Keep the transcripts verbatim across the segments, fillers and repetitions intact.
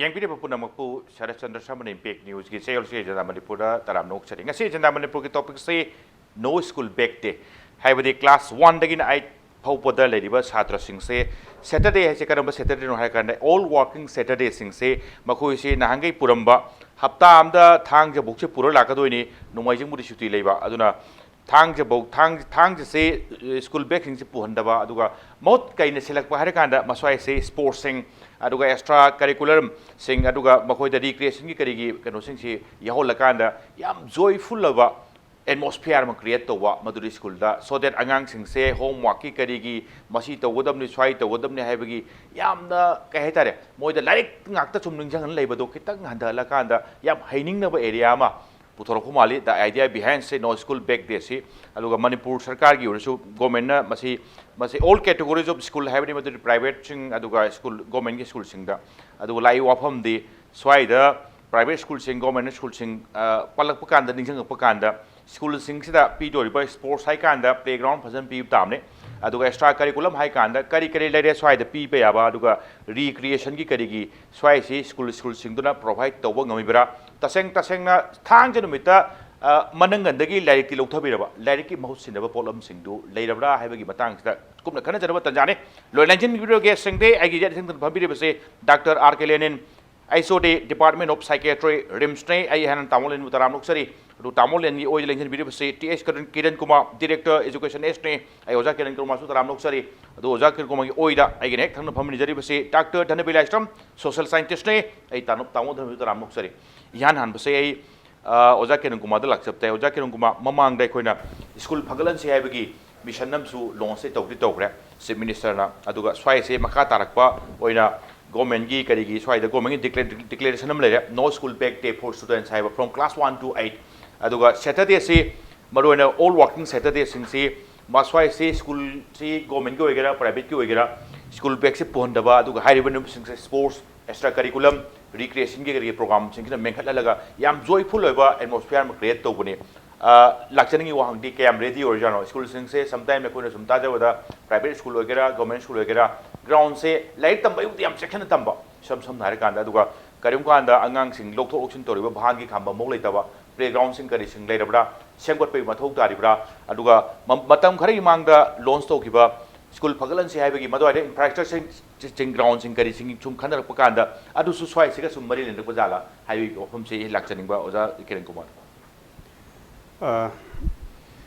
ꯌꯦꯡꯕꯤꯔꯤꯕ ꯄꯨꯝꯅꯃꯛꯄꯨ ꯁꯔꯠ Chandra ꯁꯔꯃꯅ impact ꯅ꯭ꯌꯨꯁꯀꯤ ꯆꯌꯣꯜꯁꯤ agenda ꯃꯅꯤꯄꯨꯔꯗ ꯇꯔꯥꯝꯅ ꯑꯣꯛꯆꯔꯤ꯫ ꯉꯁꯤ ꯑꯦꯖꯦꯟꯗꯥ ꯃꯅꯤꯄꯨꯔꯒꯤ ꯇꯣꯄꯤꯛꯁꯤ ꯅꯣ ꯁ꯭ꯀꯨꯜ ꯕꯦꯛ ꯗꯦ, ꯍꯥꯏꯕꯗꯤ ꯀ꯭ꯂꯥꯁ ꯋꯥꯟꯗꯒꯤꯅ ꯑꯩꯠ ꯐꯥꯎꯕꯗ ꯂꯩꯔꯤꯕ ꯁꯥꯇ꯭ꯔꯁꯤꯡꯁꯦ ꯁꯦꯇꯔꯗꯦ ꯍꯥꯏꯁꯦ ꯀꯔꯝꯕ ꯁꯦꯇꯔꯗꯦꯅꯣ ꯍꯥꯏꯔ ꯀꯥꯟꯗ ꯑꯣꯜ ꯋꯥꯔꯀꯤꯡ ꯁꯦꯇꯔꯗꯦꯁꯤꯡꯁꯦ ꯃꯈꯣꯏꯁꯤ ꯅꯍꯥꯟꯈꯩ ꯄꯨꯔꯝꯕ ꯍꯞꯇꯥ ꯑꯃꯗ ꯊꯥꯡꯖꯕꯨꯛꯁꯦ ꯄꯨꯔ ꯂꯥꯛꯀꯗꯣꯏꯅꯤ, ꯅꯣꯡꯃꯥꯏꯖꯤꯡꯕꯨꯗꯤ ꯁꯨꯇꯤ ꯂꯩꯕ꯫ ꯑꯗꯨꯅ ꯊꯥꯡꯖꯐꯧ ꯊꯥꯡ ꯊꯥꯡꯖꯁꯦ ꯁ꯭ꯀꯨꯜ ꯕꯦꯛꯁꯤꯡꯁꯦ ꯄꯨꯍꯟꯗꯕ, ꯑꯗꯨꯒ ꯃꯍꯨꯠ ꯀꯩꯅ ꯁꯤꯜꯂꯛꯄ ꯍꯥꯏꯔ ꯀꯥꯟꯗ ꯃꯁ꯭ꯋꯥꯏꯁꯦ ꯁ꯭ꯄꯣꯔꯠꯁꯤꯡ ꯑꯗꯨꯒ ꯑꯦꯛꯁꯇ꯭ꯔꯥ ꯀꯔꯤꯀꯨꯂꯔꯁꯤꯡ ꯑꯗꯨꯒ ꯃꯈꯣꯏꯗ ꯔꯤꯀ꯭ꯔꯤꯌꯦꯁꯟꯒꯤ ꯀꯔꯤꯒꯤ ꯀꯩꯅꯣꯁꯤꯡꯁꯤ ꯌꯥꯎꯍꯜꯂꯀꯥꯟꯗ ꯌꯥꯝ ꯖꯣꯏꯐꯨꯜ ꯑꯣꯏꯕ ꯑꯦꯠꯃꯣꯁꯐꯤꯌꯥꯔ ꯑꯃ ꯀ꯭ꯔꯤꯌꯦꯠ ꯇꯧꯕ ꯃꯗꯨꯗꯤ ꯁ꯭ꯀꯨꯜꯗ, ꯁꯣ ꯗꯦꯠ ꯑꯉꯥꯡꯁꯤꯡꯁꯦ ꯍꯣꯝꯋꯥꯛꯀꯤ ꯀꯔꯤꯒꯤ ꯃꯁꯤ ꯇꯧꯒꯗꯕꯅꯤ ꯁ꯭ꯋꯥꯏ ꯇꯧꯒꯗꯕꯅꯤ ꯍꯥꯏꯕꯒꯤ ꯌꯥꯝꯅ ꯀꯩ ꯍꯥꯏꯇꯥꯔꯦ, ꯃꯣꯏꯗ ꯂꯥꯏꯔꯤꯛ ꯉꯥꯛꯇ ꯁꯨꯝ ꯅꯤꯡꯁꯤꯡꯍꯟ ꯂꯩꯕꯗꯣ ꯈꯤꯇꯪ ꯍꯟꯊꯍꯜꯂꯀꯥꯟꯗ ꯌꯥꯝ ꯍꯩꯅꯤꯡꯅꯕ ꯑꯦꯔꯤꯌꯥ ꯑꯃ ꯄꯨꯊꯣꯔꯛꯄ ꯃꯥꯜꯂꯤ꯫ The idea behind ꯁꯦ ꯅꯣ ꯁ꯭ꯀꯨꯜ ꯕꯦꯛ ꯗꯦ ꯁꯤ꯫ ꯑꯗꯨꯒ ꯃꯅꯤꯄꯨꯔ ꯁꯔꯀꯥꯔꯒꯤ ꯑꯣꯏꯔꯁꯨ ꯒꯣꯔꯃꯦꯟꯅ ꯃꯁꯤ ꯃꯁꯤ ꯑꯣꯜ ꯀꯦꯇꯦꯒꯣꯔꯤꯁ ꯑꯣꯐ ꯁ꯭ꯀꯨꯜ ꯍꯥꯏꯕꯗꯤ ꯃꯗꯨꯗꯤ ꯄ꯭ꯔꯥꯏꯚꯦꯠꯁꯤꯡ ꯑꯗꯨꯒ ꯁ꯭ꯀꯨꯜ ꯒꯣꯔꯃꯦꯟꯒꯤ ꯁ꯭ꯀꯨꯜꯁꯤꯡꯗ꯫ ꯑꯗꯨꯒ ꯂꯥꯛꯏ ꯋꯥꯐꯝꯗꯤ ꯁ꯭ꯋꯥꯏꯗ ꯄ꯭ꯔꯥꯏꯚꯦꯠ ꯁ꯭ꯀꯨꯜꯁꯤꯡ ꯒꯣꯔꯃꯦꯟ ꯁ꯭ꯀꯨꯜꯁꯤꯡ ꯄꯜꯂꯛꯄ ꯀꯥꯟꯗ ꯅꯤꯡꯁꯤꯡꯉꯛꯄ ꯀꯥꯟꯗ ꯁ꯭ꯀꯨꯜꯁꯤꯡꯁꯤꯗ ꯄꯤꯗꯣꯔꯤꯕ ꯁ꯭ꯄꯣꯔꯠꯁ ꯍꯥꯏ ꯀꯥꯟꯗ ꯄ꯭ꯂꯦꯒ꯭ꯔꯥꯎꯟ ꯐꯖꯅ ꯄꯤꯕ ꯇꯥꯕꯅꯤ꯫ ꯑꯗꯨꯒ ꯑꯦꯛꯁꯇ꯭ꯔꯥ ꯀꯔꯤꯀꯨꯂꯝ ꯍꯥꯏ ꯀꯥꯟꯗ ꯀꯔꯤ ꯀꯔꯤ ꯂꯩꯔꯦ ꯁ꯭ꯋꯥꯏꯗ ꯄꯤꯕ ꯌꯥꯕ, ꯑꯗꯨꯒ ꯔꯤꯀ꯭ꯔꯤꯌꯦꯁꯟꯒꯤ ꯀꯔꯤꯒꯤ ꯁ꯭ꯋꯥꯏꯁꯤ ꯁ꯭ꯀꯨꯜ ꯁ꯭ꯀꯨꯜꯁꯤꯡꯗꯨꯅ ꯄ꯭ꯔꯣꯚꯥꯏꯠ ꯇꯧꯕ ꯉꯝꯃꯤꯕ꯭ꯔꯥ? ꯇꯁꯦꯡ ꯇꯁꯦꯡꯅ ꯊꯥꯡꯖ ꯅꯨꯃꯤꯠꯇ ꯃꯅꯪꯒꯟꯗꯒꯤ ꯂꯥꯏꯔꯤꯛꯇꯤ ꯂꯧꯊꯕꯤꯔꯕ, ꯂꯥꯏꯔꯤꯛꯀꯤ ꯃꯍꯨꯠ ꯁꯤꯟꯅꯕ ꯄꯣꯠꯂꯝꯁꯤꯡꯗꯨ ꯂꯩꯔꯕ꯭ꯔꯥ ꯍꯥꯏꯕꯒꯤ ꯃꯇꯥꯡꯁꯤꯗ ꯀꯨꯞꯅ ꯈꯟꯅꯖꯅꯕ ꯇꯟꯖꯥꯅꯤ꯫ ꯂꯣꯏ ꯂꯦꯡꯁꯤꯟꯕꯤꯔꯒꯦ ꯁꯪꯗꯦ꯫ ꯑꯩꯒꯤ ꯌꯦꯠ ꯊꯪꯗ ꯐꯝꯕꯤꯔꯤꯕꯁꯤ ꯗꯥꯛꯇꯔ ꯑꯥꯔ ꯀꯦ ꯂꯦꯅꯤꯟ, ꯑꯩꯁ ꯑꯣ ꯗꯤ, ꯗꯤꯄꯥꯔꯠꯃꯦꯟ ꯑꯣꯐ ꯁꯥꯏꯀꯦꯇ꯭ꯔꯤ, ꯔꯤꯝꯁꯅꯦ꯫ ꯑꯩ ꯍꯥꯟꯅ ꯇꯥꯃꯣ ꯂꯦꯟꯕꯨ ꯇꯔꯥꯝꯅ ꯑꯣꯛꯆꯔꯤ꯫ ꯑꯗꯨ ꯇꯥꯃꯣ ꯂꯦꯟꯒꯤ ꯑꯣꯏꯗ ꯂꯦꯡꯁꯤꯟꯕꯤꯔꯤꯕꯁꯤ T H Kiran, Kiran Kumar, director education ꯑꯦꯁꯅꯦ꯫ ꯑꯩ ꯑꯣꯖꯥ ꯀꯤꯔꯟ ꯀꯨꯃꯥꯔꯁꯨ ꯇꯔꯥꯝꯅ ꯑꯣꯛꯆꯔꯤ꯫ ꯑꯗꯨ ꯑꯣꯖꯥ ꯀꯤꯔꯟ ꯀꯨꯃꯥꯔꯒꯤ ꯑꯣꯏꯗ ꯑꯩꯒꯤꯅ ꯍꯦꯛ ꯊꯪꯅ ꯐꯝꯃꯤꯟꯅꯖꯔꯤꯕꯁꯤ ꯗꯥꯛꯇꯔ ꯙꯅꯕꯤ ꯂꯥꯏꯁ꯭ꯔꯝ, ꯁꯣꯁꯤꯌꯦꯜ ꯁꯥꯏꯟꯇꯤꯁ꯭ꯠꯅꯦ꯫ ꯑꯩ ꯇꯥꯅ-, ꯇꯥꯃꯣ ꯙꯅꯕꯤꯕꯨ ꯇꯔꯥꯝꯅ ꯑꯣꯛꯆꯔꯤ꯫ ꯏꯍꯥꯟ ꯍꯥꯟꯕꯁꯦ ꯑꯩ, ꯑ, ꯑꯣꯖꯥ ꯀꯤꯔꯟ ꯀꯨꯃꯥꯔꯗ ꯂꯥꯛꯆꯕ ꯇꯥꯏ꯫ ꯑꯣꯖꯥ ꯀꯤꯔꯟ ꯀꯨꯃꯥꯔ, ꯃꯃꯥꯡꯗ ꯑꯩꯈꯣꯏꯅ ꯁ꯭ꯀꯨꯜ ꯐꯒꯠꯍꯟꯁꯤ ꯍꯥꯏꯕꯒꯤ ꯃꯤꯁꯟ ꯑꯃꯁꯨ ꯂꯣꯟꯁꯇꯤ ꯇꯧꯗꯤ ꯇꯧꯈ꯭ꯔꯦ ꯆꯤꯐ ꯃꯤꯅꯤꯁꯇꯔꯅ꯫ ꯑꯗꯨꯒ ꯁ꯭ꯋꯥꯏꯁꯦ ꯃꯈꯥ ꯇꯥꯔꯛꯄ ꯑꯣꯏꯅ ꯒꯣꯔꯃꯦꯟꯒꯤ ꯀꯔꯤꯒꯤ ꯁ꯭ꯋꯥꯏꯗ ꯒꯣꯔꯃꯦꯟꯒꯤ ꯗꯤꯀ꯭ꯂꯦꯔꯦꯁꯟ ꯑꯃ ꯂꯩꯔꯦ, "No school back day for students" ꯍꯥꯏꯕ, from class one to eight꯫ ꯑꯗꯨꯒ ꯁꯦꯇꯔꯗꯦꯁꯤ ꯃꯔꯨꯑꯣꯏꯅ ꯑꯣꯜ ꯋꯥꯔꯀꯤꯡ ꯁꯦꯇꯔꯗꯦꯁꯤꯡꯁꯤ ꯃꯁ꯭ꯋꯥꯏꯁꯤ ꯁ꯭ꯀꯨꯜꯁꯤ ꯒꯣꯔꯃꯦꯟꯒꯤ ꯑꯣꯏꯒꯦꯔꯥ ꯄ꯭ꯔꯥꯏꯚꯦꯠꯀꯤ ꯑꯣꯏꯒꯦꯔꯥ ꯁ꯭ꯀꯨꯜ ꯕꯦꯛꯁꯤ ꯄꯨꯍꯟꯗꯕ, ꯑꯗꯨꯒ ꯍꯥꯏꯔꯤꯕ ꯅꯨꯃꯤꯠꯁꯤꯡꯁꯦ ꯁ꯭ꯄꯣꯔꯠꯁ, ꯑꯦꯛꯁꯇ꯭ꯔꯥ ꯀꯔꯤꯀꯨꯂꯝ, ꯔꯤꯀ꯭ꯔꯤꯌꯦꯁꯟꯒꯤ ꯀꯔꯤꯒꯤ ꯄ꯭ꯔꯣꯒ꯭ꯔꯥꯝꯁꯤꯡꯁꯤꯅ ꯃꯦꯟꯈꯠꯍꯜꯂꯒ ꯌꯥꯝ ꯖꯣꯏꯐꯨꯜ ꯑꯣꯏꯕ ꯑꯦꯠꯃꯣꯁꯐꯤꯌꯥꯔ ꯑꯃ ꯀ꯭ꯔꯤꯌꯦꯠ ꯇꯧꯕꯅꯤ꯫ ꯑ, ꯂꯥꯛꯆꯅꯤꯡꯉꯤ ꯋꯥꯍꯪꯗꯤ ꯀꯌꯥꯝ ꯔꯦꯗꯤ ꯑꯣꯏꯔꯤꯖꯥꯠꯅꯣ? ꯁ꯭ꯀꯨꯜꯁꯤꯡꯁꯦ ꯁꯝꯇꯥꯏꯝ ꯑꯩꯈꯣꯏꯅ ꯁꯨꯝ ꯇꯥꯖꯕꯗ ꯄ꯭ꯔꯥꯏꯚꯦꯠ ꯁ꯭ꯀꯨꯜ ꯑꯣꯏꯒꯦꯔꯥ ꯒꯣꯔꯃꯦꯟ ꯁ꯭ꯀꯨꯜ ꯑꯣꯏꯒꯦꯔꯥ ꯒ꯭ꯔꯥꯎꯟꯁꯦ ꯂꯥꯏꯔꯤꯛ ꯇꯝꯕꯒꯤꯕꯨꯗꯤ ꯌꯥꯝ ꯆꯦꯛꯁꯤꯟꯅ ꯇꯝꯕ, ꯏꯁꯝ ꯁꯝꯅ ꯍꯥꯏꯔꯀꯥꯟꯗ, ꯑꯗꯨꯒ ꯀꯔꯤꯒꯨꯝꯕ ꯀꯥꯟꯗ ꯑꯉꯥꯡꯁꯤꯡ ꯂꯧꯊꯣꯛ ꯂꯧꯁꯤꯟ ꯇꯧꯔꯤꯕ ꯚꯥꯟꯒꯤ ꯈꯥꯝꯕꯝ ꯃꯧ ꯂꯩꯇꯕ, ꯄ꯭ꯂꯦꯒ꯭ꯔꯥꯎꯟꯁꯤꯡ ꯀꯔꯤꯁꯤꯡ ꯂꯩꯔꯕ꯭ꯔꯥ, ꯁꯦꯝꯒꯠꯄꯒꯤ ꯃꯊꯧ ꯇꯥꯔꯤꯕ꯭ꯔꯥ? ꯑꯗꯨꯒ ꯃ- ꯃꯇꯝ ꯈꯔꯒꯤ ꯃꯥꯡꯗ ꯂꯣꯟꯁ ꯇꯧꯈꯤꯕ ꯁ꯭ꯀꯨꯜ ꯐꯒꯠꯍꯟꯁꯤ ꯍꯥꯏꯕꯒꯤ ꯃꯗꯨꯋꯥꯏꯗ ꯏꯟꯐ꯭ꯔꯥꯁ꯭ꯇ꯭ꯔꯛꯆꯔꯁꯤꯡ, ꯒ꯭ꯔꯥꯎꯟꯁꯤꯡ ꯀꯔꯤꯁꯤꯡ ꯁꯨꯝ ꯈꯟꯅꯔꯛꯄ ꯀꯥꯟꯗ, ꯑꯗꯨꯁꯨ ꯁ꯭ꯋꯥꯏꯁꯤꯒ ꯁꯨꯝ ꯃꯔꯤ ꯂꯩꯅꯔꯛꯄ ꯖꯥꯠꯂꯥ ꯍꯥꯏꯕꯒꯤ ꯋꯥꯐꯝꯁꯤ ꯑꯩ ꯂꯥꯛꯆꯅꯤꯡꯕ, ꯑꯣꯖꯥ Kiran Kumar. Uh,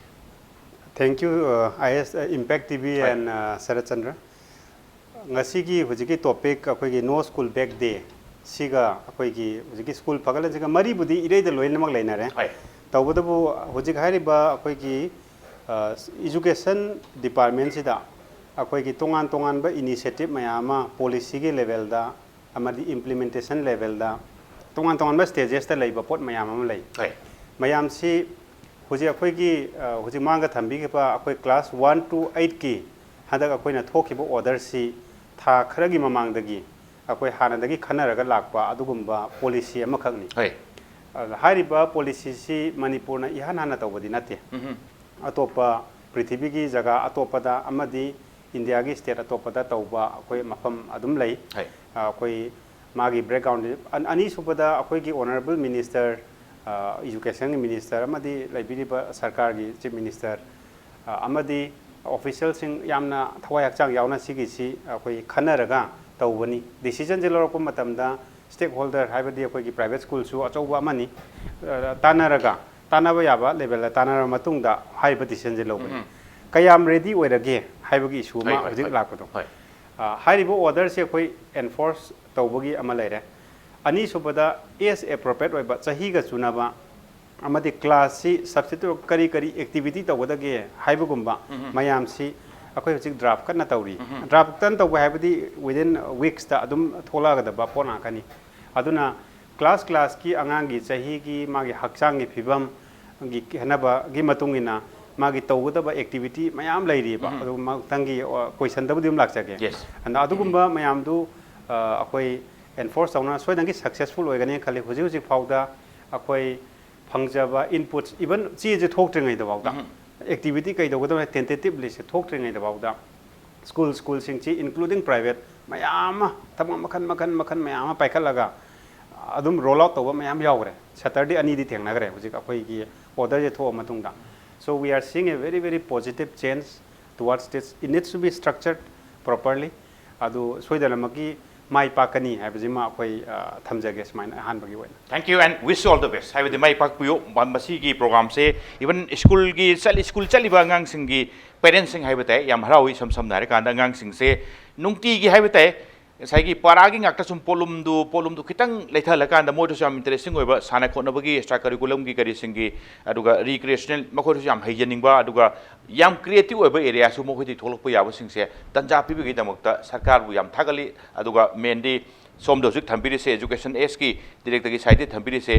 thank you, uh, I S, uh, Impact T V and uh, Sarat Chandra. ꯉꯁꯤꯒꯤ ꯍꯧꯖꯤꯛꯀꯤ ꯇꯣꯄꯤꯛ ꯑꯩꯈꯣꯏꯒꯤ ꯅꯣ ꯁ꯭ꯀꯨꯜ ꯕꯦꯛ ꯗꯦ ꯁꯤꯒ ꯑꯩꯈꯣꯏꯒꯤ ꯍꯧꯖꯤꯛꯀꯤ ꯁ꯭ꯀꯨꯜ ꯐꯒꯠꯂꯁꯤꯒ ꯃꯔꯤꯕꯨꯗꯤ ꯏꯔꯩꯗ ꯂꯣꯏꯅꯃꯛ ꯂꯩꯅꯔꯦ꯫ ꯍꯣꯏ꯫ ꯇꯧꯕꯇꯕꯨ ꯍꯧꯖꯤꯛ ꯍꯥꯏꯔꯤꯕ ꯑꯩꯈꯣꯏꯒꯤ ꯏꯖꯨꯀꯦꯁꯟ ꯗꯤꯄꯥꯔꯠꯃꯦꯟꯁꯤꯗ ꯑꯩꯈꯣꯏꯒꯤ ꯇꯣꯉꯥꯟ ꯇꯣꯉꯥꯟꯕ ꯏꯅꯤꯁꯤꯌꯦꯇꯤꯞ ꯃꯌꯥꯝ ꯑꯃ ꯄꯣꯂꯤꯁꯤꯒꯤ ꯂꯦꯚꯦꯜꯗ ꯑꯃꯗꯤ ꯏꯝꯄ꯭ꯂꯤꯃꯦꯟꯇꯦꯁꯟ ꯂꯦꯚꯦꯜꯗ ꯇꯣꯉꯥꯟ ꯇꯣꯉꯥꯟꯕ ꯁ꯭ꯇꯦꯖꯦꯁꯇ ꯂꯩꯕ ꯄꯣꯠ ꯃꯌꯥꯝ ꯑꯃ ꯂꯩ꯫ ꯍꯣꯏ꯫ ꯃꯌꯥꯝꯁꯤ ꯍꯧꯖꯤꯛ ꯑꯩꯈꯣꯏꯒꯤ ꯍꯧꯖꯤꯛ ꯃꯥꯡꯗ ꯊꯝꯕꯤꯈꯤꯕ ꯑꯩꯈꯣꯏ ꯀ꯭ꯂꯥꯁ ꯋꯥꯟ ꯇꯨ ꯑꯩꯠꯀꯤ ꯍꯟꯗꯛ ꯑꯩꯈꯣꯏꯅ ꯊꯣꯛꯈꯤꯕ ꯑꯣꯔꯗꯔꯁꯤ ꯊꯥ ꯈꯔꯒꯤ ꯃꯃꯥꯡꯗꯒꯤ ꯑꯩꯈꯣꯏ ꯍꯥꯟꯅꯗꯒꯤ ꯈꯟꯅꯔꯒ ꯂꯥꯛꯄ ꯑꯗꯨꯒꯨꯝꯕ ꯄꯣꯂꯤꯁꯤ ꯑꯃꯈꯛꯅꯤ꯫ ꯍꯣꯏ꯫ ꯑꯗ ꯍꯥꯏꯔꯤꯕ ꯄꯣꯂꯤꯁꯤꯁꯤ ꯃꯅꯤꯄꯨꯔꯅ ꯏꯍꯥꯟ ꯍꯥꯟꯅ ꯇꯧꯕꯗꯤ ꯅꯠꯇꯦ꯫ ꯎꯝꯍꯨꯝ꯫ ꯑꯇꯣꯞꯄ ꯄ꯭ꯔꯤꯊꯤꯕꯤꯒꯤ ꯖꯒꯥ ꯑꯇꯣꯞꯄꯗ ꯑꯃꯗꯤ ꯏꯟꯗꯤꯌꯥꯒꯤ ꯁ꯭ꯇꯦꯠ ꯑꯇꯣꯞꯄꯗ ꯇꯧꯕ ꯑꯩꯈꯣꯏ ꯃꯐꯝ ꯑꯗꯨꯝ ꯂꯩ꯫ ꯍꯣꯏ꯫ ꯑꯩꯈꯣꯏ ꯃꯥꯒꯤ ꯕꯦꯛꯒ꯭ꯔꯥꯎꯟꯗꯤ ꯑꯅꯤꯁꯨꯕꯗ ꯑꯩꯈꯣꯏꯒꯤ ꯑꯣꯅꯔꯦꯕꯜ ꯃꯤꯅꯤꯁꯇꯔ, ꯏꯖꯨꯀꯦꯁꯟꯒꯤ ꯃꯤꯅꯤꯁꯇꯔ ꯑꯃꯗꯤ ꯂꯩꯕꯤꯔꯤꯕ ꯁꯔꯀꯥꯔꯒꯤ ꯆꯤꯐ ꯃꯤꯅꯤꯁꯇꯔ ꯑꯃꯗꯤ ꯑꯣꯐꯤꯁꯤꯌꯦꯜꯁꯤꯡ ꯌꯥꯝꯅ ꯊꯋꯥꯏ ꯍꯛꯆꯥꯡ ꯌꯥꯎꯅ ꯁꯤꯒꯤꯁꯤ ꯑꯩꯈꯣꯏ ꯈꯟꯅꯔꯒ ꯇꯧꯕꯅꯤ꯫ ꯗꯤꯁꯤꯖꯟꯁꯦ ꯂꯧꯔꯛꯄ ꯃꯇꯝꯗ ꯁ꯭ꯇꯦꯛ ꯍꯣꯜꯗꯔ ꯍꯥꯏꯕꯗꯤ ꯑꯩꯈꯣꯏꯒꯤ ꯄ꯭ꯔꯥꯏꯚꯦꯠ ꯁ꯭ꯀꯨꯜꯁꯨ ꯑꯆꯧꯕ ꯑꯃꯅꯤ, ꯇꯥꯟꯅꯔꯒ ꯇꯥꯟꯅꯕ ꯌꯥꯕ ꯂꯦꯚꯦꯜꯗ ꯇꯥꯟꯅꯔꯕ ꯃꯇꯨꯡꯗ ꯍꯥꯏꯔꯤꯕ ꯗꯤꯁꯤꯖꯟꯁꯦ ꯂꯧꯕꯅꯤ꯫ ꯎꯝ꯫ ꯀꯌꯥꯝ ꯔꯦꯗꯤ ꯑꯣꯏꯔꯒꯦ ꯍꯥꯏꯕꯒꯤ ꯏꯁꯨ ꯑꯃ ꯍꯣꯏ, ꯍꯣꯏ, ꯍꯧꯖꯤꯛ ꯍꯣꯏ꯫ ꯂꯥꯛꯄꯗꯣ꯫ ꯍꯣꯏ꯫ ꯑ, ꯍꯥꯏꯔꯤꯕ ꯑꯣꯔꯗꯔꯁꯦ ꯑꯩꯈꯣꯏ ꯑꯦꯟꯐꯣꯔꯁ ꯇꯧꯕꯒꯤ ꯑꯃ ꯂꯩꯔꯦ꯫ ꯑꯅꯤꯁꯨꯕꯗ ꯑꯦꯖ ꯑꯦꯄ꯭ꯔꯣꯄ꯭ꯔꯤꯌꯦꯠ ꯑꯣꯏꯕ ꯆꯍꯤꯒ ꯆꯨꯅꯕ ꯑꯃꯗꯤ ꯀ꯭ꯂꯥꯁꯁꯤ ꯁꯕꯁꯇꯤꯇ꯭ꯌꯨꯠ ꯀꯔꯤ ꯀꯔꯤ ꯑꯦꯛꯇꯤꯚꯤꯇꯤ ꯇꯧꯒꯗꯒꯦ ꯍꯥꯏꯕꯒꯨꯝꯕ ꯎꯝꯍꯨꯝ꯫ ꯃꯌꯥꯝꯁꯤ ꯑꯩꯈꯣꯏ ꯍꯧꯖꯤꯛ ꯗ꯭ꯔꯥꯐ ꯀꯟꯅ ꯇꯧꯔꯤ꯫ ꯎꯝꯍꯨꯝ꯫ ꯗ꯭ꯔꯥꯐ ꯀꯟꯅ ꯇꯧꯕ ꯍꯥꯏꯕꯗꯤ ꯋꯤꯗꯤꯟ ꯋꯤꯛꯁꯇ ꯑꯗꯨꯝ ꯊꯣꯛꯂꯛꯑꯒꯗꯕ ꯄꯣꯠ ꯉꯥꯛꯇꯅꯤ꯫ ꯑꯗꯨꯅ ꯀ꯭ꯂꯥꯁ ꯀ꯭ꯂꯥꯁꯀꯤ ꯑꯉꯥꯡꯒꯤ ꯆꯍꯤꯒꯤ ꯃꯥꯒꯤ ꯍꯛꯆꯥꯡꯒꯤ ꯐꯤꯕꯝꯒꯤ ꯈꯦꯠꯅꯕꯒꯤ ꯃꯇꯨꯡ ꯏꯟꯅ ꯃꯥꯒꯤ ꯇꯧꯒꯗꯕ ꯑꯦꯛꯇꯤꯚꯤꯇꯤ ꯃꯌꯥꯝ ꯂꯩꯔꯤꯕ꯫ ꯎꯝꯍꯨꯝ꯫ ꯑꯗꯨ ꯃꯊꯪꯒꯤ, ꯑ, ꯀꯣꯏꯁꯟꯗꯕꯨꯗꯤ ꯑꯗꯨꯝ ꯂꯥꯛꯆꯒꯦ꯫ Yes꯫ ꯑꯗꯨꯅ ꯑꯗꯨꯒꯨꯝꯕ ꯃꯌꯥꯝꯗꯨ, ꯑ, ꯑꯩꯈꯣꯏ ꯑꯦꯟꯐꯣꯔꯁ ꯇꯧꯅ ꯁꯣꯏꯗꯅꯒꯤ ꯁꯛꯁꯦꯁꯐꯨꯜ ꯑꯣꯏꯒꯅꯤ ꯈꯜꯂꯤ꯫ ꯍꯧꯖꯤꯛ ꯍꯧꯖꯤꯛ ꯐꯥꯎꯗ ꯑꯩꯈꯣꯏ ꯐꯪꯖꯕ ꯏꯟꯄꯨꯠꯁ, ꯏꯚꯟ ꯆꯦꯁꯦ ꯊꯣꯛꯇ꯭ꯔꯤꯉꯩꯗ ꯐꯥꯎꯗ, ꯎꯝꯍꯨꯝ꯫ ꯑꯦꯛꯇꯤꯚꯤꯇꯤ ꯀꯩꯗꯧꯒꯗꯕ ꯇꯦꯟꯇꯦꯇꯤꯞ ꯂꯤꯁꯁꯦ ꯊꯣꯛꯇ꯭ꯔꯤꯉꯩꯗ ꯐꯥꯎꯗ ꯁ꯭ꯀꯨꯜ ꯁ꯭ꯀꯨꯜꯁꯤꯡꯁꯤ including private ꯃꯌꯥꯝ ꯑꯃ ꯊꯕꯛ ꯃꯈꯜ ꯃꯈꯜ ꯃꯈꯜ ꯃꯌꯥꯝ ꯑꯃ ꯄꯥꯏꯈꯠꯂꯒ ꯑꯗꯨꯝ roll out ꯇꯧꯕ ꯃꯌꯥꯝ ꯌꯥꯎꯈ꯭ꯔꯦ꯫ Saturday ꯑꯅꯤꯗꯤ ꯊꯦꯡꯅꯈ꯭ꯔꯦ ꯍꯧꯖꯤꯛ ꯑꯩꯈꯣꯏꯒꯤ order ꯁꯦ ꯊꯣꯛꯑ ꯃꯇꯨꯡꯗ꯫ So we are seeing a very very positive change towards this. It needs to be structured properly. ꯑꯗꯨ ꯁꯣꯏꯗꯅꯃꯛꯀꯤ ꯃꯥꯏ ꯄꯥꯛꯀꯅꯤ ꯍꯥꯏꯕꯁꯤꯃ ꯑꯩꯈꯣꯏ ꯑ, ꯊꯝꯖꯒꯦ ꯁꯨꯃꯥꯏꯅ ꯑꯍꯥꯟꯕꯒꯤ ꯑꯣꯏꯅ꯫ Thank you and wish you all the best. ꯍꯥꯏꯕꯗꯤ ꯃꯥꯏ ꯄꯥꯛꯄꯤꯌꯨ꯫ ꯃ- ꯃꯁꯤꯒꯤ ꯄ꯭ꯔꯣꯒ꯭ꯔꯥꯝꯁꯦ even ꯁ꯭ꯀꯨꯜꯒꯤ ꯆꯠꯂꯤ ꯁ꯭ꯀꯨꯜ ꯆꯠꯂꯤꯕ ꯑꯉꯥꯡꯁꯤꯡꯒꯤ ꯄꯦꯔꯦꯟꯁꯁꯤꯡ ꯍꯥꯏꯕ ꯇꯥꯏ ꯌꯥꯝ ꯍꯔꯥꯎꯏ꯫ ꯏꯁꯝ ꯁꯝꯅ ꯍꯥꯏꯔꯀꯥꯟꯗ ꯑꯉꯥꯡꯁꯤꯡꯁꯦ ꯅꯨꯡꯇꯤꯒꯤ ꯍꯥꯏꯕ ꯇꯥꯏ ꯉꯁꯥꯏꯒꯤ ꯄꯥꯔꯥꯒꯤ ꯉꯥꯛꯇ ꯁꯨꯝ ꯄꯣꯠꯂꯨꯝꯗꯨ ꯄꯣꯠꯂꯨꯝꯗꯨ ꯈꯤꯇꯪ ꯂꯩꯊꯍꯜꯂꯀꯥꯟꯗ ꯃꯣꯏꯗꯁꯨ ꯌꯥꯝ ꯏꯟꯇꯔꯦꯁꯇꯤꯡ ꯑꯣꯏꯕ ꯁꯥꯟꯅ ꯈꯣꯠꯅꯕꯒꯤ ꯑꯦꯛꯁꯇ꯭ꯔꯥ ꯀꯔꯤꯀꯨꯂꯝꯒꯤ ꯀꯔꯤꯁꯤꯡꯒꯤ ꯑꯗꯨꯒ ꯔꯤꯀ꯭ꯔꯤꯌꯦꯁꯅꯦꯜ ꯃꯈꯣꯏꯗꯁꯨ ꯌꯥꯝ ꯍꯩꯖꯅꯤꯡꯕ ꯑꯗꯨꯒ ꯌꯥꯝ ꯀ꯭ꯔꯤꯌꯦꯇꯤꯞ ꯑꯣꯏꯕ ꯑꯦꯔꯤꯌꯥꯁꯨ ꯃꯈꯣꯏꯗꯒꯤ ꯊꯣꯛꯂꯛꯄ ꯌꯥꯕꯁꯤꯡꯁꯦ ꯇꯟꯖꯥ ꯄꯤꯕꯒꯤꯗꯃꯛꯇ ꯁꯔꯀꯥꯔꯕꯨ ꯌꯥꯝ ꯊꯥꯒꯠꯂꯤ꯫ ꯑꯗꯨꯒ ꯃꯦꯟꯗꯤ ꯁꯣꯝꯗ ꯍꯧꯖꯤꯛ ꯊꯝꯕꯤꯔꯤꯁꯦ ꯑꯦꯖꯨꯀꯦꯁꯟ ꯑꯦꯖꯀꯤ ꯗꯤꯔꯦꯛꯇꯔꯒꯤ ꯁꯥꯏꯠꯇꯒꯤ ꯊꯝꯕꯤꯔꯤꯁꯦ꯫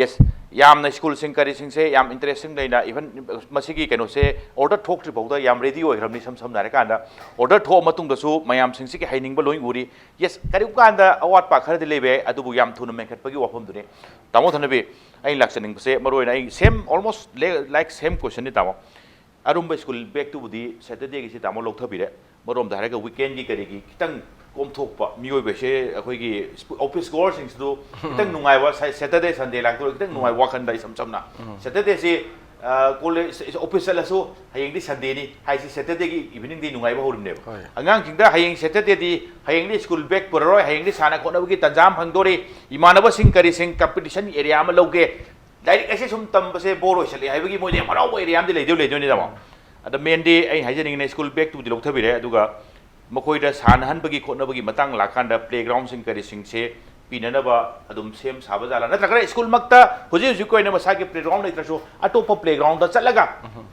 ꯌꯦꯁ, ꯌꯥꯝꯅ ꯁ꯭ꯀꯨꯜꯁꯤꯡ ꯀꯔꯤꯁꯤꯡꯁꯦ ꯌꯥꯝ ꯏꯟꯇꯔꯦꯁꯇꯤꯡ ꯂꯩꯅ ꯏꯚꯟ ꯃꯁꯤꯒꯤ ꯀꯩꯅꯣꯁꯦ ꯑꯣꯔꯗꯔ ꯊꯣꯛꯇ꯭ꯔꯤ ꯐꯥꯎꯗ ꯌꯥꯝ ꯔꯦꯗꯤ ꯑꯣꯏꯈ꯭ꯔꯕꯅꯤ꯫ ꯏꯁꯝ ꯁꯝꯅ ꯍꯥꯏꯔꯀꯥꯟꯗ ꯑꯣꯔꯗꯔ ꯊꯣꯛꯑ ꯃꯇꯨꯡꯗꯁꯨ ꯃꯌꯥꯝꯁꯤꯡꯁꯤꯒꯤ ꯍꯩꯅꯤꯡꯕ ꯂꯣꯏ ꯎꯔꯤ꯫ ꯌꯦꯁ, ꯀꯔꯤꯒꯨꯝꯕ ꯀꯥꯟꯗ ꯑꯋꯥꯠꯄ ꯈꯔꯗꯤ ꯂꯩꯕ ꯌꯥꯏ, ꯑꯗꯨꯕꯨ ꯌꯥꯝ ꯊꯨꯅ ꯃꯦꯟꯈꯠꯄꯒꯤ ꯋꯥꯐꯝꯗꯨꯅꯤ꯫ ꯇꯥꯃꯣ ꯊꯅꯕꯤ, ꯑꯩꯅ ꯂꯥꯛꯆꯅꯤꯡꯕꯁꯦ ꯃꯔꯨ ꯑꯣꯏꯅ ꯑꯩ ꯁꯦꯝ ꯑꯣꯜꯃꯣꯁ ꯂꯥꯏꯛ ꯁꯦꯝ ꯀꯣꯏꯁꯟꯅꯤ ꯇꯥꯃꯣ꯫ ꯑꯔꯨꯝꯕ ꯁ꯭ꯀꯨꯜ ꯕꯦꯒꯇꯨꯕꯨꯗꯤ ꯁꯦꯇꯔꯗꯦꯒꯤꯁꯤ ꯇꯥꯃꯣ ꯂꯧꯊꯕꯤꯔꯦ꯫ ꯃꯔꯣꯝꯗ ꯍꯥꯏꯔꯒ ꯋꯤꯀꯦꯟꯒꯤ ꯀꯔꯤꯒꯤ ꯈꯤꯇꯪ ꯀꯣꯝꯊꯣꯛꯄ ꯃꯤꯑꯣꯏꯕꯁꯦ ꯑꯩꯈꯣꯏꯒꯤ ꯑꯣꯐꯤꯁ ꯒꯣꯋꯔꯁꯤꯡꯁꯤꯗꯨ ꯈꯤꯇꯪ ꯅꯨꯡꯉꯥꯏꯕ ꯁꯦꯇꯔꯗꯦ ꯁꯟꯗꯦ ꯂꯥꯛꯇꯣꯏꯔ ꯈꯤꯇꯪ ꯅꯨꯡꯉꯥꯏꯕ ꯋꯥꯈꯜꯗ ꯏꯁꯝ ꯁꯝꯅ ꯁꯦꯇꯔꯗꯦꯁꯤ ꯀꯣꯂꯦꯖ ꯑꯣꯐꯤꯁ ꯆꯠꯂꯁꯨ ꯍꯌꯦꯡꯗꯤ ꯁꯟꯗꯦꯅꯤ ꯍꯥꯏꯁꯤ ꯁꯦꯇꯔꯗꯦꯒꯤ ꯏꯚꯤꯅꯤꯡꯗꯤ ꯅꯨꯡꯉꯥꯏꯕ ꯍꯧꯔꯤꯕꯅꯦꯕ꯫ ꯍꯣꯏ꯫ ꯑꯉꯥꯡꯁꯤꯡꯗ ꯍꯌꯦꯡ ꯁꯦꯇꯔꯗꯦꯗꯤ ꯍꯌꯦꯡꯗꯤ ꯁ꯭ꯀꯨꯜ ꯕꯦꯒ ꯄꯨꯔꯔꯣꯏ, ꯍꯌꯦꯡꯗꯤ ꯁꯥꯟꯅ ꯈꯣꯠꯅꯕꯒꯤ ꯇꯥꯟꯖꯥ ꯑꯃ ꯐꯪꯗꯣꯔꯤ, ꯏꯃꯥꯟꯅꯕꯁꯤꯡ ꯀꯔꯤꯁꯤꯡ ꯀꯝꯄꯤꯇꯤꯁꯟ ꯑꯦꯔꯤꯌꯥ ꯑꯃ ꯂꯧꯒꯦ, ꯂꯥꯏꯔꯤꯛ ꯑꯁꯤ ꯁꯨꯝ ꯇꯝꯕꯁꯦ ꯕꯣꯔ ꯑꯣꯏꯁꯜꯂꯛꯑꯦ ꯍꯥꯏꯕꯒꯤ ꯃꯣꯏꯗ ꯌꯥꯝ ꯍꯔꯥꯎꯕ ꯑꯦꯔꯤꯌꯥ ꯑꯃꯗꯤ ꯂꯩꯗꯧ ꯂꯩꯗꯣꯏꯅꯤꯗꯃꯣ꯫ ꯑꯗ ꯃꯦꯟꯗꯤ ꯑꯩ ꯍꯥꯏꯖꯅꯤꯡꯉꯤꯅ ꯁ꯭ꯀꯨꯜ ꯕꯦꯒꯇꯨꯕꯨꯗꯤ ꯂꯧꯊꯕꯤꯔꯦ, ꯑꯗꯨꯒ ꯃꯈꯣꯏꯗ ꯁꯥꯟꯅꯍꯟꯕꯒꯤ ꯈꯣꯠꯅꯕꯒꯤ ꯃꯇꯥꯡ ꯂꯥꯛꯀꯥꯟꯗ ꯄ꯭ꯂꯦꯒ꯭ꯔꯥꯎꯟꯁꯤꯡ ꯀꯔꯤꯁꯤꯡꯁꯦ ꯄꯤꯅꯅꯕ ꯑꯗꯨꯝ ꯁꯦꯝ ꯁꯥꯕ ꯖꯥꯠꯂꯥ, ꯅꯠꯇ꯭ꯔꯒꯅ ꯁ꯭ꯀꯨꯜꯃꯛꯇ ꯍꯧꯖꯤꯛ ꯍꯧꯖꯤꯛꯀꯤ ꯑꯣꯏꯅ ꯃꯁꯥꯒꯤ ꯄ꯭ꯂꯦꯒ꯭ꯔꯥꯎꯟ ꯂꯩꯇ꯭ꯔꯁꯨ ꯑꯇꯣꯞꯄ ꯄ꯭ꯂꯦꯒ꯭ꯔꯥꯎꯟꯗ ꯆꯠꯂꯒ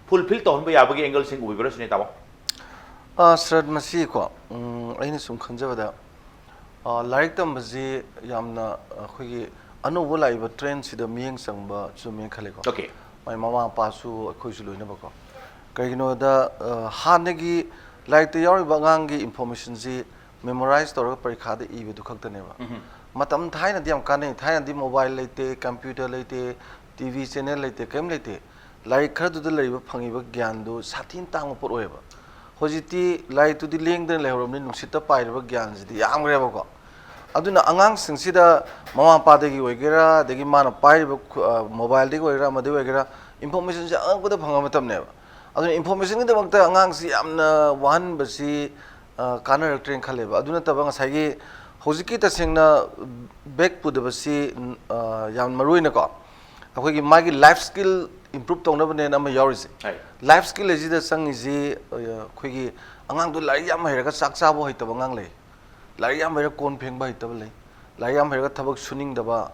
ꯐꯨꯜꯐꯤꯜ ꯇꯧꯍꯟꯕ ꯌꯥꯕꯒꯤ ꯑꯦꯡꯒꯜꯁꯤꯡ ꯎꯕꯤꯕ꯭ꯔꯥ ꯁꯤꯅꯦ ꯇꯥꯃꯣ? ꯑ, ꯁ꯭ꯔꯗ, ꯃꯁꯤꯀꯣ, ꯎꯝ, ꯑꯩꯅ ꯁꯨꯝ ꯈꯟꯖꯕꯗ, ꯑ, ꯂꯥꯏꯔꯤꯛ ꯇꯝꯕꯁꯤ ꯌꯥꯝꯅ ꯑꯩꯈꯣꯏꯒꯤ ꯑꯅꯧꯕ ꯂꯥꯛꯏꯕ ꯇ꯭ꯔꯦꯟꯁꯤꯗ ꯃꯤꯠꯌꯦꯡ ꯆꯪꯕ ꯆꯨꯝꯃꯦꯅ ꯈꯜꯂꯤꯀꯣ꯫ Okay. ꯃꯥꯏ ꯃꯃꯥ ꯃꯄꯥꯁꯨ ꯑꯩꯈꯣꯏꯁꯨ ꯂꯣꯏꯅꯃꯛꯀꯣ꯫ ꯀꯩꯒꯤꯅꯣꯗ, ꯑ, ꯍꯥꯟꯅꯒꯤ ꯂꯥꯏꯔꯤꯛꯇ ꯌꯥꯎꯔꯤꯕ ꯑꯉꯥꯡꯒꯤ ꯏꯟꯐꯣꯔꯃꯦꯁꯟꯁꯤ ꯃꯦꯃꯣꯔꯥꯏꯁ ꯇꯧꯔꯒ ꯄꯔꯤꯈꯥꯗ ꯏꯕꯗꯨ ꯈꯛꯇꯅꯦꯕ꯫ ꯃꯇꯝ ꯊꯥꯏꯅꯗꯤ ꯌꯥꯝ ꯀꯥꯟꯅꯩ꯫ ꯊꯥꯏꯅꯗꯤ ꯃꯣꯕꯥꯏꯜ ꯂꯩꯇꯦ, ꯀꯝꯄ꯭ꯌꯨꯇꯔ ꯂꯩꯇꯦ, ꯇꯤ ꯚꯤ ꯆꯦꯅꯦꯜ ꯂꯩꯇꯦ, ꯀꯔꯤꯝ ꯂꯩꯇꯦ꯫ ꯂꯥꯏꯔꯤꯛ ꯈꯔꯗꯨꯗ ꯂꯩꯔꯤꯕ ꯐꯪꯉꯤꯕ ꯒ꯭ꯌꯥꯟꯗꯨ ꯁꯥꯊꯤꯅ ꯇꯥꯡꯕ ꯄꯣꯠ ꯑꯣꯏꯌꯦꯕ꯫ ꯍꯧꯖꯤꯛꯇꯤ ꯂꯥꯏꯔꯤꯛꯇꯨꯗꯤ ꯂꯦꯡꯗꯅ ꯂꯩꯍꯧꯔꯕꯅꯤ, ꯅꯨꯡꯁꯤꯠꯇ ꯄꯥꯏꯔꯤꯕ ꯒ꯭ꯌꯥꯟꯁꯤꯗꯤ ꯌꯥꯝꯈ꯭ꯔꯦꯕꯀꯣ꯫ ꯑꯗꯨꯅ ꯑꯉꯥꯡꯁꯤꯡꯁꯤꯗ ꯃꯃꯥ ꯃꯄꯥꯗꯒꯤ ꯑꯣꯏꯒꯦꯔꯥ, ꯑꯗꯒꯤ ꯃꯥꯅ ꯄꯥꯏꯔꯤꯕ ꯈꯨ-, ꯑ, ꯃꯣꯕꯥꯏꯜꯗꯒꯤ ꯑꯣꯏꯒꯦꯔꯥ, ꯑꯃꯗꯒꯤ ꯑꯣꯏꯒꯦꯔꯥ, ꯏꯟꯐꯣꯔꯃꯦꯁꯟꯁꯦ ꯑꯉꯛꯄꯗ ꯐꯪꯕ ꯃꯇꯝꯅꯦꯕ꯫ ꯑꯗꯨꯅ ꯏꯟꯐꯣꯔꯃꯦꯁꯟꯒꯤꯗꯃꯛꯇ ꯑꯉꯥꯡꯁꯤ ꯌꯥꯝꯅ ꯋꯥꯍꯟꯕꯁꯤ, ꯑ, ꯀꯥꯟꯅꯔꯛꯇ꯭ꯔꯦꯅ ꯈꯜꯂꯦꯕ꯫ ꯑꯗꯨ ꯅꯠꯇꯕ ꯉꯁꯥꯏꯒꯤ ꯍꯧꯖꯤꯛꯀꯤ ꯇꯁꯦꯡꯅ ꯕꯦꯛ ꯄꯨꯗꯕꯁꯤ, ꯑ, ꯌꯥꯝ ꯃꯔꯨ ꯑꯣꯏꯅꯀꯣ, ꯑꯩꯈꯣꯏꯒꯤ ꯃꯥꯒꯤ ꯂꯥꯏꯐ ꯁ꯭ꯀꯤꯜ ꯏꯝꯄ꯭ꯔꯨꯞ ꯇꯧꯅꯕꯅꯦꯅ ꯑꯃ ꯌꯥꯎꯔꯤꯁꯦ꯫ ꯍꯥꯏ꯫ ꯂꯥꯏꯐ ꯁ꯭ꯀꯤꯜ ꯑꯁꯤꯗ ꯆꯪꯉꯤꯁꯤ, ꯑ, ꯑꯩꯈꯣꯏꯒꯤ ꯑꯉꯥꯡꯗꯣ ꯂꯥꯏꯔꯤꯛ ꯌꯥꯝ ꯍꯩꯔꯒ ꯆꯥꯛ ꯆꯥꯕ ꯍꯩꯇꯕ ꯑꯉꯥꯡ ꯂꯩ, ꯂꯥꯏꯔꯤꯛ ꯌꯥꯝ ꯍꯩꯔꯒ ꯀꯣꯟ ꯐꯦꯡꯕ ꯍꯩꯇꯕ ꯂꯩ, ꯂꯥꯏꯔꯤꯛ ꯌꯥꯝ ꯍꯩꯔꯒ ꯊꯕꯛ ꯁꯨꯅꯤꯡꯗꯕ,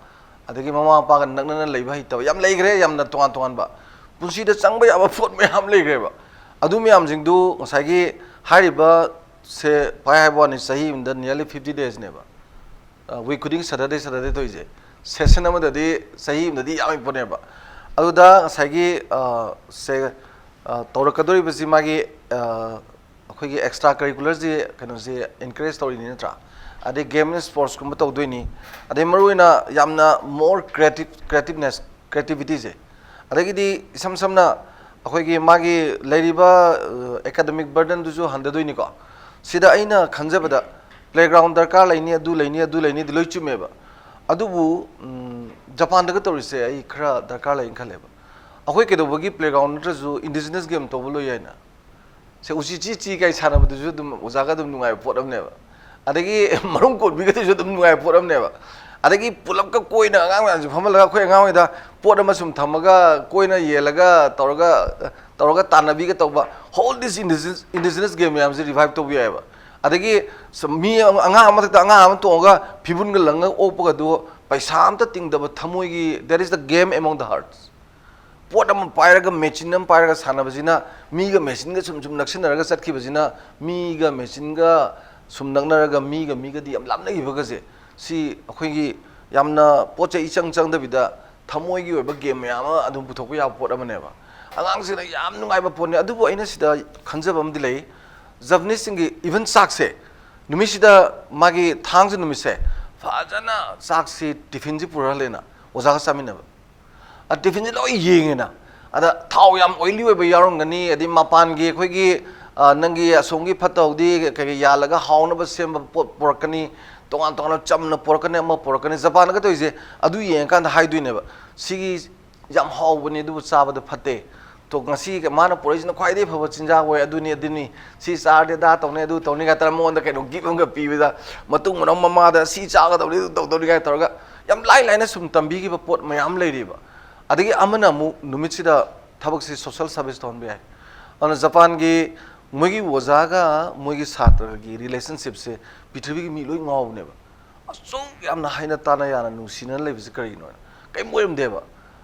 ꯑꯗꯒꯤ ꯃꯃꯥ ꯃꯄꯥꯒ ꯅꯛꯅꯅ ꯂꯩꯕ ꯍꯩꯇꯕ ꯌꯥꯝ ꯂꯩꯈ꯭ꯔꯦ, ꯌꯥꯝꯅ ꯇꯣꯉꯥꯟ ꯇꯣꯉꯥꯟꯕ ꯄꯨꯟꯁꯤꯗ ꯆꯪꯕ ꯌꯥꯕ ꯄꯣꯠ ꯃꯌꯥꯝ ꯂꯩꯈ꯭ꯔꯦꯕ꯫ ꯑꯗꯨ ꯃꯌꯥꯝꯁꯤꯡꯗꯨ ꯉꯁꯥꯏꯒꯤ ꯍꯥꯏꯔꯤꯕ ꯁꯦ ꯄꯥꯏ ꯍꯥꯏꯕ ꯋꯥꯅꯤ, ꯆꯍꯤ ꯑꯃꯗ nearly fifty daysꯅꯦꯕ꯫ ꯑ, week ꯈꯨꯗꯤꯡ Saturday, Saturday ꯊꯣꯛꯏꯁꯦ꯫ Session ꯑꯃꯗꯗꯤ ꯆꯍꯤ ꯑꯃꯗꯗꯤ ꯌꯥꯝꯃꯤ ꯄꯣꯠꯅꯦꯕ꯫ ꯑꯗꯨꯗ ꯉꯁꯥꯏꯒꯤ, ꯑ, ꯁꯦ, ꯑ, ꯇꯧꯔꯛꯀꯗꯧꯔꯤꯕꯁꯤ ꯃꯥꯒꯤ, ꯑ, ꯑꯩꯈꯣꯏꯒꯤ extra curricularꯁꯤ ꯀꯩꯅꯣꯁꯤ encourage ꯇꯧꯔꯤꯅꯤ ꯅꯠꯇ꯭ꯔꯥ? ꯑꯗꯩ game and sportsꯀꯨꯝꯕ ꯇꯧꯗꯣꯏꯅꯤ꯫ ꯑꯗꯩ ꯃꯔꯨꯑꯣꯏꯅ ꯌꯥꯝꯅ more creative, creativeness, creativityꯁꯦ꯫ ꯑꯗꯒꯤꯗꯤ ꯏꯁꯝ ꯁꯝꯅ ꯑꯩꯈꯣꯏꯒꯤ ꯃꯥꯒꯤ ꯂꯩꯔꯤꯕ, ꯑ, academic burdenꯗꯨꯁꯨ ꯍꯟꯊꯗꯣꯏꯅꯤꯀꯣ꯫ ꯁꯤꯗ ꯑꯩꯅ ꯈꯟꯖꯕꯗ playground ꯗꯔꯀꯥꯔ ꯂꯩꯅꯤ, ꯑꯗꯨ ꯂꯩꯅꯤ, ꯑꯗꯨ ꯂꯩꯅꯤꯗꯤ ꯂꯣꯏ ꯆꯨꯝꯃꯦꯕ꯫ ꯑꯗꯨꯕꯨ, ꯎꯝ, ꯖꯄꯥꯟꯗꯒ ꯇꯧꯔꯤꯁꯦ ꯑꯩ ꯈꯔ ꯗꯔꯀꯥꯔ ꯂꯩꯅ ꯈꯜꯂꯦꯕ꯫ ꯑꯩꯈꯣꯏ ꯀꯩꯗꯧꯕꯒꯤ playground ꯅꯠꯇ꯭ꯔꯁꯨ indigenous game ꯇꯧꯕ ꯂꯣꯏ ꯌꯥꯏꯅ? ꯁꯦ ꯎꯆꯤ ꯆꯤ ꯆꯤ ꯀꯥꯏ ꯁꯥꯟꯅꯕꯗꯨꯁꯨ ꯑꯗꯨꯝ ꯑꯣꯖꯥꯒ ꯑꯗꯨꯝ ꯅꯨꯡꯉꯥꯏꯕ ꯄꯣꯠ ꯑꯃꯅꯦꯕ꯫ ꯑꯗꯒꯤ ꯃꯔꯨꯝ ꯀꯣꯟꯕꯤꯒꯗꯨꯁꯨ ꯑꯗꯨꯝ ꯅꯨꯡꯉꯥꯏꯕ ꯄꯣꯠ ꯑꯃꯅꯦꯕ꯫ ꯑꯗꯒꯤ ꯄꯨꯂꯞꯀ ꯀꯣꯏꯅ ꯑꯉꯥꯡ ꯃꯌꯥꯝꯁꯦ ꯐꯝꯍꯜꯂꯒ ꯑꯩꯈꯣꯏ ꯑꯉꯥꯡ ꯍꯣꯏꯗ ꯄꯣꯠ ꯑꯃ ꯁꯨꯝ ꯊꯝꯃꯒ ꯀꯣꯏꯅ ꯌꯦꯜꯂꯒ ꯇꯧꯔꯒ, ꯇꯧꯔꯒ ꯇꯥꯟꯅꯕꯤꯒ ꯇꯧꯕ, all this indigenous, indigenous game ꯃꯌꯥꯝꯁꯦ revive ꯇꯧꯕ ꯌꯥꯏꯑꯕ꯫ ꯑꯗꯒꯤ ꯁꯨꯝ ꯃꯤ ꯑꯃ, ꯑꯉꯥꯡ ꯑꯃꯊꯛꯇ ꯑꯉꯥꯡ ꯑꯃ ꯇꯣꯡꯉꯒ ꯐꯤꯕꯨꯟꯒ ꯂꯪꯉꯒ ꯑꯣꯛꯄꯒꯗꯨ ꯄꯩꯁꯥ ꯑꯝꯇ ꯇꯤꯡꯗꯕ ꯊꯃꯣꯏꯒꯤ, that is the game among the hearts꯫ ꯄꯣꯠ ꯑꯃ ꯄꯥꯏꯔꯒ, ꯃꯦꯆꯤꯟ ꯑꯃ ꯄꯥꯏꯔꯒ ꯁꯥꯟꯅꯕꯁꯤꯅ ꯃꯤꯒ ꯃꯦꯆꯤꯟꯒ ꯁꯨꯝ ꯁꯨꯝ ꯅꯛꯁꯤꯟꯅꯔꯒ ꯆꯠꯈꯤꯕꯁꯤꯅ, ꯃꯤꯒ ꯃꯦꯆꯤꯟꯒ ꯁꯨꯝ ꯅꯛꯅꯔꯒ ꯃꯤꯒ ꯃꯤꯒꯗꯤ ꯌꯥꯝ ꯂꯥꯞꯅꯈꯤꯕꯒꯁꯦ, ꯁꯤ ꯑꯩꯈꯣꯏꯒꯤ ꯌꯥꯝꯅ ꯄꯣꯠ ꯆꯩ ꯏꯆꯪ ꯆꯪꯗꯕꯤꯗ ꯊꯃꯣꯏꯒꯤ ꯑꯣꯏꯕ game ꯃꯌꯥꯝ ꯑꯃ ꯑꯗꯨꯝ ꯄꯨꯊꯣꯛꯄ ꯌꯥꯕ ꯄꯣꯠ ꯑꯃꯅꯦꯕ꯫ ꯑꯉꯥꯡꯁꯤꯡꯅ ꯌꯥꯝ ꯅꯨꯡꯉꯥꯏꯕ ꯄꯣꯠꯅꯤ꯫ ꯑꯗꯨꯕꯨ ꯑꯩꯅ ꯁꯤꯗ ꯈꯟꯖꯕ ꯑꯃꯗꯤ ꯂꯩ, Japaneseꯁꯤꯡꯒꯤ even ꯆꯥꯛꯁꯦ, ꯅꯨꯃꯤꯠꯁꯤꯗ ꯃꯥꯒꯤ ꯊꯥꯡꯖ ꯅꯨꯃꯤꯠꯁꯦ ꯐꯖꯅ ꯆꯥꯛꯁꯤ tiffinꯁꯤ ꯄꯨꯔꯍꯜꯂꯦꯅ ꯑꯣꯖꯥꯒ ꯆꯥꯃꯤꯟꯅꯕ꯫ ꯑ, tiffinꯁꯦ ꯂꯣꯏ ꯌꯦꯡꯉꯦꯅ꯫ ꯑꯗ ꯊꯥꯎ ꯌꯥꯝ oily ꯑꯣꯏꯕ ꯌꯥꯎꯔꯝꯒꯅꯤ, ꯑꯗꯩ ꯃꯄꯥꯟꯒꯤ ꯑꯩꯈꯣꯏꯒꯤ, ꯑ, ꯅꯪꯒꯤ ꯑꯁꯣꯝꯒꯤ ꯐꯠꯇ ꯍꯥꯎꯗꯤ ꯀꯩꯀꯩ ꯌꯥꯜꯂꯒ ꯍꯥꯎꯅꯕ ꯁꯦꯝꯕ ꯄꯣꯠ ꯄꯨꯔꯛꯀꯅꯤ, ꯇꯣꯉꯥꯟ ꯇꯣꯉꯥꯟꯅ ꯆꯝꯅ ꯄꯨꯔꯛꯀꯅꯤ, ꯑꯃ ꯄꯨꯔꯛꯀꯅꯤ꯫ ꯖꯄꯥꯟꯗꯒ ꯇꯧꯔꯤꯁꯦ ꯑꯗꯨ ꯌꯦꯡꯉꯀꯥꯟꯗ ꯍꯥꯏꯗꯣꯏꯅꯦꯕ, "ꯁꯤꯒꯤ ꯌꯥꯝ ꯍꯥꯎꯕꯅꯤ, ꯑꯗꯨꯕꯨ ꯆꯥꯕꯗ ꯐꯠꯇꯦ꯫ ꯇꯣ, ꯉꯁꯤ ꯃꯥꯅ ꯄꯨꯔꯛꯏꯁꯤꯅ ꯈ꯭ꯋꯥꯏꯗꯒꯤ ꯐꯕ ꯆꯤꯟꯖꯥꯛ ꯑꯣꯏ, ꯑꯗꯨꯅꯤ ꯑꯗꯨꯅꯤ, ꯁꯤ ꯆꯥꯔꯗꯤ ꯑꯗꯥ ꯇꯧꯅꯤ, ꯑꯗꯨ ꯇꯧꯅꯤ" ꯀꯥꯏ ꯇꯧꯔꯒ ꯃꯉꯣꯟꯗ ꯀꯩꯅꯣ ꯒꯤꯐ ꯑꯃꯒ ꯄꯤꯕꯗ, ꯃꯇꯨꯡ ꯃꯅꯥꯎ ꯃꯃꯥꯗ "ꯁꯤ ꯆꯥꯒꯗꯧꯅꯤ, ꯑꯗꯨ ꯇꯧꯗꯧꯅꯤ" ꯀꯥꯏ ꯇꯧꯔꯒ ꯌꯥꯝ ꯂꯥꯏ ꯂꯥꯏꯅ ꯁꯨꯝ ꯇꯝꯕꯤꯈꯤꯕ ꯄꯣꯠ ꯃꯌꯥꯝ ꯂꯩꯔꯤꯕ꯫ ꯑꯗꯒꯤ ꯑꯃꯅ ꯑꯃꯨꯛ ꯅꯨꯃꯤꯠꯁꯤꯗ ꯊꯕꯛꯁꯤ ꯁꯣꯁꯦꯜ ꯁꯥꯔꯚꯤꯁ ꯇꯧꯍꯟꯕ ꯌꯥꯏ꯫ ꯑꯗꯨꯅ ꯖꯄꯥꯟꯒꯤ ꯃꯣꯏꯒꯤ ꯑꯣꯖꯥꯒ ꯃꯣꯏꯒꯤ ꯁꯥꯇ꯭ꯔꯒꯤ ꯔꯤꯂꯦꯁꯟꯁꯤꯞꯁꯦ ꯄ꯭ꯔꯤꯊꯤꯕꯤꯒꯤ ꯃꯤ ꯂꯣꯏ ꯉꯥꯎꯕꯅꯦꯕ꯫ ꯑꯁꯨꯛ ꯌꯥꯝꯅ ꯍꯥꯏꯅ ꯇꯥꯅ ꯌꯥꯅ ꯅꯨꯡꯁꯤꯅꯅ ꯂꯩꯕꯁꯦ ꯀꯔꯤꯒꯤꯅꯣ? ꯀꯔꯤꯝ ꯑꯣꯏꯔꯝꯗꯦꯕ꯫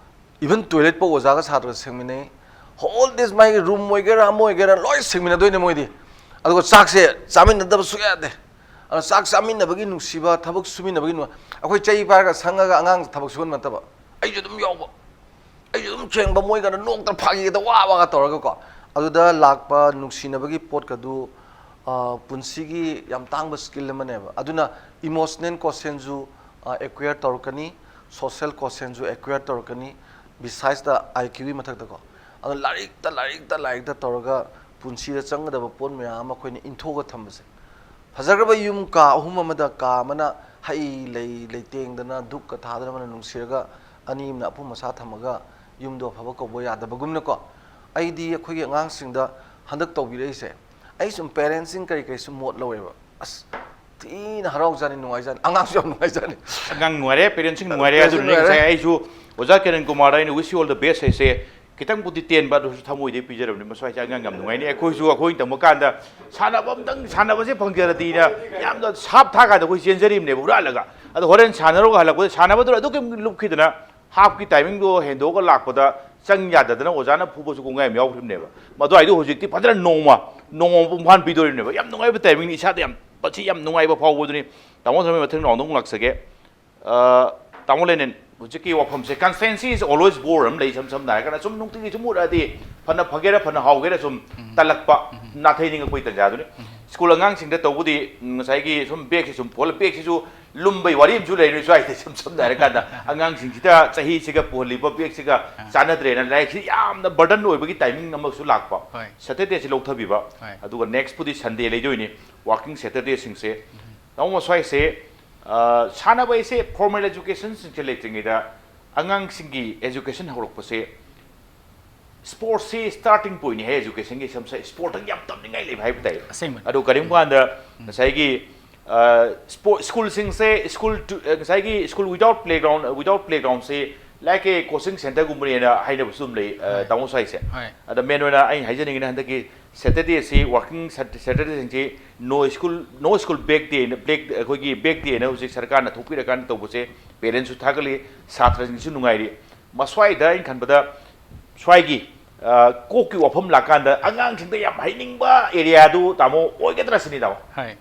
ꯏꯚꯟ ꯇꯣꯏꯂꯦꯠ ꯐꯥꯎ ꯑꯣꯖꯥꯒ ꯁꯥꯇ꯭ꯔꯒ ꯁꯦꯡꯃꯤꯟꯅꯩ꯫ ꯍꯣꯜ ꯗꯦꯁ ꯃꯥꯒꯤ ꯔꯨꯝ ꯑꯣꯏꯒꯦꯔꯥ ꯑꯃ ꯑꯣꯏꯒꯦꯔꯥ ꯂꯣꯏ ꯁꯦꯡꯃꯤꯟꯅꯗꯣꯏꯅꯦ ꯃꯣꯏꯗꯤ꯫ ꯑꯗꯨꯒ ꯆꯥꯛꯁꯦ ꯆꯥꯃꯤꯟꯅꯗꯕ ꯁꯨꯛꯌꯥ ꯌꯥꯗꯦ꯫ ꯑꯗꯣ ꯆꯥꯛ ꯆꯥꯃꯤꯟꯅꯕꯒꯤ ꯅꯨꯡꯁꯤꯕ, ꯊꯕꯛ ꯁꯨꯃꯤꯟꯅꯕꯒꯤ ꯅꯨꯡ-, ꯑꯩꯈꯣꯏ ꯆꯩ ꯄꯥꯏꯔꯒ ꯁꯪꯉꯒ ꯑꯉꯥꯡ ꯊꯕꯛ ꯁꯨꯍꯟꯕ ꯅꯠꯇꯕ, ꯑꯩꯁꯨ ꯑꯗꯨꯝ ꯌꯥꯎꯕ, ꯑꯩꯁꯨ ꯑꯗꯨꯝ ꯊꯦꯡꯕ, ꯃꯣꯏꯒꯅ ꯅꯣꯛꯇ ꯐꯥꯒꯤꯒꯗ ꯋꯥ ꯋꯥꯒ ꯇꯧꯔꯒꯀꯣ꯫ ꯑꯗꯨꯗ ꯂꯥꯛꯄ ꯅꯨꯡꯁꯤꯅꯕꯒꯤ ꯄꯣꯠꯀꯗꯨ, ꯑ, ꯄꯨꯟꯁꯤꯒꯤ ꯌꯥꯝ ꯇꯥꯡꯕ ꯁ꯭ꯀꯤꯜ ꯑꯃꯅꯦꯕ꯫ ꯑꯗꯨꯅ ꯏꯃꯣꯁꯅꯦꯜ ꯀꯣꯁꯦꯟꯁꯨ, ꯑ, ꯑꯦꯀ꯭ꯋꯦꯌꯔ ꯇꯧꯔꯛꯀꯅꯤ, ꯁꯣꯁꯦꯜ ꯀꯣꯁꯦꯟꯁꯨ ꯑꯦꯀ꯭ꯋꯦꯌꯔ ꯇꯧꯔꯛꯀꯅꯤ, ꯕꯤꯁꯥꯏꯁꯇ ꯑꯥꯏ ꯀ꯭ꯌꯨꯒꯤ ꯃꯊꯛꯇꯀꯣ꯫ ꯑꯗꯨꯅ ꯂꯥꯏꯔꯤꯛꯇ, ꯂꯥꯏꯔꯤꯛꯇ, ꯂꯥꯏꯔꯤꯛꯇ ꯇꯧꯔꯒ ꯄꯨꯟꯁꯤꯗ ꯆꯪꯒꯗꯕ ꯄꯣꯠ ꯃꯌꯥꯝ ꯑꯃ ꯑꯩꯈꯣꯏꯅ ꯏꯟꯊꯣꯛꯑꯒ ꯊꯝꯕꯁꯦ꯫ ꯐꯖꯈ꯭ꯔꯕ ꯌꯨꯝ ꯀꯥ ꯑꯍꯨꯝ ꯑꯃꯗ ꯀꯥ ꯑꯃꯅ ꯍꯩ ꯂꯩ ꯂꯩꯇꯦꯡꯗꯅ ꯙꯨꯞꯀ ꯊꯥꯗꯅ ꯑꯃꯅ ꯅꯨꯡꯁꯤꯔꯒ ꯑꯅꯤ ꯑꯃꯅ ꯑꯄꯨꯝ ꯑꯁꯥ ꯊꯝꯃꯒ ꯌꯨꯝꯗꯣ ꯑꯐꯕ ꯀꯧꯕ ꯌꯥꯗꯕꯒꯨꯝꯅꯀꯣ, ꯑꯩꯗꯤ ꯑꯩꯈꯣꯏꯒꯤ ꯑꯉꯥꯡꯁꯤꯡꯗ ꯍꯟꯗꯛ ꯇꯧꯕꯤꯔꯛꯏꯁꯦ, ꯑꯩ ꯁꯨꯝ ꯄꯦꯔꯦꯟꯁꯁꯤꯡ ꯀꯔꯤ ꯀꯔꯤ ꯁꯨꯝ ꯃꯣꯠ ꯂꯧꯋꯦꯕ꯫ ꯑꯁ, ꯊꯤꯅ ꯍꯔꯥꯎꯖꯥꯅꯤ, ꯅꯨꯡꯉꯥꯏꯖꯥꯅꯤ, ꯑꯉꯥꯡꯁꯨ ꯌꯥꯝ ꯅꯨꯡꯉꯥꯏꯖꯥꯅꯤ꯫ ꯑꯉꯥꯡ ꯅꯨꯡꯉꯥꯏꯔꯦ, ꯄꯦꯔꯦꯟꯁꯁꯤꯡ ꯅꯨꯡꯉꯥꯏꯔꯦ꯫ ꯄꯦꯔꯦꯟꯁꯁꯤꯡ ꯑꯗꯨꯅꯅꯦ ꯅꯨꯡꯉꯥꯏꯔꯦ꯫ ꯉꯁꯥꯏ ꯑꯩꯁꯨ ꯑꯣꯖꯥ ꯀꯤꯔꯟ ꯀꯨꯃꯥꯔꯗ ꯑꯩꯅ "Wish you all the best" ꯍꯥꯏꯁꯦ ꯈꯤꯇꯪꯕꯨꯗꯤ ꯇꯦꯟꯕ, ꯑꯗꯨꯁꯨ ꯊꯃꯣꯏꯗꯩ ꯄꯤꯖꯔꯕꯅꯤ꯫ ꯃꯁ꯭ꯋꯥꯏꯁꯦ ꯑꯉꯥꯡ ꯌꯥꯝ ꯅꯨꯡꯉꯥꯏꯅꯤ꯫ ꯑꯩꯈꯣꯏꯁꯨ ꯑꯩꯈꯣꯏꯅ ꯇꯝꯕ ꯀꯥꯟꯗ ꯁꯥꯟꯅꯕ ꯑꯝꯇꯪ, ꯁꯥꯟꯅꯕꯁꯦ ꯐꯪꯖꯔꯗꯤꯅ ꯌꯥꯝꯅ ꯁꯥꯞ ꯊꯥ ꯀꯥꯟꯗ ꯑꯩꯈꯣꯏ ꯆꯦꯟꯖꯔꯤꯕꯅꯦꯕ ꯍꯨꯔꯥꯜꯂꯒ꯫ ꯑꯗꯣ ꯍꯣꯔꯦꯟ ꯁꯥꯟꯅꯔꯨꯒ ꯍꯜꯂꯛꯄꯗ ꯁꯥꯟꯅꯕꯗꯨꯅ ꯑꯗꯨꯛꯀꯤ ꯂꯨꯞꯈꯤꯗꯅ ꯍꯥꯞꯀꯤ ꯇꯥꯏꯃꯤꯡꯗꯣ ꯍꯦꯟꯗꯣꯛꯑꯒ ꯂꯥꯛꯄꯗ ꯆꯪ ꯌꯥꯗꯗꯅ ꯑꯣꯖꯥꯅ ꯐꯨꯕꯁꯨ ꯀꯣꯡꯒꯥꯏ ꯑꯃ ꯌꯥꯎꯈ꯭ꯔꯤꯕꯅꯦꯕ꯫ ꯃꯗꯨꯋꯥꯏꯗꯣ ꯍꯧꯖꯤꯛꯇꯤ ꯐꯖꯅ ꯅꯣꯡꯃ, ꯅꯣꯡꯃ ꯃꯄꯨꯡ ꯐꯥꯅ ꯄꯤꯗꯣꯔꯤꯕꯅꯦꯕ꯫ ꯌꯥꯝ ꯅꯨꯡꯉꯥꯏꯕ ꯇꯥꯏꯃꯤꯡꯅꯤ, ꯏꯁꯥꯗ ꯌꯥꯝ, ꯃꯁꯤ ꯌꯥꯝ ꯅꯨꯡꯉꯥꯏꯕ ꯐꯥꯎꯕꯗꯨꯅꯤ꯫ ꯇꯥꯃꯣ ꯊꯧꯔꯝꯒꯤ ꯃꯊꯪ ꯔꯥꯎꯟꯗ ꯑꯃꯨꯛ ꯂꯥꯛꯆꯒꯦ꯫ ꯑ, ꯇꯥꯃꯣ ꯂꯦꯅꯤꯟ, ꯍꯧꯖꯤꯛꯀꯤ ꯋꯥꯐꯝꯁꯦ, "Constancy is always bore" ꯑꯃ ꯂꯩ, ꯏꯁꯝ ꯁꯝꯅ ꯍꯥꯏꯔꯒꯅ ꯁꯨꯝ ꯅꯨꯡꯇꯤꯒꯤ ꯁꯨꯝ ꯎꯔꯛꯑꯗꯤ ꯐꯅ ꯐꯒꯦꯔꯥ ꯐꯅ ꯍꯥꯎꯒꯦꯔꯥ ꯁꯨꯝ ꯎꯝ꯫ ꯇꯜꯂꯛꯄ, ꯎꯝ꯫ ꯅꯥꯊꯩꯅꯤꯡꯉꯛꯄꯒꯤ ꯇꯥꯟꯖꯥꯗꯨꯅꯤ꯫ ꯎꯝ꯫ ꯁ꯭ꯀꯨꯜ ꯑꯉꯥꯡꯁꯤꯡꯗ ꯇꯧꯕꯗꯤ ꯉꯁꯥꯏꯒꯤ ꯁꯨꯝ ꯕꯦꯒꯁꯤ ꯁꯨꯝ ꯄꯨꯍꯜꯂ, ꯕꯦꯒꯁꯤꯁꯨ ꯂꯨꯝꯕꯩ ꯋꯥꯔꯤ ꯑꯃꯁꯨ ꯂꯩꯔꯦ ꯁ꯭ꯋꯥꯏꯗ, ꯏꯁꯝ ꯁꯝꯅ ꯍꯥꯏꯔꯀꯥꯟꯗ ꯑꯉꯥꯡꯁꯤꯡꯁꯤꯗ ꯆꯍꯤꯁꯤꯒ ꯄꯨꯍꯜꯂꯤꯕ ꯕꯦꯒꯁꯤꯒ ꯆꯥꯟꯅꯗ꯭ꯔꯦꯅ ꯂꯥꯏꯔꯤꯛꯁꯤ ꯌꯥꯝꯅ ꯕꯔꯗꯟ ꯑꯣꯏꯕꯒꯤ ꯇꯥꯏꯃꯤꯡ ꯑꯃꯁꯨ ꯂꯥꯛꯄ꯫ ꯍꯣꯏ꯫ ꯁꯦꯇꯔꯗꯦꯁꯤ ꯂꯧꯊꯕꯤꯕ꯫ ꯍꯣꯏ꯫ ꯑꯗꯨꯒ ꯅꯦꯛꯁꯄꯨꯗꯤ ꯁꯟꯗꯦ ꯂꯩꯗꯣꯏꯅꯤ, ꯋꯥꯔꯀꯤꯡ ꯁꯦꯇꯔꯗꯦꯁꯤꯡꯁꯦ꯫ ꯇꯥꯃꯣ, ꯁ꯭ꯋꯥꯏꯁꯦ, ꯑ, ꯁꯥꯟꯅꯕ ꯍꯥꯏꯁꯦ ꯐꯣꯔꯃꯦꯜ ꯑꯦꯖꯨꯀꯦꯁꯟꯁꯤꯡꯁꯦ ꯂꯩꯇ꯭ꯔꯤꯉꯩꯗ ꯑꯉꯥꯡꯁꯤꯡꯒꯤ ꯑꯦꯖꯨꯀꯦꯁꯟ ꯍꯧꯔꯛꯄꯁꯦ ꯁ꯭ꯄꯣꯔꯠꯁꯤ ꯁ꯭ꯇꯥꯔꯇꯤꯡ ꯄꯣꯏꯟꯠꯅꯤ ꯍꯥꯏ, ꯑꯦꯖꯨꯀꯦꯁꯟꯒꯤ ꯁꯝꯁ-, ꯁ꯭ꯄꯣꯔꯠꯇ ꯌꯥꯝ ꯇꯝꯅꯤꯡꯉꯥꯏ ꯂꯩꯕ ꯍꯥꯏꯕ ꯇꯥꯏ꯫ ꯑꯁꯦꯡꯕꯅꯤ꯫ ꯑꯗꯨ ꯀꯔꯤꯒꯨꯝꯕ ꯀꯥꯟꯗ ꯉꯁꯥꯏꯒꯤ, ꯑ, ꯁ꯭ꯄꯣ-, ꯁ꯭ꯀꯨꯜꯁꯤꯡꯁꯦ, ꯁ꯭ꯀꯨꯜ ꯇꯨ-, ꯑ, ꯉꯁꯥꯏꯒꯤ ꯁ꯭ꯀꯨꯜ ꯋꯤꯗꯥꯎꯠ ꯄ꯭ꯂꯦꯒ꯭ꯔꯥꯎꯟ, ꯋꯤꯗꯥꯎꯠ ꯄ꯭ꯂꯦꯒ꯭ꯔꯥꯎꯟꯁꯦ ꯂꯥꯏꯛ ꯑꯦ ꯀꯣꯆꯤꯡ ꯁꯦꯟꯇꯔꯒꯨꯝꯕꯅꯦꯅ ꯍꯥꯏꯅꯕꯁꯨ ꯑꯗꯨꯝ ꯂꯩ, ꯑ, ꯍꯣꯏ꯫ ꯇꯥꯃꯣ, ꯁ꯭ꯋꯥꯏꯁꯦ꯫ ꯍꯣꯏ꯫ ꯑꯗ ꯃꯦꯟ ꯑꯣꯏꯅ ꯑꯩꯅ ꯍꯥꯏꯖꯅꯤꯡꯉꯤꯅ ꯍꯟꯗꯛꯀꯤ ꯁꯦꯇꯔꯗꯦꯁꯤ, ꯋꯥꯔꯀꯤꯡ ꯁꯦꯇꯔꯗꯦꯁꯤꯡꯁꯤ no school, no school back day, ꯕ꯭ꯂꯦꯛ, ꯑꯩꯈꯣꯏꯒꯤ ꯕꯦꯛ ꯗꯦꯅ ꯍꯧꯖꯤꯛ ꯁꯔꯀꯥꯔꯅ ꯊꯣꯛꯄꯤꯔꯀꯥꯟꯗ ꯇꯧꯕꯁꯦ ꯄꯦꯔꯦꯟꯁꯁꯨ ꯊꯥꯒꯠꯂꯤ, ꯁꯥꯇ꯭ꯔꯁꯤꯡꯁꯨ ꯅꯨꯡꯉꯥꯏꯔꯤ꯫ ꯃꯁ꯭ꯋꯥꯏꯗ ꯑꯩꯅ ꯈꯟꯕꯗ ꯁ꯭ꯋꯥꯏꯒꯤ, ꯑ, ꯀꯣꯛꯀꯤ ꯋꯥꯐꯝ ꯂꯥꯛꯀꯥꯟꯗ ꯑꯉꯥꯡꯁꯤꯡꯗ ꯌꯥꯝ ꯍꯩꯅꯤꯡꯕ ꯑꯦꯔꯤꯌꯥꯗꯨ, ꯇꯥꯃꯣ, ꯑꯣꯏꯒꯗ꯭ꯔꯥ ꯁꯤꯅꯤ, ꯇꯥꯃꯣ꯫ ꯍꯣꯏ꯫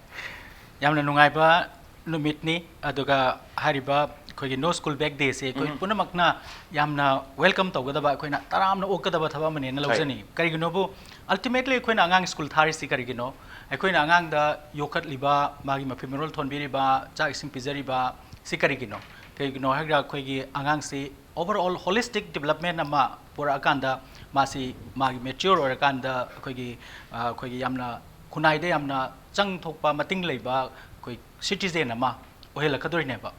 ꯌꯥꯝꯅ ꯅꯨꯡꯉꯥꯏꯕ ꯅꯨꯃꯤꯠꯅꯤ꯫ ꯑꯗꯨꯒ ꯍꯥꯏꯔꯤꯕ ꯑꯩꯈꯣꯏꯒꯤ No School Back Day ꯁꯦ ꯑꯩꯈꯣꯏ ꯎꯝ꯫ ꯄꯨꯝꯅꯃꯛꯅ ꯌꯥꯝꯅ ꯋꯦꯜꯀꯝ ꯇꯧꯒꯗꯕ, ꯑꯩꯈꯣꯏꯅ ꯇꯔꯥꯝꯅ ꯑꯣꯛꯀꯗꯕ ꯊꯕꯛ ꯑꯃꯅꯦꯅ ꯍꯣꯏ꯫ ꯂꯧꯖꯅꯤꯡꯉꯤ꯫ ꯀꯔꯤꯒꯤꯅꯣꯕꯨ, ꯑꯜꯇꯤꯃꯦꯠꯂꯤ ꯑꯩꯈꯣꯏꯅ ꯑꯉꯥꯡ ꯁ꯭ꯀꯨꯜ ꯊꯥꯔꯤꯁꯤ ꯀꯔꯤꯒꯤꯅꯣ? ꯑꯩꯈꯣꯏꯅ ꯑꯉꯥꯡꯗ ꯌꯣꯛꯈꯠꯂꯤꯕ, ꯃꯥꯒꯤ ꯃꯐꯤ ꯃꯔꯣꯜ ꯊꯣꯟꯕꯤꯔꯤꯕ, ꯆꯥꯛ ꯏꯁꯤꯡ ꯄꯤꯖꯔꯤꯕ ꯁꯤ ꯀꯔꯤꯒꯤꯅꯣ? ꯀꯔꯤꯒꯤꯅꯣ ꯍꯥꯏꯔꯒ ꯑꯩꯈꯣꯏꯒꯤ ꯑꯉꯥꯡꯁꯤ overall holistic development ꯑꯃ ꯄꯨꯔꯛꯑꯀꯥꯟꯗ ꯃꯥꯁꯤ ꯃꯥꯒꯤ ꯃꯦꯆ꯭ꯌꯣꯔ ꯑꯣꯏꯔꯀꯥꯟꯗ ꯑꯩꯈꯣꯏꯒꯤ, ꯑ, ꯑꯩꯈꯣꯏꯒꯤ ꯌꯥꯝꯅ ꯈꯨꯟꯅꯥꯏꯗ ꯌꯥꯝꯅ ꯆꯪ ꯊꯣꯛꯄ ꯃꯇꯤꯡ ꯂꯩꯕ ꯑꯩꯈꯣꯏ ꯁꯤꯇꯤꯖꯦꯟ ꯑꯃ ꯑꯣꯏꯍꯜꯂꯛꯀꯗꯣꯏꯅꯦꯕ꯫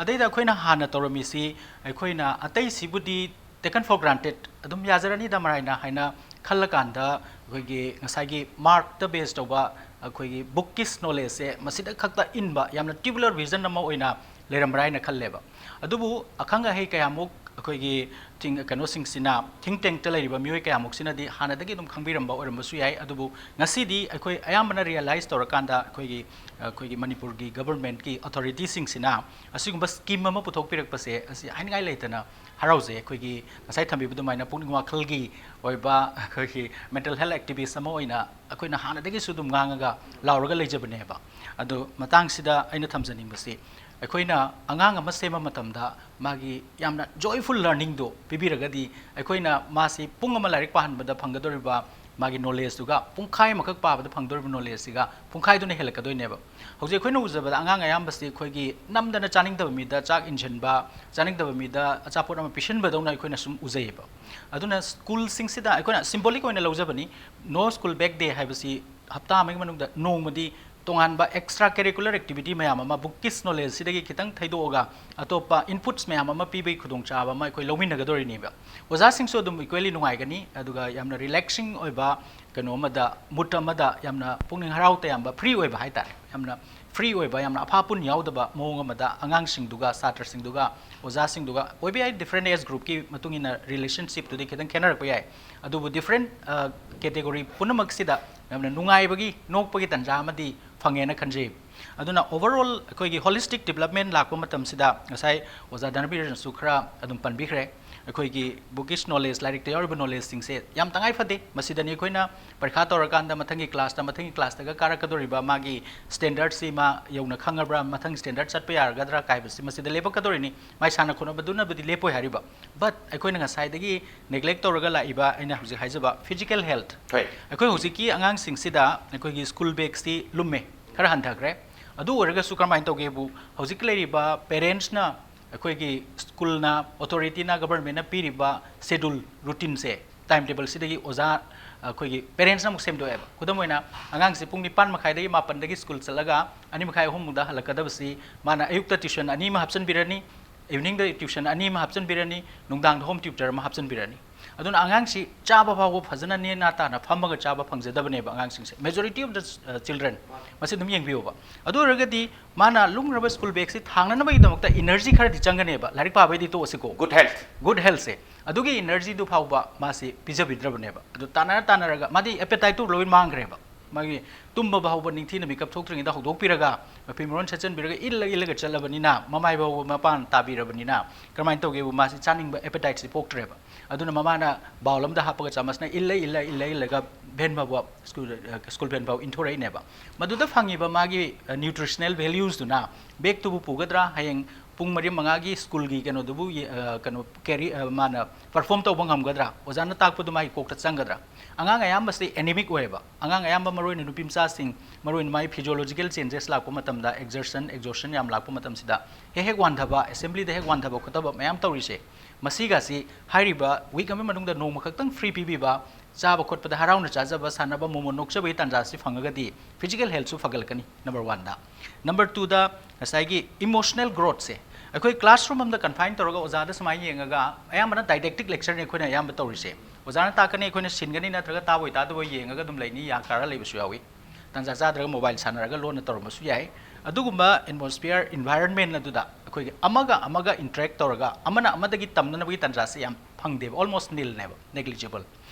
ꯑꯗꯩꯗ ꯑꯩꯈꯣꯏꯅ ꯍꯥꯟꯅ ꯇꯧꯔꯝꯃꯤꯁꯤ, ꯑꯩꯈꯣꯏꯅ ꯑꯇꯩꯁꯤꯕꯨꯗꯤ taken for granted ꯑꯗꯨꯝ ꯌꯥꯖꯔꯅꯤꯗ ꯃꯔꯥꯏꯅ ꯍꯥꯏꯅ ꯈꯜꯂꯀꯥꯟꯗ, ꯑꯩꯈꯣꯏꯒꯤ ꯉꯁꯥꯏꯒꯤ ꯃꯥꯔꯛꯇ ꯕꯦꯁ ꯇꯧꯕ ꯑꯩꯈꯣꯏꯒꯤ ꯕꯨꯛꯀꯤꯁ ꯅꯣꯂꯦꯖꯁꯦ ꯃꯁꯤꯗ ꯈꯛꯇ ꯏꯟꯕ ꯌꯥꯝꯅ ꯇ꯭ꯌꯨꯕꯨꯂꯔ ꯚꯤꯖꯟ ꯑꯃ ꯑꯣꯏꯅ ꯂꯩꯔꯝꯕ꯭ꯔꯥ ꯍꯥꯏꯅ ꯈꯜꯂꯦꯕ꯫ ꯑꯗꯨꯕꯨ ꯑꯈꯪ ꯑꯍꯩ ꯀꯌꯥꯃꯨꯛ ꯑꯩꯈꯣꯏꯒꯤ ꯊꯤꯡ-, ꯀꯩꯅꯣꯁꯤꯡꯁꯤꯅ, ꯊꯤꯡ ꯇꯦꯡꯇ ꯂꯩꯔꯤꯕ ꯃꯤꯑꯣꯏ ꯀꯌꯥꯃꯨꯛꯁꯤꯅꯗꯤ ꯍꯥꯟꯅꯗꯒꯤ ꯑꯗꯨꯝ ꯈꯪꯕꯤꯔꯝꯕ ꯑꯣꯏꯔꯝꯕꯁꯨ ꯌꯥꯏ꯫ ꯑꯗꯨꯕꯨ ꯉꯁꯤꯗꯤ ꯑꯩꯈꯣꯏ ꯑꯌꯥꯝꯕꯅ ꯔꯤꯌꯦꯂꯥꯏꯁ ꯇꯧꯔꯀꯥꯟꯗ ꯑꯩꯈꯣꯏꯒꯤ, ꯑꯩꯈꯣꯏꯒꯤ ꯃꯅꯤꯄꯨꯔꯒꯤ ꯒꯕꯔꯟꯃꯦꯟꯠꯀꯤ ꯑꯣꯊꯣꯔꯤꯇꯤꯁꯤꯡꯁꯤꯅ ꯑꯁꯤꯒꯨꯝꯕ ꯁ꯭ꯀꯤꯝ ꯑꯃ ꯄꯨꯊꯣꯛꯄꯤꯔꯛꯄꯁꯦ ꯑꯁꯤ ꯍꯥꯏꯅꯤꯡꯉꯥꯏ ꯂꯩꯇꯅ ꯍꯔꯥꯎꯖꯩ꯫ ꯑꯩꯈꯣꯏꯒꯤ ꯉꯁꯥꯏ ꯊꯝꯕꯤꯕ ꯑꯗꯨꯃꯥꯏꯅ ꯄꯨꯛꯅꯤꯡ ꯋꯥꯈꯜꯒꯤ ꯑꯣꯏꯕ ꯑꯩꯈꯣꯏꯒꯤ ꯃꯦꯟꯇꯦꯜ ꯍꯦꯜꯊ ꯑꯦꯛꯇꯤꯚꯤꯁ ꯑꯃ ꯑꯣꯏꯅ ꯑꯩꯈꯣꯏꯅ ꯍꯥꯟꯅꯗꯒꯤꯁꯨ ꯑꯗꯨꯝ ꯉꯥꯡꯉꯒ ꯂꯥꯎꯔꯒ ꯂꯩꯖꯕꯅꯦꯕ꯫ ꯑꯗꯣ ꯃꯇꯥꯡꯁꯤꯗ ꯑꯩꯅ ꯊꯝꯖꯅꯤꯡꯕꯁꯤ, ꯑꯩꯈꯣꯏꯅ ꯑꯉꯥꯡ ꯑꯃ ꯁꯦꯝꯕ ꯃꯇꯝꯗ ꯃꯥꯒꯤ ꯌꯥꯝꯅ ꯖꯣꯏꯐꯨꯜ ꯂꯔꯅꯤꯡꯗꯣ ꯄꯤꯕꯤꯔꯒꯗꯤ, ꯑꯩꯈꯣꯏꯅ ꯃꯥꯁꯤ ꯄꯨꯡ ꯑꯃ ꯂꯥꯏꯔꯤꯛ ꯄꯥꯍꯟꯕꯗ ꯐꯪꯒꯗꯧꯔꯤꯕ ꯃꯥꯒꯤ ꯅꯣꯂꯦꯖꯇꯨꯒ, ꯄꯨꯡꯈꯥꯏ ꯑꯃꯈꯛ ꯄꯥꯕꯗ ꯐꯪꯗꯣꯔꯤꯕ ꯅꯣꯂꯦꯖꯁꯤꯒ ꯄꯨꯡꯈꯥꯏꯗꯨꯅ ꯍꯦꯜꯂꯛꯀꯗꯣꯏꯅꯦꯕ꯫ ꯍꯧꯖꯤꯛ ꯑꯩꯈꯣꯏꯅ ꯎꯖꯕꯗ ꯑꯉꯥꯡ ꯑꯌꯥꯝꯕꯁꯤ ꯑꯩꯈꯣꯏꯒꯤ ꯅꯝꯗꯅ ꯆꯥꯅꯤꯡꯗꯕ ꯃꯤꯗ ꯆꯥꯛ ꯏꯟꯁꯤꯟꯕ, ꯆꯥꯅꯤꯡꯗꯕ ꯃꯤꯗ ꯑꯆꯥꯄꯣꯠ ꯑꯃ ꯄꯤꯁꯤꯟꯕꯗꯧꯅ ꯑꯩꯈꯣꯏꯅ ꯁꯨꯝ ꯎꯖꯩꯌꯦꯕ꯫ ꯑꯗꯨꯅ ꯁ꯭ꯀꯨꯜꯁꯤꯡꯁꯤꯗ ꯑꯩꯈꯣꯏꯅ ꯁꯤꯝꯕꯣꯂꯤꯛ ꯑꯣꯏꯅ ꯂꯧꯖꯕꯅꯤ, ꯅꯣ ꯁ꯭ꯀꯨꯜ ꯕꯦꯛ ꯗꯦ ꯍꯥꯏꯕꯁꯤ ꯍꯞꯇꯥ ꯑꯃꯒꯤ ꯃꯅꯨꯡꯗ ꯅꯣꯡꯃꯗꯤ ꯇꯣꯉꯥꯟꯕ ꯑꯦꯛꯁꯇ꯭ꯔꯥ ꯀꯦꯔꯤꯀꯨꯂꯔ ꯑꯦꯛꯇꯤꯚꯤꯇꯤ ꯃꯌꯥꯝ ꯑꯃ ꯕꯨꯛꯀꯤꯁ ꯅꯣꯂꯦꯖꯁꯤꯗꯒꯤ ꯈꯤꯇꯪ ꯊꯩꯗꯣꯛꯑꯒ ꯑꯇꯣꯞꯄ ꯏꯟꯄꯨꯠꯁ ꯃꯌꯥꯝ ꯑꯃ ꯄꯤꯕꯒꯤ ꯈꯨꯗꯣꯡꯆꯥꯕ ꯑꯃ ꯑꯩꯈꯣꯏ ꯂꯧꯃꯤꯟꯅꯒꯗꯧꯔꯤꯅꯦꯕ꯫ ꯑꯣꯖꯥꯁꯤꯡꯁꯨ ꯑꯗꯨꯝ ꯏꯀ꯭ꯋꯦꯂꯤ ꯅꯨꯡꯉꯥꯏꯒꯅꯤ, ꯑꯗꯨꯒ ꯌꯥꯝꯅ ꯔꯤꯂꯦꯛꯁꯤꯡ ꯑꯣꯏꯕ ꯀꯩꯅꯣ ꯑꯃꯗ, ꯃꯨꯠ ꯑꯃꯗ ꯌꯥꯝꯅ ꯄꯨꯛꯅꯤꯡ ꯍꯔꯥꯎ ꯇꯌꯥꯝꯕ, ꯐ꯭ꯔꯤ ꯑꯣꯏꯕ ꯍꯥꯏꯇꯥꯔꯦ, ꯌꯥꯝꯅ ꯐ꯭ꯔꯤ ꯑꯣꯏꯕ, ꯌꯥꯝꯅ ꯑꯐꯥꯄꯨꯟ ꯌꯥꯎꯗꯕ ꯃꯑꯣꯡ ꯑꯃꯗ ꯑꯉꯥꯡꯁꯤꯡꯗꯨꯒ, ꯁꯥꯇ꯭ꯔꯁꯤꯡꯗꯨꯒ, ꯑꯣꯖꯥꯁꯤꯡꯗꯨꯒ, ꯑꯣꯏꯕ ꯌꯥꯏ, ꯗꯤꯐ꯭ꯔꯦꯟ ꯑꯦꯖ ꯒ꯭ꯔꯨꯞꯀꯤ ꯃꯇꯨꯡ ꯏꯟꯅ ꯔꯤꯂꯦꯁꯟꯁꯤꯞꯇꯨꯗꯤ ꯈꯤꯇꯪ ꯈꯦꯠꯅꯔꯛꯄ ꯌꯥꯏ, ꯑꯗꯨꯕꯨ ꯗꯤꯐ꯭ꯔꯦꯟ ꯀꯦꯇꯦꯒꯣꯔꯤ ꯄꯨꯝꯅꯃꯛꯁꯤꯗ ꯌꯥꯝꯅ ꯅꯨꯡꯉꯥꯏꯕꯒꯤ, ꯅꯣꯛꯄꯒꯤ ꯇꯥꯟꯖꯥ ꯑꯃꯗꯤ ꯐꯪꯉꯦꯅ ꯈꯟꯖꯩ꯫ ꯑꯗꯨꯅ ꯑꯣꯚꯔꯑꯣꯜ ꯑꯩꯈꯣꯏꯒꯤ ꯍꯣꯂꯤꯁꯇꯤꯛ ꯗꯤꯕꯂꯞꯃꯦꯟ ꯂꯥꯛꯄ ꯃꯇꯝꯁꯤꯗ, ꯉꯁꯥꯏ ꯑꯣꯖꯥ ꯙꯅꯕꯤꯔꯅꯁꯨ ꯈꯔ ꯑꯗꯨꯝ ꯄꯟꯕꯤꯈ꯭ꯔꯦ, ꯑꯩꯈꯣꯏꯒꯤ ꯕꯨꯛꯀꯤꯁ ꯅꯣꯂꯦꯖ, ꯂꯥꯏꯔꯤꯛꯇ ꯌꯥꯎꯔꯤꯕ ꯅꯣꯂꯦꯖꯁꯤꯡꯁꯦ ꯌꯥꯝ ꯇꯉꯥꯏ ꯐꯗꯦ꯫ ꯃꯁꯤꯗꯅꯤ ꯑꯩꯈꯣꯏꯅ ꯄꯔꯤꯈꯥ ꯇꯧꯔꯀꯥꯟꯗ ꯃꯊꯪꯒꯤ ꯀ꯭ꯂꯥꯁꯇ, ꯃꯊꯪꯒꯤ ꯀ꯭ꯂꯥꯁꯇꯒ ꯀꯥꯔꯛꯀꯗꯧꯔꯤꯕ ꯃꯥꯒꯤ ꯁ꯭ꯇꯦꯟꯗꯔꯗꯁꯤ ꯃꯥ ꯌꯧꯅ ꯈꯪꯉꯕ꯭ꯔꯥ, ꯃꯊꯪ ꯁ꯭ꯇꯦꯟꯗꯔꯗ ꯆꯠꯄ ꯌꯥꯔꯒꯗ꯭ꯔꯥ ꯀꯥꯏꯕꯁꯤ ꯃꯁꯤꯗ ꯂꯦꯞꯄꯛꯀꯗꯧꯔꯤꯅꯤ꯫ ꯃꯥꯏ ꯁꯥꯟꯅ ꯈꯣꯠꯅꯕꯗꯨꯅꯕꯨꯗꯤ ꯂꯦꯞꯄꯣꯏ ꯍꯥꯏꯔꯤꯕ, ꯕꯠ ꯑꯩꯈꯣꯏꯅ ꯉꯁꯥꯏꯗꯒꯤ ꯅꯦꯒ꯭ꯂꯦꯛ ꯇꯧꯔꯒ ꯂꯥꯛꯏꯕ ꯑꯩꯅ ꯍꯧꯖꯤꯛ ꯍꯥꯏꯖꯕ ꯐꯤꯖꯤꯀꯦꯜ ꯍꯦꯜꯊ꯫ ꯍꯣꯏ꯫ ꯑꯩꯈꯣꯏ ꯍꯧꯖꯤꯛꯀꯤ ꯑꯉꯥꯡꯁꯤꯡꯁꯤꯗ ꯑꯩꯈꯣꯏꯒꯤ ꯁ꯭ꯀꯨꯜ ꯕꯦꯒꯁꯤ ꯂꯨꯝꯃꯦ, ꯈꯔ ꯍꯟꯊꯈ꯭ꯔꯦ꯫ ꯑꯗꯨ ꯑꯣꯏꯔꯒꯁꯨ ꯀꯔꯝꯍꯥꯏꯅ ꯇꯧꯒꯦꯕꯨ, ꯍꯧꯖꯤꯛ ꯂꯩꯔꯤꯕ ꯄꯦꯔꯦꯟꯁꯅ, ꯑꯩꯈꯣꯏꯒꯤ ꯁ꯭ꯀꯨꯜꯅ, ꯑꯣꯊꯣꯔꯤꯇꯤꯅ, ꯒꯚꯔꯟꯃꯦꯟꯠꯅ ꯄꯤꯔꯤꯕ ꯁꯦꯗꯨꯜ ꯔꯨꯇꯤꯟꯁꯦ, ꯇꯥꯏꯝ ꯇꯦꯕꯜꯁꯤꯗꯒꯤ ꯑꯣꯖꯥ, ꯑꯩꯈꯣꯏꯒꯤ ꯄꯦꯔꯦꯟꯁꯅ ꯑꯃꯨꯛ ꯁꯦꯝꯗꯣꯛꯑꯦꯕ꯫ ꯈꯨꯗꯝ ꯑꯣꯏꯅ, ꯑꯉꯥꯡꯁꯤ ꯄꯨꯡ ꯅꯤꯄꯥꯟ ꯃꯈꯥꯏꯗꯒꯤ ꯃꯥꯄꯟꯗꯒꯤ ꯁ꯭ꯀꯨꯜ ꯆꯠꯂꯒ ꯑꯅꯤ ꯃꯈꯥꯏ ꯑꯍꯨꯝꯗ ꯍꯜꯂꯛꯀꯗꯕꯁꯤ ꯃꯥꯅ ꯑꯌꯨꯛꯇ ꯇ꯭ꯌꯨꯁꯟ ꯑꯅꯤ ꯑꯃ ꯍꯥꯞꯆꯤꯟꯕꯤꯔꯅꯤ, ꯏꯚꯤꯅꯤꯡꯗ ꯇ꯭ꯌꯨꯁꯟ ꯑꯅꯤ ꯑꯃ ꯍꯥꯞꯆꯤꯟꯕꯤꯔꯅꯤ, ꯅꯨꯡꯗꯥꯡꯗ ꯍꯣꯝ ꯇ꯭ꯌꯨꯇꯔ ꯑꯃ ꯍꯥꯞꯆꯤꯟꯕꯤꯔꯅꯤ꯫ ꯑꯗꯨꯅ ꯑꯉꯥꯡꯁꯤ ꯆꯥꯕ ꯐꯥꯎꯕ ꯐꯖꯅ ꯅꯦꯅꯥ ꯇꯥꯅ ꯐꯝꯃꯒ ꯆꯥꯕ ꯐꯪꯖꯗꯕꯅꯦꯕ ꯑꯉꯥꯡꯁꯤꯡꯁꯦ, ꯃꯦꯖꯣꯔꯤꯇꯤ ꯑꯣꯐ ꯗ ꯆꯤꯜꯗ꯭ꯔꯟ꯫ ꯃꯁꯤ ꯑꯗꯨꯝ ꯌꯦꯡꯕꯤꯌꯣꯕ꯫ ꯑꯗꯨ ꯑꯣꯏꯔꯒꯗꯤ ꯃꯥꯅ ꯂꯨꯝꯈ꯭ꯔꯕ ꯁ꯭ꯀꯨꯜ ꯕꯦꯒꯁꯤ ꯊꯥꯡꯅꯅꯕꯒꯤꯗꯃꯛꯇ ꯏꯅꯔꯖꯤ ꯈꯔꯗꯤ ꯆꯪꯒꯅꯦꯕ, ꯂꯥꯏꯔꯤꯛ ꯄꯥꯕꯩꯗꯤ ꯇꯣꯛꯑꯁꯤꯀꯣ꯫ Good health. ꯒꯨꯗ ꯍꯦꯜꯊꯁꯦ, ꯑꯗꯨꯒꯤ ꯏꯅꯔꯖꯤꯗꯨ ꯐꯥꯎꯕ ꯃꯥꯁꯤ ꯄꯤꯖꯕꯤꯗ꯭ꯔꯕꯅꯦꯕ꯫ ꯑꯗꯨ ꯇꯥꯟꯅꯔ ꯇꯥꯟꯅꯔꯒ ꯃꯥꯗꯤ ꯑꯦꯄꯦꯇꯥꯏꯠꯇꯨ ꯂꯣꯏ ꯃꯥꯡꯈ꯭ꯔꯦꯕ꯫ ꯃꯥꯒꯤ ꯇꯨꯝꯕ ꯐꯥꯎꯕ ꯅꯤꯡꯊꯤꯅ ꯃꯤꯀꯞ ꯊꯣꯛꯇ꯭ꯔꯤꯉꯩꯗ ꯍꯧꯗꯣꯛꯄꯤꯔꯒ, ꯃꯐꯤ ꯃꯔꯣꯟ ꯁꯦꯠꯆꯟꯕꯤꯔꯒ, ꯏꯜꯂ ꯏꯜꯂꯒ ꯆꯠꯂꯕꯅꯤꯅ, ꯃꯃꯥꯏ ꯐꯥꯎꯕ ꯃꯄꯥꯟ ꯇꯥꯕꯤꯔꯕꯅꯤꯅ, ꯀꯔꯝꯍꯥꯏꯅ ꯇꯧꯒꯦꯕꯨ ꯃꯥꯁꯤ ꯆꯥꯅꯤꯡꯕ ꯑꯦꯄꯦꯇꯥꯏꯠꯁꯤ ꯄꯣꯛꯇ꯭ꯔꯦꯕ꯫ ꯑꯗꯨꯅ ꯃꯃꯥꯅ ꯕꯥꯎꯜ ꯑꯃꯗ ꯍꯥꯞꯄꯒ ꯆꯥꯃꯁꯅ ꯏꯜꯂ ꯏꯜꯂ ꯏꯜꯂ ꯏꯜꯂꯒ ꯚꯦꯟ ꯐꯥꯎꯕ, ꯁ꯭ꯀꯨꯜ, ꯑ, ꯁ꯭ꯀꯨꯜ ꯚꯦꯟ ꯐꯥꯎ ꯏꯟꯊꯣꯔꯛꯏꯅꯦꯕ꯫ ꯃꯗꯨꯗ ꯐꯪꯉꯤꯕ ꯃꯥꯒꯤ, ꯑ, ꯅ꯭ꯌꯨꯇ꯭ꯔꯤꯁꯅꯦꯜ ꯚꯦꯂ꯭ꯌꯨꯁꯇꯨꯅ ꯕꯦꯛꯇꯨꯕꯨ ꯄꯨꯒꯗ꯭ꯔꯥ, ꯍꯌꯦꯡ ꯄꯨꯡ ꯃꯔꯤ ꯃꯉꯥꯒꯤ ꯁ꯭ꯀꯨꯜꯒꯤ ꯀꯩꯅꯣꯗꯨꯕꯨ ꯌꯦ- ꯑ, ꯀꯩꯅꯣ ꯀꯦꯔꯤ ꯑ, ꯃꯥꯅ ꯄꯔꯐꯣꯔꯝ ꯇꯧꯕ ꯉꯝꯒꯗ꯭ꯔꯥ? ꯑꯣꯖꯥꯅ ꯇꯥꯛꯄꯗꯨ ꯃꯥꯒꯤ ꯀꯣꯛꯇ ꯆꯪꯒꯗ꯭ꯔꯥ? ꯑꯉꯥꯡ ꯑꯌꯥꯝꯕꯁꯤ ꯑꯦꯅꯤꯃꯤꯛ ꯑꯣꯏꯌꯦꯕ꯫ ꯑꯉꯥꯡ ꯑꯌꯥꯝꯕ, ꯃꯔꯨꯑꯣꯏꯅ ꯅꯨꯄꯤ ꯃꯆꯥꯁꯤꯡ, ꯃꯔꯨꯑꯣꯏꯅ ꯃꯥꯒꯤ ꯐꯤꯖꯤꯌꯣꯂꯣꯖꯤꯀꯦꯜ ꯆꯦꯟꯖꯦꯁ ꯂꯥꯛꯄ ꯃꯇꯝꯗ, ꯑꯦꯛꯖꯔꯁꯟ ꯑꯦꯛꯖꯣꯁꯟ ꯌꯥꯝ ꯂꯥꯛꯄ ꯃꯇꯝꯁꯤꯗ, ꯍꯦꯛ ꯍꯦꯛ ꯋꯥꯟꯊꯕ, ꯑꯦꯁꯦꯝꯕ꯭ꯂꯤꯗ ꯍꯦꯛ ꯋꯥꯟꯊꯕ ꯈꯣꯠꯊꯕ ꯃꯌꯥꯝ ꯇꯧꯔꯤꯁꯦ, ꯃꯁꯤꯒꯁꯤ ꯍꯥꯏꯔꯤꯕ ꯋꯤꯛ ꯑꯃꯒꯤ ꯃꯅꯨꯡꯗ ꯅꯣꯡꯃ ꯈꯛꯇꯪ ꯐ꯭ꯔꯤ ꯄꯤꯕꯤꯕ, ꯆꯥꯕ ꯈꯣꯠꯄꯗ ꯍꯔꯥꯎꯅ ꯆꯥꯖꯕ, ꯁꯥꯟꯅꯕ, ꯃꯣꯃꯣꯟ ꯅꯣꯛꯆꯕꯒꯤ ꯇꯥꯟꯖꯥꯁꯤ ꯐꯪꯉꯒꯗꯤ ꯐꯤꯖꯤꯀꯦꯜ ꯍꯦꯜꯠꯁꯨ ꯐꯒꯠꯂꯛꯀꯅꯤ꯫ ꯅꯝꯕꯔ ꯋꯥꯟꯗ꯫ ꯅꯝꯕꯔ ꯇꯨꯗ ꯉꯁꯥꯏꯒꯤ ꯏꯃꯣꯁꯅꯦꯜ ꯒ꯭ꯔꯣꯠꯁꯦ, ꯑꯩꯈꯣꯏ ꯀ꯭ꯂꯥꯁꯔꯨꯝ ꯑꯃꯗ ꯀꯟꯐꯥꯏꯟ ꯇꯧꯔꯒ ꯑꯣꯖꯥꯗ ꯁꯨꯃꯥꯏꯅ ꯌꯦꯡꯉꯒ, ꯑꯌꯥꯝꯕꯅ ꯗꯥꯏꯗꯦꯛꯇꯤꯛ ꯂꯦꯛꯆꯔꯅꯤ ꯑꯩꯈꯣꯏꯅ ꯑꯌꯥꯝꯕ ꯇꯧꯔꯤꯁꯦ꯫ ꯑꯣꯖꯥꯅ ꯇꯥꯛꯀꯅꯤ, ꯑꯩꯈꯣꯏꯅ ꯁꯤꯟꯒꯅꯤ, ꯅꯠꯇ꯭ꯔꯒ ꯇꯥꯕꯣꯏ ꯇꯥꯗꯕꯣꯏ ꯌꯦꯡꯉꯒ ꯑꯗꯨꯝ ꯂꯩꯅꯤ, ꯌꯥ ꯀꯥꯔ ꯂꯩꯕꯁꯨ ꯌꯥꯎꯏ꯫ ꯇꯥꯟꯖꯥ ꯆꯥꯗ꯭ꯔꯒ ꯃꯣꯕꯥꯏꯜ ꯁꯥꯟꯅꯔꯒ ꯂꯣꯟꯅ ꯇꯧꯔꯝꯕꯁꯨ ꯌꯥꯏ꯫ ꯑꯗꯨꯒꯨꯝꯕ ꯑꯦꯠꯃꯣꯁꯐꯤꯌꯔ, ꯏꯟꯚꯥꯏꯔꯟꯃꯦꯟ ꯑꯗꯨꯗ ꯑꯩꯈꯣꯏꯒꯤ ꯑꯃꯒ ꯑꯃꯒ ꯏꯟꯇꯔꯦꯛ ꯇꯧꯔꯒ, ꯑꯃꯅ ꯑꯃꯗꯒꯤ ꯇꯝꯅꯅꯕꯒꯤ ꯇꯥꯟꯖꯥꯁꯦ ꯌꯥꯝ ꯐꯪꯗꯦꯕ, ꯑꯣꯜꯃꯣꯁ ꯅꯤꯜꯅꯦꯕ, ꯅꯦꯒ꯭ꯂꯤꯖꯤꯕꯜ꯫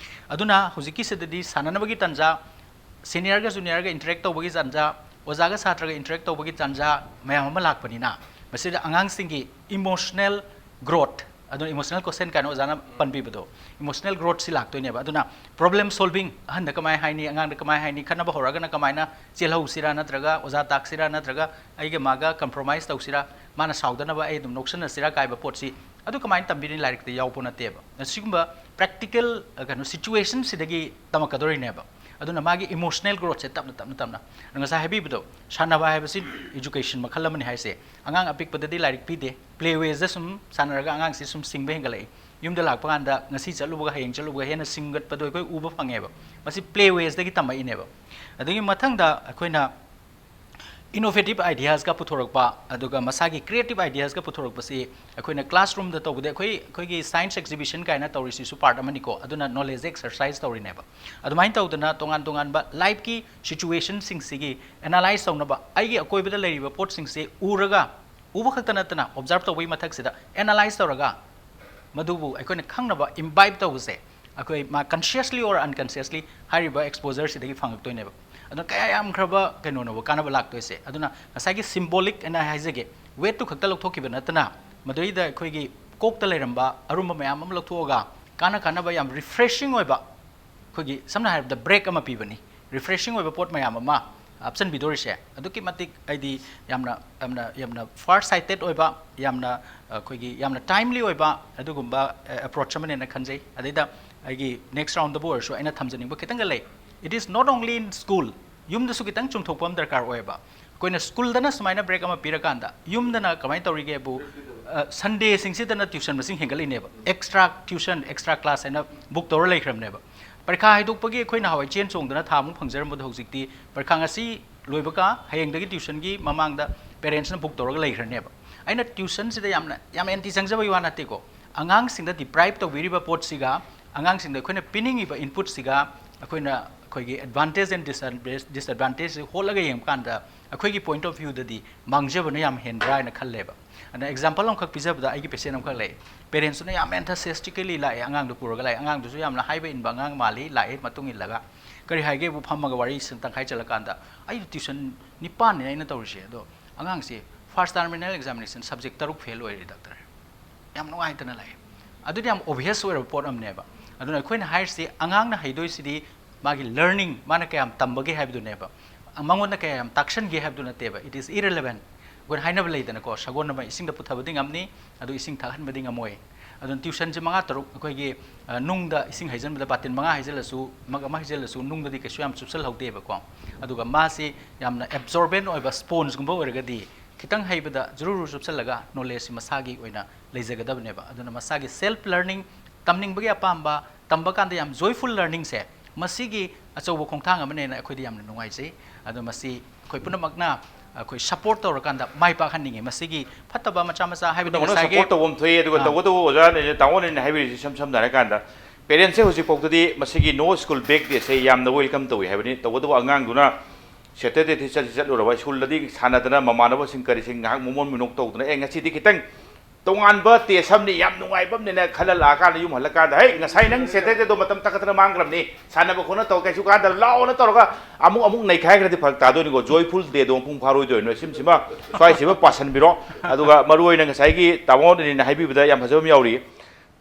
ꯑꯗꯨꯅ ꯍꯧꯖꯤꯛꯀꯤꯁꯤꯗꯗꯤ ꯁꯥꯟꯅꯅꯕꯒꯤ ꯇꯥꯟꯖꯥ, ꯁꯦꯅꯤꯌꯔꯒ ꯖꯨꯅꯤꯌꯔꯒ ꯏꯟꯇꯔꯦꯛ ꯇꯧꯕꯒꯤ ꯇꯥꯟꯖꯥ, ꯑꯣꯖꯥꯒ ꯁꯥꯇ꯭ꯔꯒ ꯏꯟꯇꯔꯦꯛ ꯇꯧꯕꯒꯤ ꯇꯥꯟꯖꯥ ꯃꯌꯥꯝ ꯑꯃ ꯂꯥꯛꯄꯅꯤꯅ, ꯃꯁꯤꯗ ꯑꯉꯥꯡꯁꯤꯡꯒꯤ ꯏꯃꯣꯁꯅꯦꯜ ꯒ꯭ꯔꯣꯠ, ꯑꯗꯨꯅ ꯏꯃꯣꯁꯅꯦꯜ ꯀꯣꯁꯦꯟ ꯀꯥꯏꯅ ꯑꯣꯖꯥꯅ ꯄꯟꯕꯤꯕꯗꯣ, ꯏꯃꯣꯁꯅꯦꯜ ꯒ꯭ꯔꯣꯠꯁꯤ ꯂꯥꯛꯇꯣꯏꯅꯦꯕ꯫ ꯑꯗꯨꯅ ꯄ꯭ꯔꯣꯕ꯭ꯂꯦꯝ ꯁꯣꯜꯚꯤꯡ, ꯑꯍꯟꯗ ꯀꯃꯥꯏꯅ ꯍꯥꯏꯅꯤ, ꯑꯉꯥꯡꯗ ꯀꯃꯥꯏꯅ ꯍꯥꯏꯅꯤ, ꯈꯠꯅꯕ ꯍꯧꯔꯒꯅ ꯀꯃꯥꯏꯅ ꯆꯦꯜꯍꯧꯁꯤꯔꯥ, ꯅꯠꯇ꯭ꯔꯒ ꯑꯣꯖꯥ ꯇꯥꯛꯁꯤꯔꯥ, ꯅꯠꯇ꯭ꯔꯒ ꯑꯩꯒ ꯃꯥꯒ ꯀꯝꯄ꯭ꯔꯣꯃꯥꯏꯁ ꯇꯧꯁꯤꯔꯥ, ꯃꯥꯅ ꯁꯥꯎꯗꯅꯕ ꯑꯩ ꯑꯗꯨꯝ ꯅꯣꯛꯁꯟꯅꯁꯤꯔꯥ ꯀꯥꯏꯕ ꯄꯣꯠꯁꯤ, ꯑꯗꯨ ꯀꯃꯥꯏꯅ ꯇꯝꯕꯤꯅꯤ? ꯂꯥꯏꯔꯤꯛꯇ ꯌꯥꯎꯄꯣꯠ ꯅꯠꯇꯦꯕ꯫ ꯑꯁꯤꯒꯨꯝꯕ ꯄ꯭ꯔꯦꯛꯇꯤꯀꯦꯜ, ꯑ, ꯀꯩꯅꯣ, ꯁꯤꯆꯨꯋꯦꯁꯟꯁꯤꯗꯒꯤ ꯇꯝꯃꯛꯀꯗꯣꯔꯤꯅꯦꯕ꯫ ꯑꯗꯨꯅ ꯃꯥꯒꯤ ꯏꯃꯣꯁꯅꯦꯜ ꯒ꯭ꯔꯣꯠꯁꯦ ꯇꯞꯅ, ꯇꯞꯅ, ꯇꯞꯅ, ꯉꯁꯥꯏ ꯍꯥꯏꯕꯤꯕꯗꯣ, ꯁꯥꯟꯅꯕ ꯍꯥꯏꯕꯁꯤ ꯏꯖꯨꯀꯦꯁꯟ ꯃꯈꯜ ꯑꯃꯅꯤ ꯍꯥꯏꯁꯦ꯫ ꯑꯉꯥꯡ ꯑꯄꯤꯛꯄꯗꯗꯤ ꯂꯥꯏꯔꯤꯛ ꯄꯤꯗꯦ, ꯄ꯭ꯂꯦ ꯋꯦꯁꯇ ꯁꯨꯝ ꯁꯥꯟꯅꯔꯒ ꯑꯉꯥꯡꯁꯤ ꯁꯨꯝ ꯁꯤꯡꯕ ꯍꯦꯟꯒꯠꯂꯛꯏ꯫ ꯌꯨꯝꯗ ꯂꯥꯛꯄ ꯀꯥꯟꯗ ꯉꯁꯤ ꯆꯠꯂꯨꯕꯒ ꯍꯌꯦꯡ ꯆꯠꯂꯨꯕꯒ ꯍꯦꯟꯅ ꯁꯤꯡꯒꯠꯄꯗꯣ ꯑꯩꯈꯣꯏ ꯎꯕ ꯐꯪꯉꯦꯕ꯫ ꯃꯁꯤ ꯄ꯭ꯂꯦ ꯋꯦꯁꯇꯒꯤ ꯇꯝꯃꯛꯏꯅꯦꯕ꯫ ꯑꯗꯒꯤ ꯃꯊꯪꯗ ꯑꯩꯈꯣꯏꯅ ꯏꯅꯣꯚꯦꯇꯤꯚ ꯑꯥꯏꯗꯤꯌꯥꯁꯀ ꯄꯨꯊꯣꯔꯛꯄ, ꯑꯗꯨꯒ ꯃꯁꯥꯒꯤ ꯀ꯭ꯔꯤꯌꯦꯇꯤꯚ ꯑꯥꯏꯗꯤꯌꯥꯁꯀ ꯄꯨꯊꯣꯔꯛꯄꯁꯤ ꯑꯩꯈꯣꯏꯅ ꯀ꯭ꯂꯥꯁꯔꯨꯝꯗ ꯇꯧꯕꯗ, ꯑꯩꯈꯣꯏ, ꯑꯩꯈꯣꯏꯒꯤ ꯁꯥꯏꯟꯁ ꯑꯦꯛꯖꯤꯕꯤꯁꯟ ꯀꯥꯏꯅ ꯇꯧꯔꯤꯁꯤꯁꯨ ꯄꯥꯔꯠ ꯑꯃꯅꯤꯀꯣ꯫ ꯑꯗꯨꯅ ꯅꯣꯂꯦꯖ ꯑꯦꯛꯁꯔꯁꯥꯏꯁ ꯇꯧꯔꯤꯅꯦꯕ꯫ ꯑꯗꯨꯃꯥꯏꯅ ꯇꯧꯗꯅ ꯇꯣꯉꯥꯟ ꯇꯣꯉꯥꯟꯕ ꯂꯥꯏꯐꯀꯤ ꯁꯤꯆꯨꯋꯦꯁꯟꯁꯤꯡꯁꯤꯒꯤ ꯑꯦꯅꯥꯂꯥꯏꯁ ꯇꯧꯅꯕ, ꯑꯩꯒꯤ ꯑꯀꯣꯏꯕꯗ ꯂꯩꯔꯤꯕ ꯄꯣꯠꯁꯤꯡꯁꯤ ꯎꯔꯒ, ꯎꯕ ꯈꯛꯇ ꯅꯠꯇꯅ ꯑꯣꯕꯖꯥꯔꯕ ꯇꯧꯕꯒꯤ ꯃꯊꯛꯁꯤꯗ ꯑꯦꯅꯥꯂꯥꯏꯁ ꯇꯧꯔꯒ, ꯃꯗꯨꯕꯨ ꯑꯩꯈꯣꯏꯅ ꯈꯪꯅꯕ ꯏꯝꯕꯥꯏꯕ ꯇꯧꯕꯁꯦ, ꯑꯩꯈꯣꯏ ꯃꯥ ꯀꯟꯁꯤꯌꯁꯂꯤ ꯑꯣꯔ ꯑꯟꯀꯟꯁꯤꯌꯁꯂꯤ ꯍꯥꯏꯔꯤꯕ ꯑꯦꯛꯁꯄꯣꯖꯔꯁꯤꯗꯒꯤ ꯐꯪꯉꯛꯇꯣꯏꯅꯦꯕ꯫ ꯑꯗꯨꯅ ꯀꯌꯥ ꯌꯥꯝꯈ꯭ꯔꯕ ꯀꯩꯅꯣꯅꯣꯕ ꯀꯥꯟꯅꯕ ꯂꯥꯛꯇꯣꯏꯁꯦ꯫ ꯑꯗꯨꯅ ꯉꯁꯥꯏꯒꯤ ꯁꯤꯝꯕꯣꯂꯤꯛ ꯑꯅ ꯍꯥꯏꯖꯒꯦ, ꯋꯦꯠꯇꯨ ꯈꯛꯇ ꯂꯧꯊꯣꯛꯈꯤꯕ ꯅꯠꯇꯅ, ꯃꯗꯨꯗꯩꯗ ꯑꯩꯈꯣꯏꯒꯤ ꯀꯣꯛꯇ ꯂꯩꯔꯝꯕ ꯑꯔꯨꯝꯕ ꯃꯌꯥꯝ ꯑꯃ ꯂꯧꯊꯣꯛꯑꯒ, ꯀꯥꯟꯅ ꯀꯥꯟꯅꯕ ꯌꯥꯝ ꯔꯤꯐ꯭ꯔꯦꯁꯤꯡ ꯑꯣꯏꯕ, ꯑꯩꯈꯣꯏꯒꯤ ꯁꯝꯅ ꯍꯥꯏꯔꯕꯗ ꯕ꯭ꯔꯦꯛ ꯑꯃ ꯄꯤꯕꯅꯤ, ꯔꯤꯐ꯭ꯔꯦꯁꯤꯡ ꯑꯣꯏꯕ ꯄꯣꯠ ꯃꯌꯥꯝ ꯑꯃ ꯍꯥꯞꯆꯤꯟꯕꯤꯗꯣꯔꯤꯁꯦ ꯑꯗꯨꯛꯀꯤ ꯃꯇꯤꯛ ꯑꯩꯗꯤ ꯌꯥꯝꯅ ꯌꯥꯝꯅ ꯌꯥꯝꯅ far sighted ꯑꯣꯏꯕ, ꯌꯥꯝꯅ ꯑꯩꯈꯣꯏꯒꯤ ꯌꯥꯝꯅ timely ꯑꯣꯏꯕ ꯑꯗꯨꯒꯨꯝꯕ approach ꯑꯃꯅꯦꯅ ꯈꯟꯖꯩ꯫ ꯑꯗꯩꯗ ꯑꯩꯒꯤ next roundꯗꯕꯨ ꯑꯣꯏꯔꯁꯨ ꯑꯩꯅ ꯊꯝꯖꯅꯤꯡꯕ ꯈꯤꯇꯪꯒ ꯂꯩ꯫ It is not only in school, ꯌꯨꯝꯗꯁꯨ ꯈꯤꯇꯪ ꯆꯨꯝꯊꯣꯛꯄ ꯑꯃ ꯗꯔꯀꯥꯔ ꯑꯣꯏꯌꯦꯕ꯫ ꯑꯩꯈꯣꯏꯅ ꯁ꯭ꯀꯨꯜꯗꯅ ꯁꯨꯃꯥꯏꯅ break ꯑꯃ ꯄꯤꯔꯀꯥꯟꯗ ꯌꯨꯝꯗꯅ ꯀꯃꯥꯏꯅ ꯇꯧꯔꯤꯒꯦꯕꯨ, ꯁꯟꯗꯦꯁꯤꯡꯁꯤꯗꯅ tuition ꯃꯁꯤꯡ ꯍꯦꯟꯒꯠꯂꯛꯏꯅꯦꯕ꯫ Extra tuition, extra class ꯍꯥꯏꯅ book ꯇꯧꯔ ꯂꯩꯈ꯭ꯔꯕꯅꯦꯕ꯫ ꯄꯔꯤꯈꯥ ꯍꯥꯏꯗꯣꯛꯄꯒꯤ ꯑꯩꯈꯣꯏ ꯅꯍꯥꯟꯋꯥꯏ ꯆꯦꯟ ꯆꯣꯡꯗꯅ ꯊꯥꯃꯨꯛ ꯐꯪꯖꯔꯝꯕꯗꯣ ꯍꯧꯖꯤꯛꯇꯤ ꯄꯔꯤꯈꯥ ꯉꯁꯤ ꯂꯣꯏꯕꯒ ꯍꯌꯦꯡꯗꯒꯤ tuitionꯒꯤ ꯃꯃꯥꯡꯗ parentsꯅ book ꯇꯧꯔꯒ ꯂꯩꯈ꯭ꯔꯅꯦꯕ꯫ ꯑꯩꯅ tuitionꯁꯤꯗ ꯌꯥꯝꯅ ꯌꯥꯝ anti ꯆꯪꯖꯕꯒꯤ ꯋꯥ ꯅꯠꯇꯦꯀꯣ꯫ ꯑꯉꯥꯡꯁꯤꯡꯗ deprive ꯇꯧꯕꯤꯔꯤꯕ ꯄꯣꯠꯁꯤꯒ ꯑꯉꯥꯡꯁꯤꯡꯗ ꯑꯩꯈꯣꯏꯅ ꯄꯤꯅꯤꯡꯉꯤꯕ inputꯁꯤꯒ ꯑꯩꯈꯣꯏꯅ ꯑꯩꯈꯣꯏꯒꯤ advantage and disadvantage, disadvantageꯁꯤ ꯍꯣꯠꯂꯒ ꯌꯦꯡꯕ ꯀꯥꯟꯗ ꯑꯩꯈꯣꯏꯒꯤ point of viewꯗꯗꯤ ꯃꯥꯡꯖꯕꯅ ꯌꯥꯝ ꯍꯦꯟꯕ꯭ꯔꯥ ꯍꯥꯏꯅ ꯈꯜꯂꯦꯕ꯫ ꯑꯗꯨꯅ example ꯑꯃꯈꯛ ꯄꯤꯖꯕꯗ ꯑꯩꯒꯤ patient ꯑꯃꯈꯛ ꯂꯩ꯫ Parentsꯇꯨꯅ ꯌꯥꯝ enthusiastically ꯂꯥꯛꯑꯦ, ꯑꯉꯥꯡꯗꯨ ꯄꯨꯔꯒ ꯂꯥꯛꯑꯦ꯫ ꯑꯉꯥꯡꯗꯨꯁꯨ ꯌꯥꯝꯅ ꯍꯥꯏꯕ ꯏꯟꯕ ꯑꯉꯥꯡ ꯃꯥꯜꯂꯤ, ꯂꯥꯛꯑꯦ ꯃꯇꯨꯡ ꯏꯜꯂꯒ꯫ ꯀꯔꯤ ꯍꯥꯏꯒꯦꯕꯨ ꯐꯝꯃꯒ ꯋꯥꯔꯤ ꯁꯨꯝ ꯇꯪꯈꯥꯏ ꯆꯠꯂꯀꯥꯟꯗ, "ꯑꯩ tuition ꯅꯤꯄꯥꯟꯅꯦ ꯑꯩꯅ ꯇꯧꯔꯤꯁꯦ, ꯑꯗꯣ ꯑꯉꯥꯡꯁꯦ first terminal examination subject ꯇꯔꯨꯛ fail ꯑꯣꯏꯔꯦ ꯗꯥꯛꯇꯔ꯫ ꯌꯥꯝ ꯅꯨꯡꯉꯥꯏꯇꯅ ꯂꯥꯛꯑꯦ"꯫ ꯑꯗꯨꯗꯤ ꯌꯥꯝ obvious ꯑꯣꯏꯔꯕ ꯄꯣꯠ ꯑꯃꯅꯦꯕ꯫ ꯑꯗꯨꯅ ꯑꯩꯈꯣꯏꯅ ꯍꯥꯏꯔꯤꯁꯤ ꯑꯉꯥꯡꯅ ꯍꯩꯗꯣꯏꯁꯤꯗꯤ ꯃꯥꯒꯤ learning, ꯃꯥꯅ ꯀꯌꯥꯝ ꯇꯝꯕꯒꯦ ꯍꯥꯏꯕꯗꯨꯅꯦꯕ꯫ ꯃꯉꯣꯟꯗ ꯀꯌꯥꯝ ꯇꯥꯛꯁꯟꯒꯦ ꯍꯥꯏꯕꯗꯨ ꯅꯠꯇꯦꯕ꯫ It is irrelevant꯫ ꯑꯩꯈꯣꯏꯅ ꯍꯥꯏꯅꯕ ꯂꯩꯗꯅꯀꯣ, ꯁꯒꯣꯜ ꯑꯃ ꯏꯁꯤꯡꯗ ꯄꯨꯊꯕꯗꯤ ꯉꯝꯅꯤ, ꯑꯗꯨ ꯏꯁꯤꯡ ꯊꯛꯍꯟꯕꯗꯤ ꯉꯝꯃꯣꯏ꯫ ꯑꯗꯨꯅ tuitionꯁꯦ ꯃꯉꯥ ꯇꯔꯨꯛ ꯑꯩꯈꯣꯏꯒꯤ, ꯑ, ꯅꯨꯡꯗ ꯏꯁꯤꯡ ꯍꯩꯖꯤꯟꯕꯗ ꯕꯥꯇꯤꯟ ꯃꯉꯥ ꯍꯩꯖꯤꯜꯂꯁꯨ, ꯃꯛ ꯑꯃ ꯍꯩꯖꯤꯜꯂꯁꯨ ꯅꯨꯡꯗꯗꯤ ꯀꯩꯁꯨ ꯌꯥꯝ ꯆꯨꯞꯁꯜꯍꯧꯗꯦꯕꯀꯣ꯫ ꯑꯗꯨꯒ ꯃꯥꯁꯤ ꯌꯥꯝꯅ absorbent ꯑꯣꯏꯕ spongeꯒꯨꯝꯕ ꯑꯣꯏꯔꯒꯗꯤ ꯈꯤꯇꯪ ꯍꯩꯕꯗ ꯖꯨꯔꯨ ꯖꯨꯔꯨ ꯆꯨꯞꯁꯜꯂꯒ knowledgeꯁꯤ ꯃꯁꯥꯒꯤ ꯑꯣꯏꯅ ꯂꯩꯖꯒꯗꯕꯅꯦꯕ꯫ ꯑꯗꯨꯅ ꯃꯁꯥꯒꯤ self learning, ꯇꯝꯅꯤꯡꯕꯒꯤ ꯑꯄꯥꯝꯕ, ꯇꯝꯕ ꯀꯥꯟꯗ ꯌꯥꯝ joyful learningꯁꯦ, ꯃꯁꯤꯒꯤ ꯑꯆꯧꯕ ꯈꯣꯡꯊꯥꯡ ꯑꯃꯅꯦꯅ ꯑꯩꯈꯣꯏꯗꯤ ꯌꯥꯝꯅ ꯅꯨꯡꯉꯥꯏꯖꯩ꯫ ꯑꯗꯣ ꯃꯁꯤ ꯑꯩꯈꯣꯏ ꯄꯨꯝꯅꯃꯛꯅ ꯑꯩꯈꯣꯏ support ꯇꯧꯔꯀꯥꯟꯗ ꯃꯥꯏ ꯄꯥꯛꯍꯟꯅꯤꯡꯉꯤ꯫ ꯃꯁꯤꯒꯤ ꯐꯠꯇꯕ ꯃꯆꯥ ꯃꯆꯥ ꯍꯥꯏꯕꯗꯤ ꯄꯨꯝꯅꯃꯛꯅ ꯉꯁꯥꯏꯒꯤ support ꯇꯧꯐꯝ ꯊꯣꯛꯏ꯫ ꯑꯗꯨꯒ ꯑꯥ꯫ ꯇꯧꯕꯇꯕꯨ ꯑꯣꯖꯥꯅ, ꯇꯥꯃꯣꯅ ꯍꯥꯏꯕꯤꯔꯤꯁꯤ ꯏꯁꯝ ꯁꯝꯅ ꯍꯥꯏꯔꯀꯥꯟꯗ, parentsꯁꯦ ꯍꯧꯖꯤꯛ ꯐꯥꯎꯗꯗꯤ ꯃꯁꯤꯒꯤ no school back dayꯁꯦ ꯌꯥꯝꯅ welcome ꯇꯧꯏ ꯍꯥꯏꯕꯅꯤ꯫ ꯇꯧꯕꯇꯕꯨ ꯑꯉꯥꯡꯗꯨꯅ Saturdayꯗꯤ ꯆꯠꯁꯤ ꯆꯠꯂꯨꯔꯕ, schoolꯗꯗꯤ ꯁꯥꯟꯅꯗꯅ ꯃꯃꯥꯟꯅꯕꯁꯤꯡ ꯀꯔꯤꯁꯤꯡ ꯉꯥꯏꯍꯥꯛ ꯃꯣꯃꯣꯟ ꯃꯤꯅꯣꯛ ꯇꯧꯗꯅ, "ꯑꯦ, ꯉꯁꯤꯗꯤ ꯈꯤꯇꯪ ꯇꯣꯉꯥꯟꯕ test ꯑꯃꯅꯤ, ꯌꯥꯝ ꯅꯨꯡꯉꯥꯏꯕ ꯑꯃꯅꯤꯅ" ꯈꯜꯂ ꯂꯥꯛꯑꯀꯥꯟꯗ ꯌꯨꯝ ꯍꯜꯂꯀꯥꯟꯗ, "ꯍꯩ, ꯉꯁꯥꯏ ꯅꯪ Saturdayꯗꯣ ꯃꯇꯝ ꯇꯛꯈꯠꯇꯅ ꯃꯥꯡꯈ꯭ꯔꯕꯅꯤ, ꯁꯥꯟꯅꯕ ꯈꯣꯠꯅ ꯇꯧ ꯀꯩꯁꯨ ꯀꯥꯟꯗ ꯂꯥꯛꯑꯣꯅ" ꯇꯧꯔꯒ ꯑꯃꯨꯛ, ꯑꯃꯨꯛ ꯅꯩꯈꯥꯏꯈ꯭ꯔꯗꯤ ꯐꯔꯛ ꯇꯥꯗꯣꯏꯅꯤꯀꯣ꯫ Joyful dayꯗꯣ ꯃꯄꯨꯡ ꯐꯥꯔꯣꯏꯗꯣꯏꯅꯣ꯫ ꯁꯤꯝꯁꯤꯃ, ꯁ꯭ꯋꯥꯏꯁꯤꯃ ꯄꯥꯁꯟꯕꯤꯔꯣ꯫ ꯑꯗꯨꯒ ꯃꯔꯨꯑꯣꯏꯅ ꯉꯁꯥꯏꯒꯤ ꯇꯥꯃꯣ ꯑꯅꯤꯅ ꯍꯥꯏꯕꯤꯕꯗ ꯌꯥꯝ ꯐꯖꯕ ꯑꯃ ꯌꯥꯎꯔꯤ꯫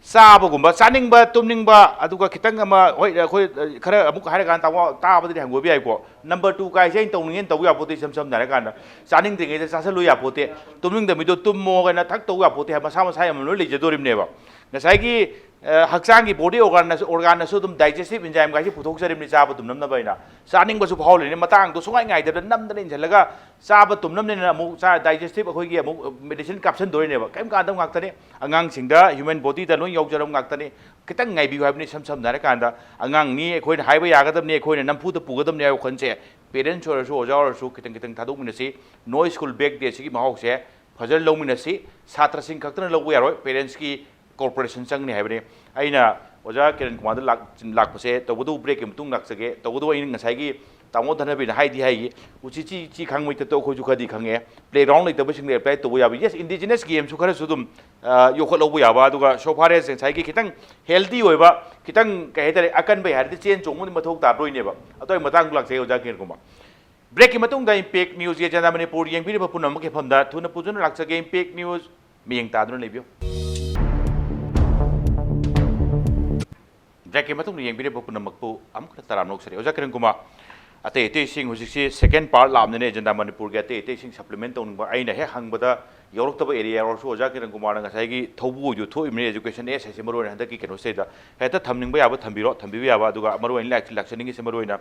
ꯆꯥꯕꯒꯨꯝꯕ, ꯆꯥꯅꯤꯡꯕ, ꯇꯨꯝꯅꯤꯡꯕ, ꯑꯗꯨꯒ ꯈꯤꯇꯪ ꯑꯃ, ꯍꯣꯏ, ꯑꯩꯈꯣꯏ, ꯑ, ꯈꯔ ꯑꯃꯨꯛ ꯍꯥꯏꯔꯀꯥꯟꯗ ꯇꯥꯃꯣ ꯇꯥꯕꯗꯗꯤ ꯍꯪꯒꯣꯏꯕ ꯌꯥꯏꯀꯣ꯫ ꯅꯝꯕꯔ ꯇꯨ ꯀꯥꯏꯁꯦ ꯑꯩꯅ ꯇꯧꯅꯤꯡꯉꯦꯅ ꯇꯧꯕ ꯌꯥꯄꯣꯠꯇꯦ, ꯏꯁꯝ ꯁꯝꯅ ꯍꯥꯏꯔꯀꯥꯟꯗ꯫ ꯆꯥꯅꯤꯡꯗ꯭ꯔꯤꯉꯩꯗ ꯆꯥꯁꯤꯜꯂꯨ ꯌꯥꯄꯣꯠꯇꯦ, ꯇꯨꯝꯅꯤꯡꯗꯕꯤꯗꯣ ꯇꯨꯝꯃꯣ ꯀꯥꯏꯅ ꯊꯛ ꯇꯧ ꯌꯥꯄꯣꯠꯇꯦ ꯍꯥꯏꯕ ꯃꯁꯥ ꯃꯁꯥꯒꯤ ꯑꯃ ꯂꯣꯏ ꯂꯩꯖꯗꯣꯔꯤꯕꯅꯦꯕ꯫ ꯉꯁꯥꯏꯒꯤ, ꯑ, ꯍꯛꯆꯥꯡꯒꯤ body organ, organ-ꯅꯁꯨ ꯑꯗꯨꯝ digestive enzyme ꯀꯥꯏꯁꯦ ꯄꯨꯊꯣꯛꯆꯔꯤꯕꯅꯤ ꯆꯥꯕ ꯇꯨꯝꯅꯕ ꯍꯥꯏꯅ꯫ ꯆꯥꯅꯤꯡꯕꯁꯨ ꯐꯥꯎꯍꯜꯂꯤꯅꯤ, ꯃꯇꯥꯡꯗꯣ ꯁꯨꯡꯉꯥꯏ ꯉꯥꯏꯗꯕꯗ ꯅꯝꯗꯅ ꯏꯟꯁꯤꯜꯂꯒ ꯆꯥꯕ ꯇꯨꯝꯅꯕꯅꯤꯅ ꯑꯃꯨꯛ ꯆꯥ-, digestive ꯑꯩꯈꯣꯏꯒꯤ ꯑꯃꯨꯛ medicine ꯀꯥꯞꯁꯤꯟꯗꯣꯔꯤꯅꯦꯕ꯫ ꯀꯔꯤꯝ ꯀꯥꯟꯗꯕ ꯉꯥꯛꯇꯅꯤ꯫ ꯑꯉꯥꯡꯁꯤꯡꯗ, human body-ꯗ ꯂꯣꯏ ꯌꯥꯎꯖꯔꯕ ꯉꯥꯛꯇꯅꯤ꯫ ꯈꯤꯇꯪ ꯉꯥꯏꯕꯤꯌꯨ ꯍꯥꯏꯕꯅꯤ꯫ ꯏꯁꯝ ꯁꯝꯅ ꯍꯥꯏꯔꯀꯥꯟꯗ, ꯑꯉꯥꯡꯅꯤ, ꯑꯩꯈꯣꯏꯅ ꯍꯥꯏꯕ ꯌꯥꯒꯗꯕꯅꯤ, ꯑꯩꯈꯣꯏꯅ ꯅꯝꯐꯨꯗ ꯄꯨꯒꯗꯕꯅꯤ ꯍꯥꯏꯕ ꯋꯥꯈꯜꯁꯦ parents ꯑꯣꯏꯔꯁꯨ, ꯑꯣꯖꯥ ꯑꯣꯏꯔꯁꯨ ꯈꯤꯇꯪ ꯈꯤꯇꯪ ꯊꯥꯗꯣꯛꯃꯤꯟꯅꯁꯤ꯫ No School Back Day ꯁꯤꯒꯤ ꯃꯍꯥꯎꯁꯦ ꯐꯖꯅ ꯂꯧꯃꯤꯟꯅꯁꯤ꯫ ꯁꯥꯇ꯭ꯔꯁꯤꯡ ꯈꯛꯇꯅ ꯂꯧꯕ ꯌꯥꯔꯣꯏ, parents-ꯀꯤ cooperation ꯆꯪꯒꯅꯤ ꯍꯥꯏꯕꯅꯤ꯫ ꯑꯩꯅ ꯑꯣꯖꯥ ꯀꯤꯔꯟ ꯀꯨꯃꯥꯔꯗ ꯂꯥꯛ-, ꯂꯥꯛꯄꯁꯦ, ꯇꯧꯕꯇꯕꯨ break-ꯀꯤ ꯃꯇꯨꯡ ꯂꯥꯛꯆꯒꯦ꯫ ꯇꯧꯕꯇꯕꯨ ꯑꯩꯅ ꯉꯁꯥꯏꯒꯤ ꯇꯥꯃꯣ ꯙꯅꯕꯤꯔꯅ ꯍꯥꯏꯗꯤ ꯍꯥꯏꯈꯤ, ꯎꯆꯤ ꯆꯤ, ꯆꯤ ꯈꯪꯕꯩ ꯇꯠꯇꯣ ꯑꯩꯈꯣꯏꯁꯨ ꯈꯔꯗꯤ ꯈꯪꯉꯦ꯫ Playground ꯂꯩꯇꯕꯁꯤꯡꯗ apply ꯇꯧꯕ ꯌꯥꯕ꯫ Yes, indigenous game-ꯁꯨ ꯈꯔꯁꯨ ꯑꯗꯨꯝ, ꯑ, ꯌꯣꯛꯈꯠꯍꯧꯕ ꯌꯥꯕ꯫ ꯑꯗꯨꯒ so far as ꯉꯁꯥꯏꯒꯤ ꯈꯤꯇꯪ healthy ꯑꯣꯏꯕ, ꯈꯤꯇꯪ, ꯀꯩ ꯍꯥꯏꯇꯥꯔꯦ, ꯑꯀꯟꯕꯩ ꯍꯥꯏꯔꯗꯤ ꯆꯦꯟ ꯆꯣꯡꯕꯗꯤ ꯃꯊꯧ ꯇꯥꯗꯣꯏꯅꯦꯕ꯫ ꯑꯗꯨꯒꯤ ꯃꯇꯥꯡꯗ ꯂꯥꯛꯆꯩ ꯑꯣꯖꯥ ꯀꯤꯔꯟ ꯀꯨꯃꯥꯔ꯫ Break-ꯀꯤ ꯃꯇꯨꯡꯗ Impact News-ꯒꯤ Agenda Manipur ꯌꯦꯡꯕꯤꯔꯤꯕ ꯄꯨꯝꯅꯃꯛꯀꯤ ꯃꯐꯝꯗ ꯊꯨꯅ ꯄꯨꯖꯅ ꯂꯥꯛꯆꯒꯦ꯫ Impact News ꯃꯤꯠꯌꯦꯡ ꯇꯥꯗꯨꯅ ꯂꯩꯕꯤꯌꯨ꯫ Break-ꯀꯤ ꯃꯇꯨꯡꯗ ꯌꯦꯡꯕꯤꯔꯤꯕ ꯄꯨꯝꯅꯃꯛꯄꯨ ꯑꯃꯨꯛ ꯍꯟꯅ ꯇꯔꯥꯝꯅ ꯑꯣꯛꯆꯔꯤ꯫ ꯑꯣꯖꯥ ꯀꯤꯔꯟ ꯀꯨꯃꯥꯔ, ꯑꯇꯩ ꯑꯇꯩꯁꯤꯡ ꯍꯧꯖꯤꯛꯁꯤ second part ꯂꯥꯛꯑꯕꯅꯤꯅ Agenda Manipur-ꯒꯤ ꯑꯇꯩ ꯑꯇꯩꯁꯤꯡ supplement ꯇꯧꯅꯤꯡꯕ, ꯑꯩꯅ ꯍꯦꯛ ꯍꯪꯕꯗ ꯌꯧꯔꯛꯇꯕ area ꯌꯥꯎꯔꯁꯨ ꯑꯣꯖꯥ ꯀꯤꯔꯟ ꯀꯨꯃꯥꯔꯅ ꯉꯁꯥꯏꯒꯤ ꯊꯧꯕꯨ ꯑꯣꯏꯗꯨ ꯊꯣꯛꯏꯕꯅꯤ, education S ꯍꯥꯏꯁꯦ ꯃꯔꯨꯑꯣꯏꯅ ꯍꯟꯗꯛꯀꯤ ꯀꯩꯅꯣꯁꯤꯗꯩꯗ ꯍꯦꯛꯇ ꯊꯝꯅꯤꯡꯕ ꯌꯥꯕ ꯊꯝꯕꯤꯔꯣ, ꯊꯝꯕꯤꯕ ꯌꯥꯕ, ꯑꯗꯨꯒ ꯃꯔꯨꯑꯣꯏꯅ ꯂꯥꯛ-, ꯂꯥꯛꯆꯅꯤꯡꯉꯤꯁꯦ ꯃꯔꯨꯑꯣꯏꯅ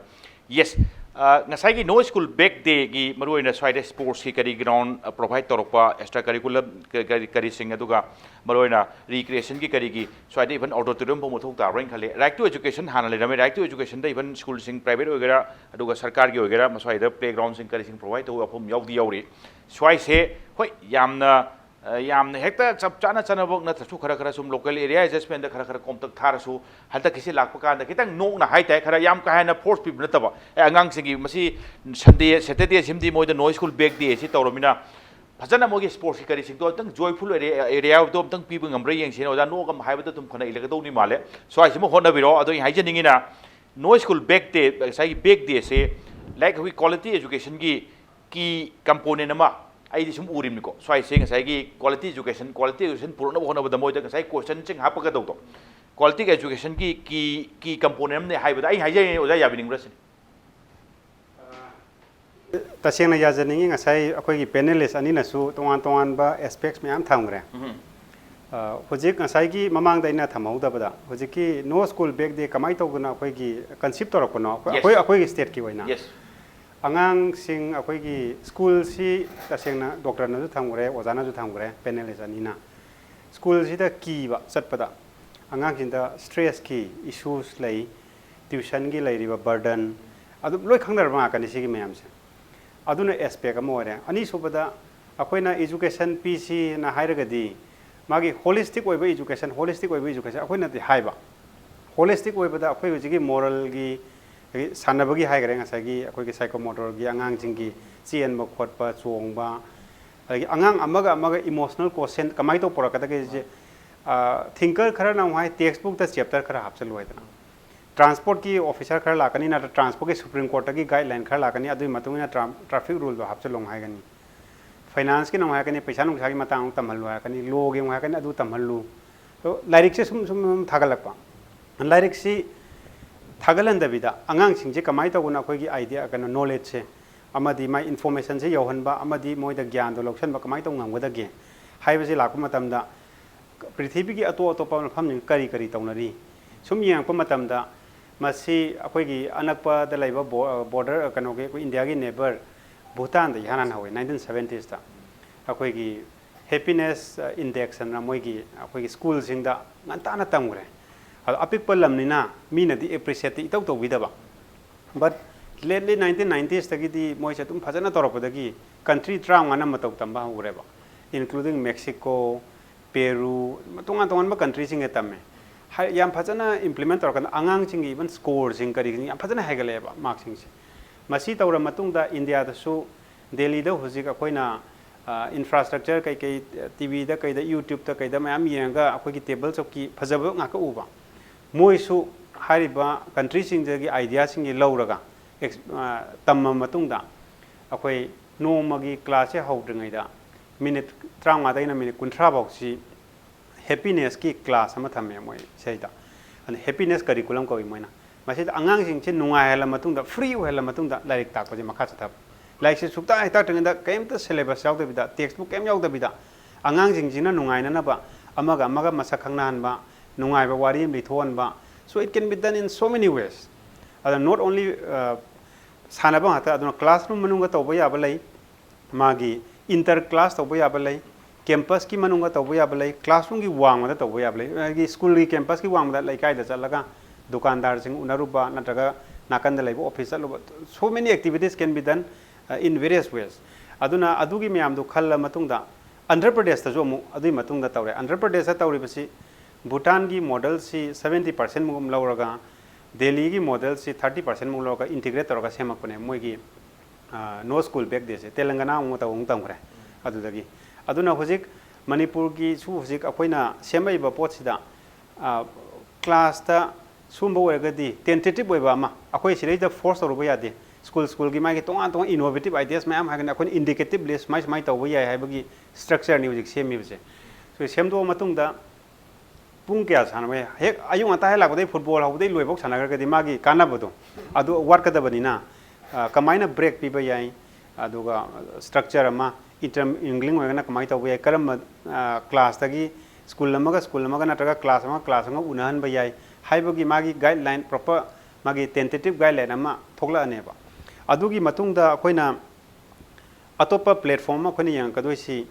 Yes, ꯑ, ꯉꯁꯥꯏꯒꯤ No School Back Day-ꯒꯤ ꯃꯔꯨꯑꯣꯏꯅ ꯁ꯭ꯋꯥꯏꯗ sports-ꯀꯤ ꯀꯔꯤ ground, ꯑ, provide ꯇꯧꯔꯛꯄ, extra curriculum ꯀ-, ꯀꯔꯤ, ꯀꯔꯤꯁꯤꯡ, ꯑꯗꯨꯒ ꯃꯔꯨꯑꯣꯏꯅ recreation-ꯒꯤ ꯀꯔꯤꯒꯤ ꯁ꯭ꯋꯥꯏꯗ even auditorium ꯐꯥꯎ ꯃꯊꯧ ꯇꯥꯕ꯭ꯔꯥ ꯍꯥꯏꯅ ꯈꯜꯂꯤ꯫ Right to Education ꯍꯥꯟꯅ ꯂꯩꯔꯝꯃꯦ, Right to Education-ꯗ even school-ꯁꯤꯡ private ꯑꯣꯏꯒꯦꯔꯥ ꯑꯗꯨꯒ ꯁꯔꯀꯥꯔꯒꯤ ꯑꯣꯏꯒꯦꯔꯥ ꯃꯁ꯭ꯋꯥꯏꯗ playground-ꯁꯤꯡ ꯀꯔꯤꯁꯤꯡ provide ꯇꯧꯕ ꯃꯐꯝ ꯌꯥꯎꯗꯤ ꯌꯥꯎꯔꯤ꯫ ꯁ꯭ꯋꯥꯏꯁꯦ ꯍꯣꯏ ꯌꯥꯝꯅ ꯑ, ꯌꯥꯝꯅ ꯍꯦꯛꯇ ꯆꯞ ꯆꯥꯅ ꯆꯠꯅꯕ ꯅꯠꯇ꯭ꯔꯁꯨ ꯈꯔ ꯈꯔ ꯁꯨꯝ local area adjustment-ꯗ ꯈꯔ ꯈꯔ ꯀꯣꯝꯇꯛ ꯊꯥꯔꯁꯨ ꯍꯟꯗꯛꯀꯤꯁꯤ ꯂꯥꯛꯄ ꯀꯥꯟꯗ ꯈꯤꯇꯪ ꯅꯣꯛꯅ ꯍꯥꯏꯇꯥꯔꯦ, ꯈꯔ ꯌꯥꯝ ꯀꯥ ꯍꯦꯟꯅ force ꯄꯤꯕ ꯅꯠꯇꯕ, ꯑꯦ, ꯑꯉꯥꯡꯁꯤꯡꯒꯤ ꯃꯁꯤ Sunday, Saturday ꯁꯤꯃꯗꯤ ꯃꯣꯏꯗ No School Back Day ꯁꯤ ꯇꯧꯔꯃꯤꯅ ꯐꯖꯅ ꯃꯣꯏꯒꯤ sports-ꯀꯤ ꯀꯔꯤꯁꯤꯡꯗꯣ ꯑꯝꯇꯪ joyful area, area-ꯗꯣ ꯑꯝꯇꯪ ꯄꯤꯕ ꯉꯝꯕ꯭ꯔꯥ ꯌꯦꯡꯁꯤꯅꯦ꯫ ꯑꯣꯖꯥ ꯅꯣꯛ ꯑꯃ ꯍꯥꯏꯕꯗ ꯑꯗꯨꯝ ꯐꯅ ꯏꯜꯂꯒꯗꯧꯅꯤ ꯃꯥꯜꯂꯦ꯫ ꯁ꯭ꯋꯥꯏꯁꯤꯃ ꯍꯣꯠꯅꯕꯤꯔꯣ꯫ ꯑꯗꯣ ꯑꯩ ꯍꯥꯏꯖꯅꯤꯡꯉꯤꯅ No School Back Day, ꯉꯁꯥꯏꯒꯤ Back Day-ꯁꯦ ꯂꯥꯏꯔꯤꯛ ꯑꯩꯈꯣꯏ quality education-ꯒꯤ key component ꯑꯃ ꯑꯩꯗꯤ ꯁꯨꯝ ꯎꯔꯤꯕꯅꯤꯀꯣ, ꯁ꯭ꯋꯥꯏꯁꯦ ꯉꯁꯥꯏꯒꯤ quality education, quality education ꯄꯨꯔꯛꯅꯕ ꯍꯣꯠꯅꯕꯗ ꯃꯣꯏꯗ ꯉꯁꯥꯏ questionꯁꯤꯡ ꯍꯥꯞꯄꯛꯀꯗꯧꯗꯣ, quality educationꯒꯤ key, key component ꯑꯃꯅꯦ ꯍꯥꯏꯕꯗ ꯑꯩ ꯍꯥꯏꯖꯔꯤꯅꯦ, ꯑꯣꯖꯥ ꯌꯥꯕꯤꯅꯤꯡꯕ꯭ꯔꯥ ꯁꯤꯅꯤ? ꯇꯁꯦꯡꯅ ꯌꯥꯖꯅꯤꯡꯉꯤ, ꯉꯁꯥꯏ ꯑꯩꯈꯣꯏꯒꯤ panelist ꯑꯅꯤꯅꯁꯨ ꯇꯣꯉꯥꯟ ꯇꯣꯉꯥꯟꯕ aspects ꯃꯌꯥꯝ ꯊꯝꯈ꯭ꯔꯦ꯫ ꯑ, ꯍꯧꯖꯤꯛ ꯉꯁꯥꯏꯒꯤ ꯃꯃꯥꯡꯗ ꯑꯩꯅ ꯊꯝꯍꯧꯗꯕꯗ, ꯍꯧꯖꯤꯛꯀꯤ No School Back Day ꯀꯃꯥꯏꯅ ꯇꯧꯗꯅ ꯑꯩꯈꯣꯏꯒꯤ conceive ꯇꯧꯔꯛꯄꯅꯣ, ꯑꯩꯈꯣꯏ, Yes. ꯑꯩꯈꯣꯏ, ꯑꯩꯈꯣꯏꯒꯤ stateꯀꯤ ꯑꯣꯏꯅ? Yes. ꯑꯉꯥꯡꯁꯤꯡ ꯑꯩꯈꯣꯏꯒꯤ schoolꯁꯤ ꯇꯁꯦꯡꯅ doctorꯅꯁꯨ ꯊꯝꯈ꯭ꯔꯦ, ꯑꯣꯖꯥꯅꯁꯨ ꯊꯝꯈ꯭ꯔꯦ, panelist ꯑꯅꯤꯅ꯫ Schoolꯁꯤꯗ ꯀꯤꯕ ꯆꯠꯄꯗ, ꯑꯉꯥꯡꯁꯤꯡꯗ stressꯀꯤ issues ꯂꯩ, tuitionꯒꯤ ꯂꯩꯔꯤꯕ burden, ꯑꯗꯨꯝ ꯂꯣꯏ ꯈꯪꯅꯔꯕ ꯉꯥꯛꯀꯅꯤ ꯁꯤꯒꯤ ꯃꯌꯥꯝꯁꯦ꯫ ꯑꯗꯨꯅ aspect ꯑꯃ ꯑꯣꯏꯔꯦ꯫ ꯑꯅꯤꯁꯨꯕꯗ, ꯑꯩꯈꯣꯏꯅ education ꯄꯤꯁꯤꯅ ꯍꯥꯏꯔꯒꯗꯤ, ꯃꯥꯒꯤ holistic ꯑꯣꯏꯕ education, holistic ꯑꯣꯏꯕ education ꯑꯩꯈꯣꯏꯅꯗꯤ ꯍꯥꯏꯕ, holistic ꯑꯣꯏꯕꯗ ꯑꯩꯈꯣꯏ ꯍꯧꯖꯤꯛꯀꯤ moralꯒꯤ, ꯑꯗꯒꯤ ꯁꯥꯟꯅꯕꯒꯤ ꯍꯥꯏꯈꯔꯦ, ꯉꯁꯥꯏꯒꯤ ꯑꯩꯈꯣꯏꯒꯤ psychomotorꯒꯤ, ꯑꯉꯥꯡꯁꯤꯡꯒꯤ ꯆꯦꯟꯕ ꯈꯣꯠꯄ, ꯆꯣꯡꯕ, ꯑꯗꯒꯤ ꯑꯉꯥꯡ ꯑꯃꯒ ꯑꯃꯒ emotional quotient ꯀꯃꯥꯏꯅ ꯇꯧ ꯄꯨꯔꯛꯀꯗꯒꯦꯁꯦ꯫ Thinker ꯈꯔꯅ ꯑꯃꯨꯛ ꯍꯥꯏ, textbookꯇ chapter ꯈꯔ ꯍꯥꯞꯆꯤꯜꯂꯨ ꯍꯥꯏꯗꯅ꯫ Transportꯀꯤ officer ꯈꯔ ꯂꯥꯛꯀꯅꯤ, ꯅꯠꯇ꯭ꯔ transportꯀꯤ Supreme Courtꯇꯒꯤ guideline ꯈꯔ ꯂꯥꯛꯀꯅꯤ, ꯑꯗꯨꯒꯤ ꯃꯇꯨꯡ ꯏꯟꯅ tra-, traffic ruleꯗꯣ ꯍꯥꯞꯆꯤꯜꯂꯨ ꯍꯥꯏꯒꯅꯤ꯫ Financeꯀꯤꯅ ꯑꯃꯨꯛ ꯍꯥꯏꯔꯛꯀꯅꯤ, ꯄꯩꯁꯥ ꯅꯨꯡꯁꯥꯒꯤ ꯃꯇꯥꯡ ꯑꯃꯨꯛ ꯇꯝꯍꯜꯂꯨ ꯍꯥꯏꯔꯛꯀꯅꯤ, lawꯒꯤ ꯑꯃꯨꯛ ꯍꯥꯏꯔꯛꯀꯅꯤ, ꯑꯗꯨ ꯇꯝꯍꯜꯂꯨ꯫ ꯑꯗꯣ ꯂꯥꯏꯔꯤꯛꯁꯦ ꯁꯨꯝ, ꯁꯨꯝ, ꯁꯨꯝ ꯊꯥꯒꯠꯂꯛꯄ꯫ ꯂꯥꯏꯔꯤꯛꯁꯤ ꯊꯥꯒꯠꯍꯟꯗꯕꯤꯗ ꯑꯉꯥꯡꯁꯤꯡꯁꯦ ꯀꯃꯥꯏꯅ ꯇꯧꯕꯅ ꯑꯩꯈꯣꯏꯒꯤ idea, ꯀꯩꯅꯣ, knowledgeꯁꯦ ꯑꯃꯗꯤ ꯃꯥꯏ informationꯁꯦ ꯌꯧꯍꯟꯕ ꯑꯃꯗꯤ ꯃꯣꯏꯗ ꯒ꯭ꯌꯥꯟꯗꯣ ꯂꯧꯁꯤꯟꯕ ꯀꯃꯥꯏꯅ ꯇꯧꯕ ꯉꯝꯒꯗꯒꯦ ꯍꯥꯏꯕꯁꯤ ꯂꯥꯛꯄ ꯃꯇꯝꯗ, ꯄ꯭ꯔꯤꯊꯤꯕꯤꯒꯤ ꯑꯇꯣꯞ ꯑꯇꯣꯞꯄ ꯃꯐꯝꯁꯤꯡ ꯀꯔꯤ ꯀꯔꯤ ꯇꯧꯅꯔꯤ? ꯁꯨꯝ ꯌꯦꯡꯉꯛꯄ ꯃꯇꯝꯗ, ꯃꯁꯤ ꯑꯩꯈꯣꯏꯒꯤ ꯑꯅꯛꯄꯗ ꯂꯩꯕ ꯕꯣ-, border, ꯀꯩꯅꯣꯒꯤ, ꯑꯩꯈꯣꯏ ꯏꯟꯗꯤꯌꯥꯒꯤ neighbour ꯚꯨꯇꯥꯟꯗ ꯏꯍꯥꯟ ꯍꯥꯟꯅ ꯍꯧꯋꯤ, nineteen seventiesꯇ꯫ ꯑꯩꯈꯣꯏꯒꯤ happiness index ꯍꯥꯏꯅ ꯃꯣꯏꯒꯤ, ꯑꯩꯈꯣꯏꯒꯤ schoolꯁꯤꯡꯗ ꯉꯟꯇꯥꯅ ꯇꯝꯈ꯭ꯔꯦ꯫ ꯑꯗꯣ ꯑꯄꯤꯛꯄ ꯂꯝꯅꯤꯅ ꯃꯤꯅꯗꯤ appreciateꯇꯤ ꯏꯇꯧ ꯇꯧꯕꯤꯗꯕ꯫ But lately nineteen ninetiesꯇꯒꯤꯗꯤ ꯃꯣꯏꯁꯦ ꯑꯗꯨꯝ ꯐꯖꯅ ꯇꯧꯔꯛꯄꯗꯒꯤ country ꯇꯔꯥꯃꯉꯥꯅ ꯃꯇꯧ ꯇꯝꯕ ꯍꯧꯈ꯭ꯔꯦꯕ, including Mexico, Peru, ꯇꯣꯉꯥꯟ ꯇꯣꯉꯥꯟꯕ countryꯁꯤꯡꯗ ꯇꯝꯃꯦ꯫ ꯍꯥꯏ-, ꯌꯥꯝ ꯐꯖꯅ implement ꯇꯧꯔꯀꯥꯟꯗ ꯑꯉꯥꯡꯁꯤꯡꯒꯤ even scoreꯁꯤꯡ ꯀꯔꯤꯁꯤꯡ ꯌꯥꯝ ꯐꯖꯅ ꯍꯦꯟꯒꯠꯂꯛꯑꯦꯕ, markꯁꯤꯡꯁꯦ꯫ ꯃꯁꯤ ꯇꯧꯔ ꯃꯇꯨꯡꯗ ꯏꯟꯗꯤꯌꯥꯗꯁꯨ, ꯗꯦꯜꯂꯤꯗ ꯍꯧꯖꯤꯛ ꯑꯩꯈꯣꯏꯅ, ꯑ, infrastructure ꯀꯩꯀꯩ, TVꯗ ꯀꯩꯗ, YouTubeꯇ ꯀꯩꯗ ꯃꯌꯥꯝ ꯌꯦꯡꯉꯒ ꯑꯩꯈꯣꯏꯒꯤ table ꯆꯧꯀꯤ ꯐꯖꯕ ꯉꯥꯛꯇ ꯎꯕ꯫ ꯃꯣꯏꯁꯨ ꯍꯥꯏꯔꯤꯕ countryꯁꯤꯡꯗꯒꯤ ideaꯁꯤꯡꯁꯤ ꯂꯧꯔꯒ, ꯑꯦꯛꯁ-, ꯑ, ꯇꯝꯃ ꯃꯇꯨꯡꯗ ꯑꯩꯈꯣꯏ ꯅꯣꯡꯃꯒꯤ ꯀ꯭ꯂꯥꯁꯁꯦ ꯍꯧꯗ꯭ꯔꯤꯉꯩꯗ ꯃꯤꯅꯤꯠ ꯇꯔꯥꯃꯉꯥꯗꯒꯤꯅ ꯃꯤꯅꯤꯠ ꯀꯨꯟꯊ꯭ꯔꯥ ꯐꯥꯎꯁꯤ ꯍꯦꯄꯤꯅꯦꯁꯀꯤ ꯀ꯭ꯂꯥꯁ ꯑꯃ ꯊꯝꯃꯦ ꯃꯣꯏ ꯁꯤꯗꯩꯗ꯫ ꯑꯗꯨꯅ ꯍꯦꯄꯤꯅꯦꯁ ꯀꯔꯤꯀꯨꯂꯝ ꯀꯧꯏ ꯃꯣꯏꯅ꯫ ꯃꯁꯤꯗ ꯑꯉꯥꯡꯁꯤꯡꯁꯤ ꯅꯨꯡꯉꯥꯏꯍꯜꯂ ꯃꯇꯨꯡꯗ, ꯐ꯭ꯔꯤ ꯑꯣꯏꯍꯜꯂ ꯃꯇꯨꯡꯗ ꯂꯥꯏꯔꯤꯛ ꯇꯥꯛꯄꯁꯦ ꯃꯈꯥ ꯆꯠꯊꯕ꯫ ꯂꯥꯏꯔꯤꯛꯁꯤ ꯁꯨꯛꯇꯥꯛ ꯍꯦꯛ ꯇꯥꯛꯇ꯭ꯔꯤꯉꯩꯗ ꯀꯔꯤꯝꯇ ꯁꯦꯂꯦꯕꯁ ꯌꯥꯎꯗꯕꯤꯗ, ꯇꯦꯛꯁꯕꯨꯛ ꯀꯔꯤꯝ ꯌꯥꯎꯗꯕꯤꯗ, ꯑꯉꯥꯡꯁꯤꯡꯁꯤꯅ ꯅꯨꯡꯉꯥꯏꯅꯅꯕ, ꯑꯃꯒ ꯑꯃꯒ ꯃꯁꯛ ꯈꯪꯅꯍꯟꯕ, ꯅꯨꯡꯉꯥꯏꯕ ꯋꯥꯔꯤ ꯑꯃ ꯂꯤꯊꯣꯛꯍꯟꯕ꯫ So it can be done in so many ways. ꯑꯗ not only, ꯑ, ꯁꯥꯟꯅꯕ ꯉꯥꯛꯇ, ꯑꯗꯨꯅ ꯀ꯭ꯂꯥꯁꯔꯨꯝ ꯃꯅꯨꯡꯗ ꯇꯧꯕ ꯌꯥꯕ ꯂꯩ, ꯃꯥꯒꯤ ꯏꯟꯇꯔ ꯀ꯭ꯂꯥꯁ ꯇꯧꯕ ꯌꯥꯕ ꯂꯩ, ꯀꯦꯝꯄꯁꯀꯤ ꯃꯅꯨꯡꯗ ꯇꯧꯕ ꯌꯥꯕ ꯂꯩ, ꯀ꯭ꯂꯥꯁꯔꯨꯝꯒꯤ ꯋꯥꯡꯃꯗ ꯇꯧꯕ ꯌꯥꯕ ꯂꯩ, ꯑꯗꯒꯤ ꯁ꯭ꯀꯨꯜꯒꯤ ꯀꯦꯝꯄꯁꯀꯤ ꯋꯥꯡꯃꯗ ꯂꯩꯀꯥꯏꯗ ꯆꯠꯂꯒ ꯗꯨꯀꯥꯟꯗꯥꯔꯁꯤꯡ ꯎꯅꯔꯨꯕ ꯅꯠꯇ꯭ꯔꯒ ꯅꯥꯀꯟꯗ ꯂꯩꯕ ꯑꯣꯐꯤꯁ ꯆꯠꯂꯨꯕ꯫ So many activities can be done, uh, in various ways. ꯑꯗꯨꯅ ꯑꯗꯨꯒꯤ ꯃꯌꯥꯝꯗꯨ ꯈꯜꯂ ꯃꯇꯨꯡꯗ ꯑꯟꯙ꯭ꯔ ꯄ꯭ꯔꯗꯦꯁꯇꯁꯨ ꯑꯃꯨꯛ ꯑꯗꯨꯒꯤ ꯃꯇꯨꯡꯗ ꯇꯧꯔꯦ꯫ ꯑꯟꯙ꯭ꯔ ꯄ꯭ꯔꯗꯦꯁꯇ ꯇꯧꯔꯤꯕꯁꯤ ꯚꯨꯇꯥꯟꯒꯤ ꯃꯣꯗꯦꯜꯁꯤ seventy percent ꯃꯨꯛ ꯂꯧꯔꯒ, ꯗꯦꯜꯂꯤꯒꯤ ꯃꯣꯗꯦꯜꯁꯤ thirty percent ꯃꯨꯛ ꯂꯧꯔꯒ ꯏꯟꯇꯤꯒ꯭ꯔꯦꯠ ꯇꯧꯔꯒ ꯁꯦꯝꯃꯛꯄꯅꯦ ꯃꯣꯏꯒꯤ, ꯑ, No School Back Dayꯁꯦ꯫ ꯇꯦꯂꯪꯒꯅꯥ ꯑꯃꯨꯛ ꯇꯧ ꯑꯃꯨꯛ ꯇꯝꯈ꯭ꯔꯦ ꯑꯗꯨꯗꯒꯤ꯫ ꯑꯗꯨꯅ ꯍꯧꯖꯤꯛ ꯃꯅꯤꯄꯨꯔꯒꯤꯁꯨ ꯍꯧꯖꯤꯛ ꯑꯩꯈꯣꯏꯅ ꯁꯦꯝꯃꯛꯏꯕ ꯄꯣꯠꯁꯤꯗ, ꯑ, ꯀ꯭ꯂꯥꯁꯇ ꯁꯨꯝꯕ ꯑꯣꯏꯔꯒꯗꯤ ꯇꯦꯟꯇꯦꯇꯤꯞ ꯑꯣꯏꯕ ꯑꯃ, ꯑꯩꯈꯣꯏ ꯁꯤꯗꯩꯗ ꯐꯣꯔꯁ ꯇꯧꯔꯨꯕ ꯌꯥꯗꯦ꯫ ꯁ꯭ꯀꯨꯜ ꯁ꯭ꯀꯨꯜꯒꯤ ꯃꯥꯒꯤ ꯇꯣꯉꯥꯟ ꯇꯣꯉꯥꯟ ꯏꯅꯣꯚꯦꯇꯤꯞ ꯑꯥꯏꯗꯤꯌꯥꯁ ꯃꯌꯥꯝ ꯍꯥꯏꯒꯅꯤ, ꯑꯩꯈꯣꯏꯅ ꯏꯟꯗꯤꯀꯦꯇꯤꯞ ꯂꯤꯁ ꯁꯨꯃꯥꯏ ꯁꯨꯃꯥꯏꯅ ꯇꯧꯕ ꯌꯥꯏ ꯍꯥꯏꯕꯒꯤ ꯁ꯭ꯇ꯭ꯔꯛꯆꯔꯅꯤ ꯍꯧꯖꯤꯛ ꯁꯦꯝꯃꯤꯕꯁꯦ꯫ So ꯁꯦꯝꯗꯣꯛꯑ ꯃꯇꯨꯡꯗ ꯄꯨꯡ ꯀꯌꯥ ꯁꯥꯟꯅꯕ ꯌꯥꯏ? ꯍꯦꯛ ꯑꯌꯨꯛ ꯉꯟꯇꯥ ꯍꯦꯛ ꯂꯥꯛꯄꯗꯒꯤ ꯐꯨꯠꯕꯣꯜ ꯍꯧꯕꯗꯒꯤ ꯂꯣꯏꯐꯥꯎ ꯁꯥꯟꯅꯈ꯭ꯔꯒꯗꯤ ꯃꯥꯒꯤ ꯀꯥꯟꯅꯕꯗꯣ ꯑꯗꯨ ꯋꯥꯠꯀꯗꯕꯅꯤꯅ, ꯑ, ꯀꯃꯥꯏꯅ ꯕ꯭ꯔꯦꯛ ꯄꯤꯕ ꯌꯥꯏ? ꯑꯗꯨꯒ ꯁ꯭ꯇ꯭ꯔꯛꯆꯔ ꯑꯃ, ꯏꯟꯇꯔꯃꯤꯡꯒ꯭ꯂꯤꯡ ꯑꯣꯏꯔꯒꯅ ꯀꯃꯥꯏꯅ ꯇꯧꯕ ꯌꯥꯏ? ꯀꯔꯝꯕ, ꯑ, ꯀ꯭ꯂꯥꯁꯇꯒꯤ ꯁ꯭ꯀꯨꯜ ꯑꯃꯒ ꯁ꯭ꯀꯨꯜ ꯑꯃꯒ ꯅꯠꯇ꯭ꯔꯒ ꯀ꯭ꯂꯥꯁ ꯑꯃꯒ ꯀ꯭ꯂꯥꯁ ꯑꯃꯒ ꯎꯅꯍꯟꯕ ꯌꯥꯏ ꯍꯥꯏꯕꯒꯤ ꯃꯥꯒꯤ ꯒꯥꯏꯗꯂꯥꯏꯟ, ꯄ꯭ꯔꯣꯄꯔ ꯃꯥꯒꯤ ꯇꯦꯟꯇꯦꯇꯤꯞ ꯒꯥꯏꯗꯂꯥꯏꯟ ꯑꯃ ꯊꯣꯛꯂꯛꯑꯅꯦꯕ꯫ ꯑꯗꯨꯒꯤ ꯃꯇꯨꯡꯗ ꯑꯩꯈꯣꯏꯅ ꯑꯇꯣꯞꯄ ꯄ꯭ꯂꯦꯠꯐꯣꯝ ꯑꯃ ꯑꯩꯈꯣꯏꯅ ꯌꯦꯡꯉꯛꯀꯗꯣꯏꯁꯤ,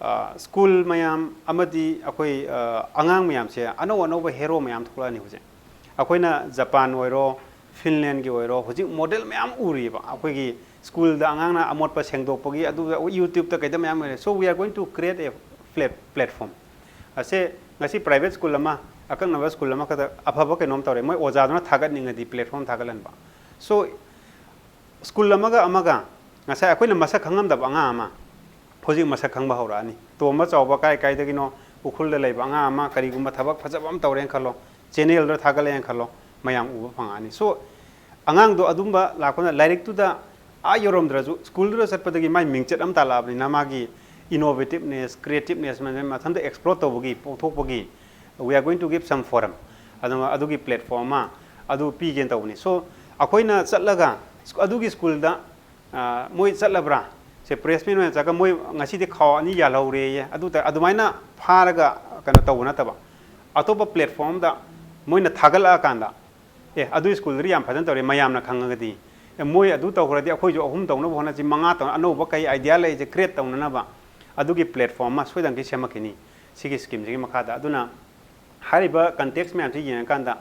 ꯑ, ꯁ꯭ꯀꯨꯜ ꯃꯌꯥꯝ ꯑꯃꯗꯤ ꯑꯩꯈꯣꯏ, ꯑ, ꯑꯉꯥꯡ ꯃꯌꯥꯝꯁꯦ, ꯑꯅꯧ ꯑꯅꯧꯕ ꯍꯦꯔꯣ ꯃꯌꯥꯝ ꯊꯣꯛꯂꯛꯑꯅꯤ ꯍꯧꯖꯤꯛ꯫ ꯑꯩꯈꯣꯏꯅ ꯖꯄꯥꯟ ꯑꯣꯏꯔꯣ, ꯐꯤꯟꯂꯦꯟꯒꯤ ꯑꯣꯏꯔꯣ, ꯍꯧꯖꯤꯛ ꯃꯣꯗꯦꯜ ꯃꯌꯥꯝ ꯎꯔꯤꯕ꯫ ꯑꯩꯈꯣꯏꯒꯤ ꯁ꯭ꯀꯨꯜꯗ ꯑꯉꯥꯡꯅ ꯑꯃꯣꯠꯄ ꯁꯦꯡꯗꯣꯛꯄꯒꯤ, ꯑꯗꯨ YouTube-ꯇ ꯀꯩꯗ ꯃꯌꯥꯝ ꯂꯩꯔꯦ꯫ So we are going to create a plat-, platform. ꯑꯁꯦ ꯉꯁꯤ ꯄ꯭ꯔꯥꯏꯚꯦꯠ ꯁ꯭ꯀꯨꯜ ꯑꯃ, ꯑꯀꯛꯅꯕ ꯁ꯭ꯀꯨꯜ ꯑꯃꯈꯛꯇ ꯑꯐꯕ ꯀꯩꯅꯣꯝ ꯇꯧꯔꯦ, ꯃꯣꯏ ꯑꯣꯖꯥꯗꯨꯅ ꯊꯥꯒꯠꯅꯤꯡꯉꯗꯤ ꯄ꯭ꯂꯦꯠꯐꯣꯝ ꯊꯥꯒꯠꯍꯟꯕ꯫ So ꯁ꯭ꯀꯨꯜ ꯑꯃꯒ ꯑꯃꯒ, ꯉꯁꯥꯏ ꯑꯩꯈꯣꯏꯅ ꯃꯁꯛ ꯈꯪꯉꯝꯗꯕ ꯑꯉꯥꯡ ꯑꯃ ꯍꯧꯖꯤꯛ ꯃꯁꯛ ꯈꯪꯕ ꯍꯧꯔꯛꯑꯅꯤ꯫ ꯇꯣꯝꯕ ꯆꯥꯎꯕ ꯀꯥꯏ ꯀꯥꯏꯗꯒꯤꯅꯣ, ꯎꯈ꯭ꯔꯨꯜꯗ ꯂꯩꯕ ꯑꯉꯥꯡ ꯑꯃ ꯀꯔꯤꯒꯨꯝꯕ ꯊꯕꯛ ꯐꯖꯕ ꯑꯃ ꯇꯧꯔꯦꯅ ꯈꯜꯂꯣ, ꯆꯦꯅꯦꯜꯗ ꯊꯥꯒꯠꯂꯛꯑꯦꯅ ꯈꯜꯂꯣ, ꯃꯌꯥꯝ ꯎꯕ ꯐꯪꯉꯛꯑꯅꯤ꯫ So ꯑꯉꯥꯡꯗꯣ ꯑꯗꯨꯝꯕ ꯂꯥꯛꯄꯅ ꯂꯥꯏꯔꯤꯛꯇꯨꯗ ꯑꯥ ꯌꯧꯔꯝꯗ꯭ꯔꯁꯨ ꯁ꯭ꯀꯨꯜꯗꯨꯗ ꯆꯠꯄꯗꯒꯤ ꯃꯥꯏ ꯃꯤꯡꯆꯠ ꯑꯃ ꯇꯥꯜꯂꯛꯑꯕꯅꯤꯅ ꯃꯥꯒꯤ innovativeness, creativeness ꯃꯊꯟꯇ explore ꯇꯧꯕꯒꯤ, ꯄꯣꯛꯊꯣꯛꯄꯒꯤ, we are going to give some forum, ꯑꯗꯨ, ꯑꯗꯨꯒꯤ platform ꯑꯃ ꯑꯗꯨ ꯄꯤꯒꯦꯅ ꯇꯧꯕꯅꯤ꯫ So ꯑꯩꯈꯣꯏꯅ ꯆꯠꯂꯒ ꯑꯗꯨꯒꯤ ꯁ꯭ꯀꯨꯜꯗ, ꯑ, ꯃꯣꯏ ꯆꯠꯂꯕ꯭ꯔꯥ? ꯁꯦ, press meet ꯑꯣꯏꯅ ꯆꯠꯂꯒ ꯃꯣꯏ ꯉꯁꯤꯗꯤ ꯈꯥꯎ ꯑꯅꯤ ꯌꯥꯜꯍꯧꯔꯦꯌꯦ, ꯑꯗꯨ ꯇ-, ꯑꯗꯨꯃꯥꯏꯅ ꯐꯥꯔꯒ ꯀꯩꯅꯣ ꯇꯧꯕ ꯅꯠꯇꯕ, ꯑꯇꯣꯞꯄ platformꯗ ꯃꯣꯏꯅ ꯊꯥꯒꯠꯂꯛꯑꯀꯥꯟꯗ, "ꯑꯦ, ꯑꯗꯨ ꯁ꯭ꯀꯨꯜꯗꯨꯗꯤ ꯌꯥꯝ ꯐꯖꯅ ꯇꯧꯔꯦ, ꯃꯌꯥꯝꯅ ꯈꯪꯉꯒꯗꯤ, ꯑꯦ, ꯃꯣꯏ ꯑꯗꯨ ꯇꯧꯈ꯭ꯔꯗꯤ ꯑꯩꯈꯣꯏꯁꯨ ꯑꯍꯨꯝ ꯇꯧꯅꯕ ꯍꯣꯠꯅꯁꯤ, ꯃꯉꯥ ꯇꯧꯅ, ꯑꯅꯧꯕ ꯀꯩ idea ꯂꯩꯁꯦ create ꯇꯧꯅꯅꯕ ꯑꯗꯨꯒꯤ platform ꯑꯃ ꯁꯣꯏꯗꯅꯀꯤ ꯁꯦꯝꯃꯛꯈꯤꯅꯤ ꯁꯤꯒꯤ schemeꯁꯤꯒꯤ ꯃꯈꯥꯗ"꯫ ꯑꯗꯨꯅ ꯍꯥꯏꯔꯤꯕ context ꯃꯌꯥꯝꯁꯤ ꯌꯦꯡꯉꯀꯥꯟꯗ,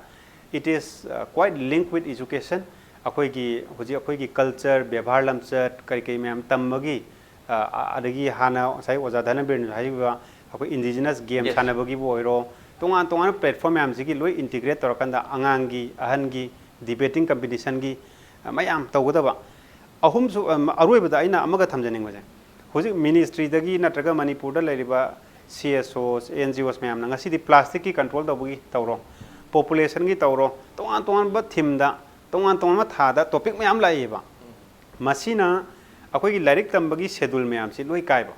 it is, uh, quite linked with education꯫ ꯑꯩꯈꯣꯏꯒꯤ ꯍꯧꯖꯤꯛ ꯑꯩꯈꯣꯏꯒꯤ culture, ꯕꯦꯕꯥꯔ ꯂꯝꯆꯠ, ꯀꯔꯤ ꯀꯔꯤ ꯃꯌꯥꯝ ꯇꯝꯕꯒꯤ, ꯑ, ꯑ, ꯑꯗꯒꯤ ꯍꯥꯟꯅ ꯉꯁꯥꯏ ꯑꯣꯖꯥ ꯙꯅꯕꯤꯔꯅꯁꯨ ꯍꯥꯏꯕꯤꯕ, ꯑꯩꯈꯣꯏ indigenous game Yes. ꯁꯥꯟꯅꯕꯒꯤꯕꯨ ꯑꯣꯏꯔꯣ, ꯇꯣꯉꯥꯟ ꯇꯣꯉꯥꯟꯕ platform ꯃꯌꯥꯝꯁꯤꯒꯤ ꯂꯣꯏ integrate ꯇꯧꯔꯀꯥꯟꯗ ꯑꯉꯥꯡꯒꯤ, ꯑꯍꯟꯒꯤ, debating competitionꯒꯤ, ꯑ, ꯃꯌꯥꯝ ꯇꯧꯒꯗꯕ꯫ ꯑꯍꯨꯝꯁꯨ, ꯑ, ꯑꯔꯣꯏꯕꯗ ꯑꯩꯅ ꯑꯃꯒ ꯊꯝꯖꯅꯤꯡꯕꯁꯦ, ꯍꯧꯖꯤꯛ ministryꯗꯒꯤ ꯅꯠꯇ꯭ꯔꯒ ꯃꯅꯤꯄꯨꯔꯗ ꯂꯩꯔꯤꯕ CSOs, NGOs ꯃꯌꯥꯝꯅ ꯉꯁꯤꯗꯤ plasticꯀꯤ control ꯇꯧꯕꯒꯤ ꯇꯧꯔꯣ, populationꯒꯤ ꯇꯧꯔꯣ, ꯇꯣꯉꯥꯟ ꯇꯣꯉꯥꯟꯕ themeꯗ, ꯇꯣꯉꯥꯟ ꯇꯣꯉꯥꯟꯕ ꯊꯥꯗ topic ꯃꯌꯥꯝ ꯂꯥꯛꯑꯦꯕ꯫ ꯃꯁꯤꯅ ꯑꯩꯈꯣꯏꯒꯤ ꯂꯥꯏꯔꯤꯛ ꯇꯝꯕꯒꯤ schedule ꯃꯌꯥꯝꯁꯤ ꯂꯣꯏ ꯀꯥꯏꯕ꯫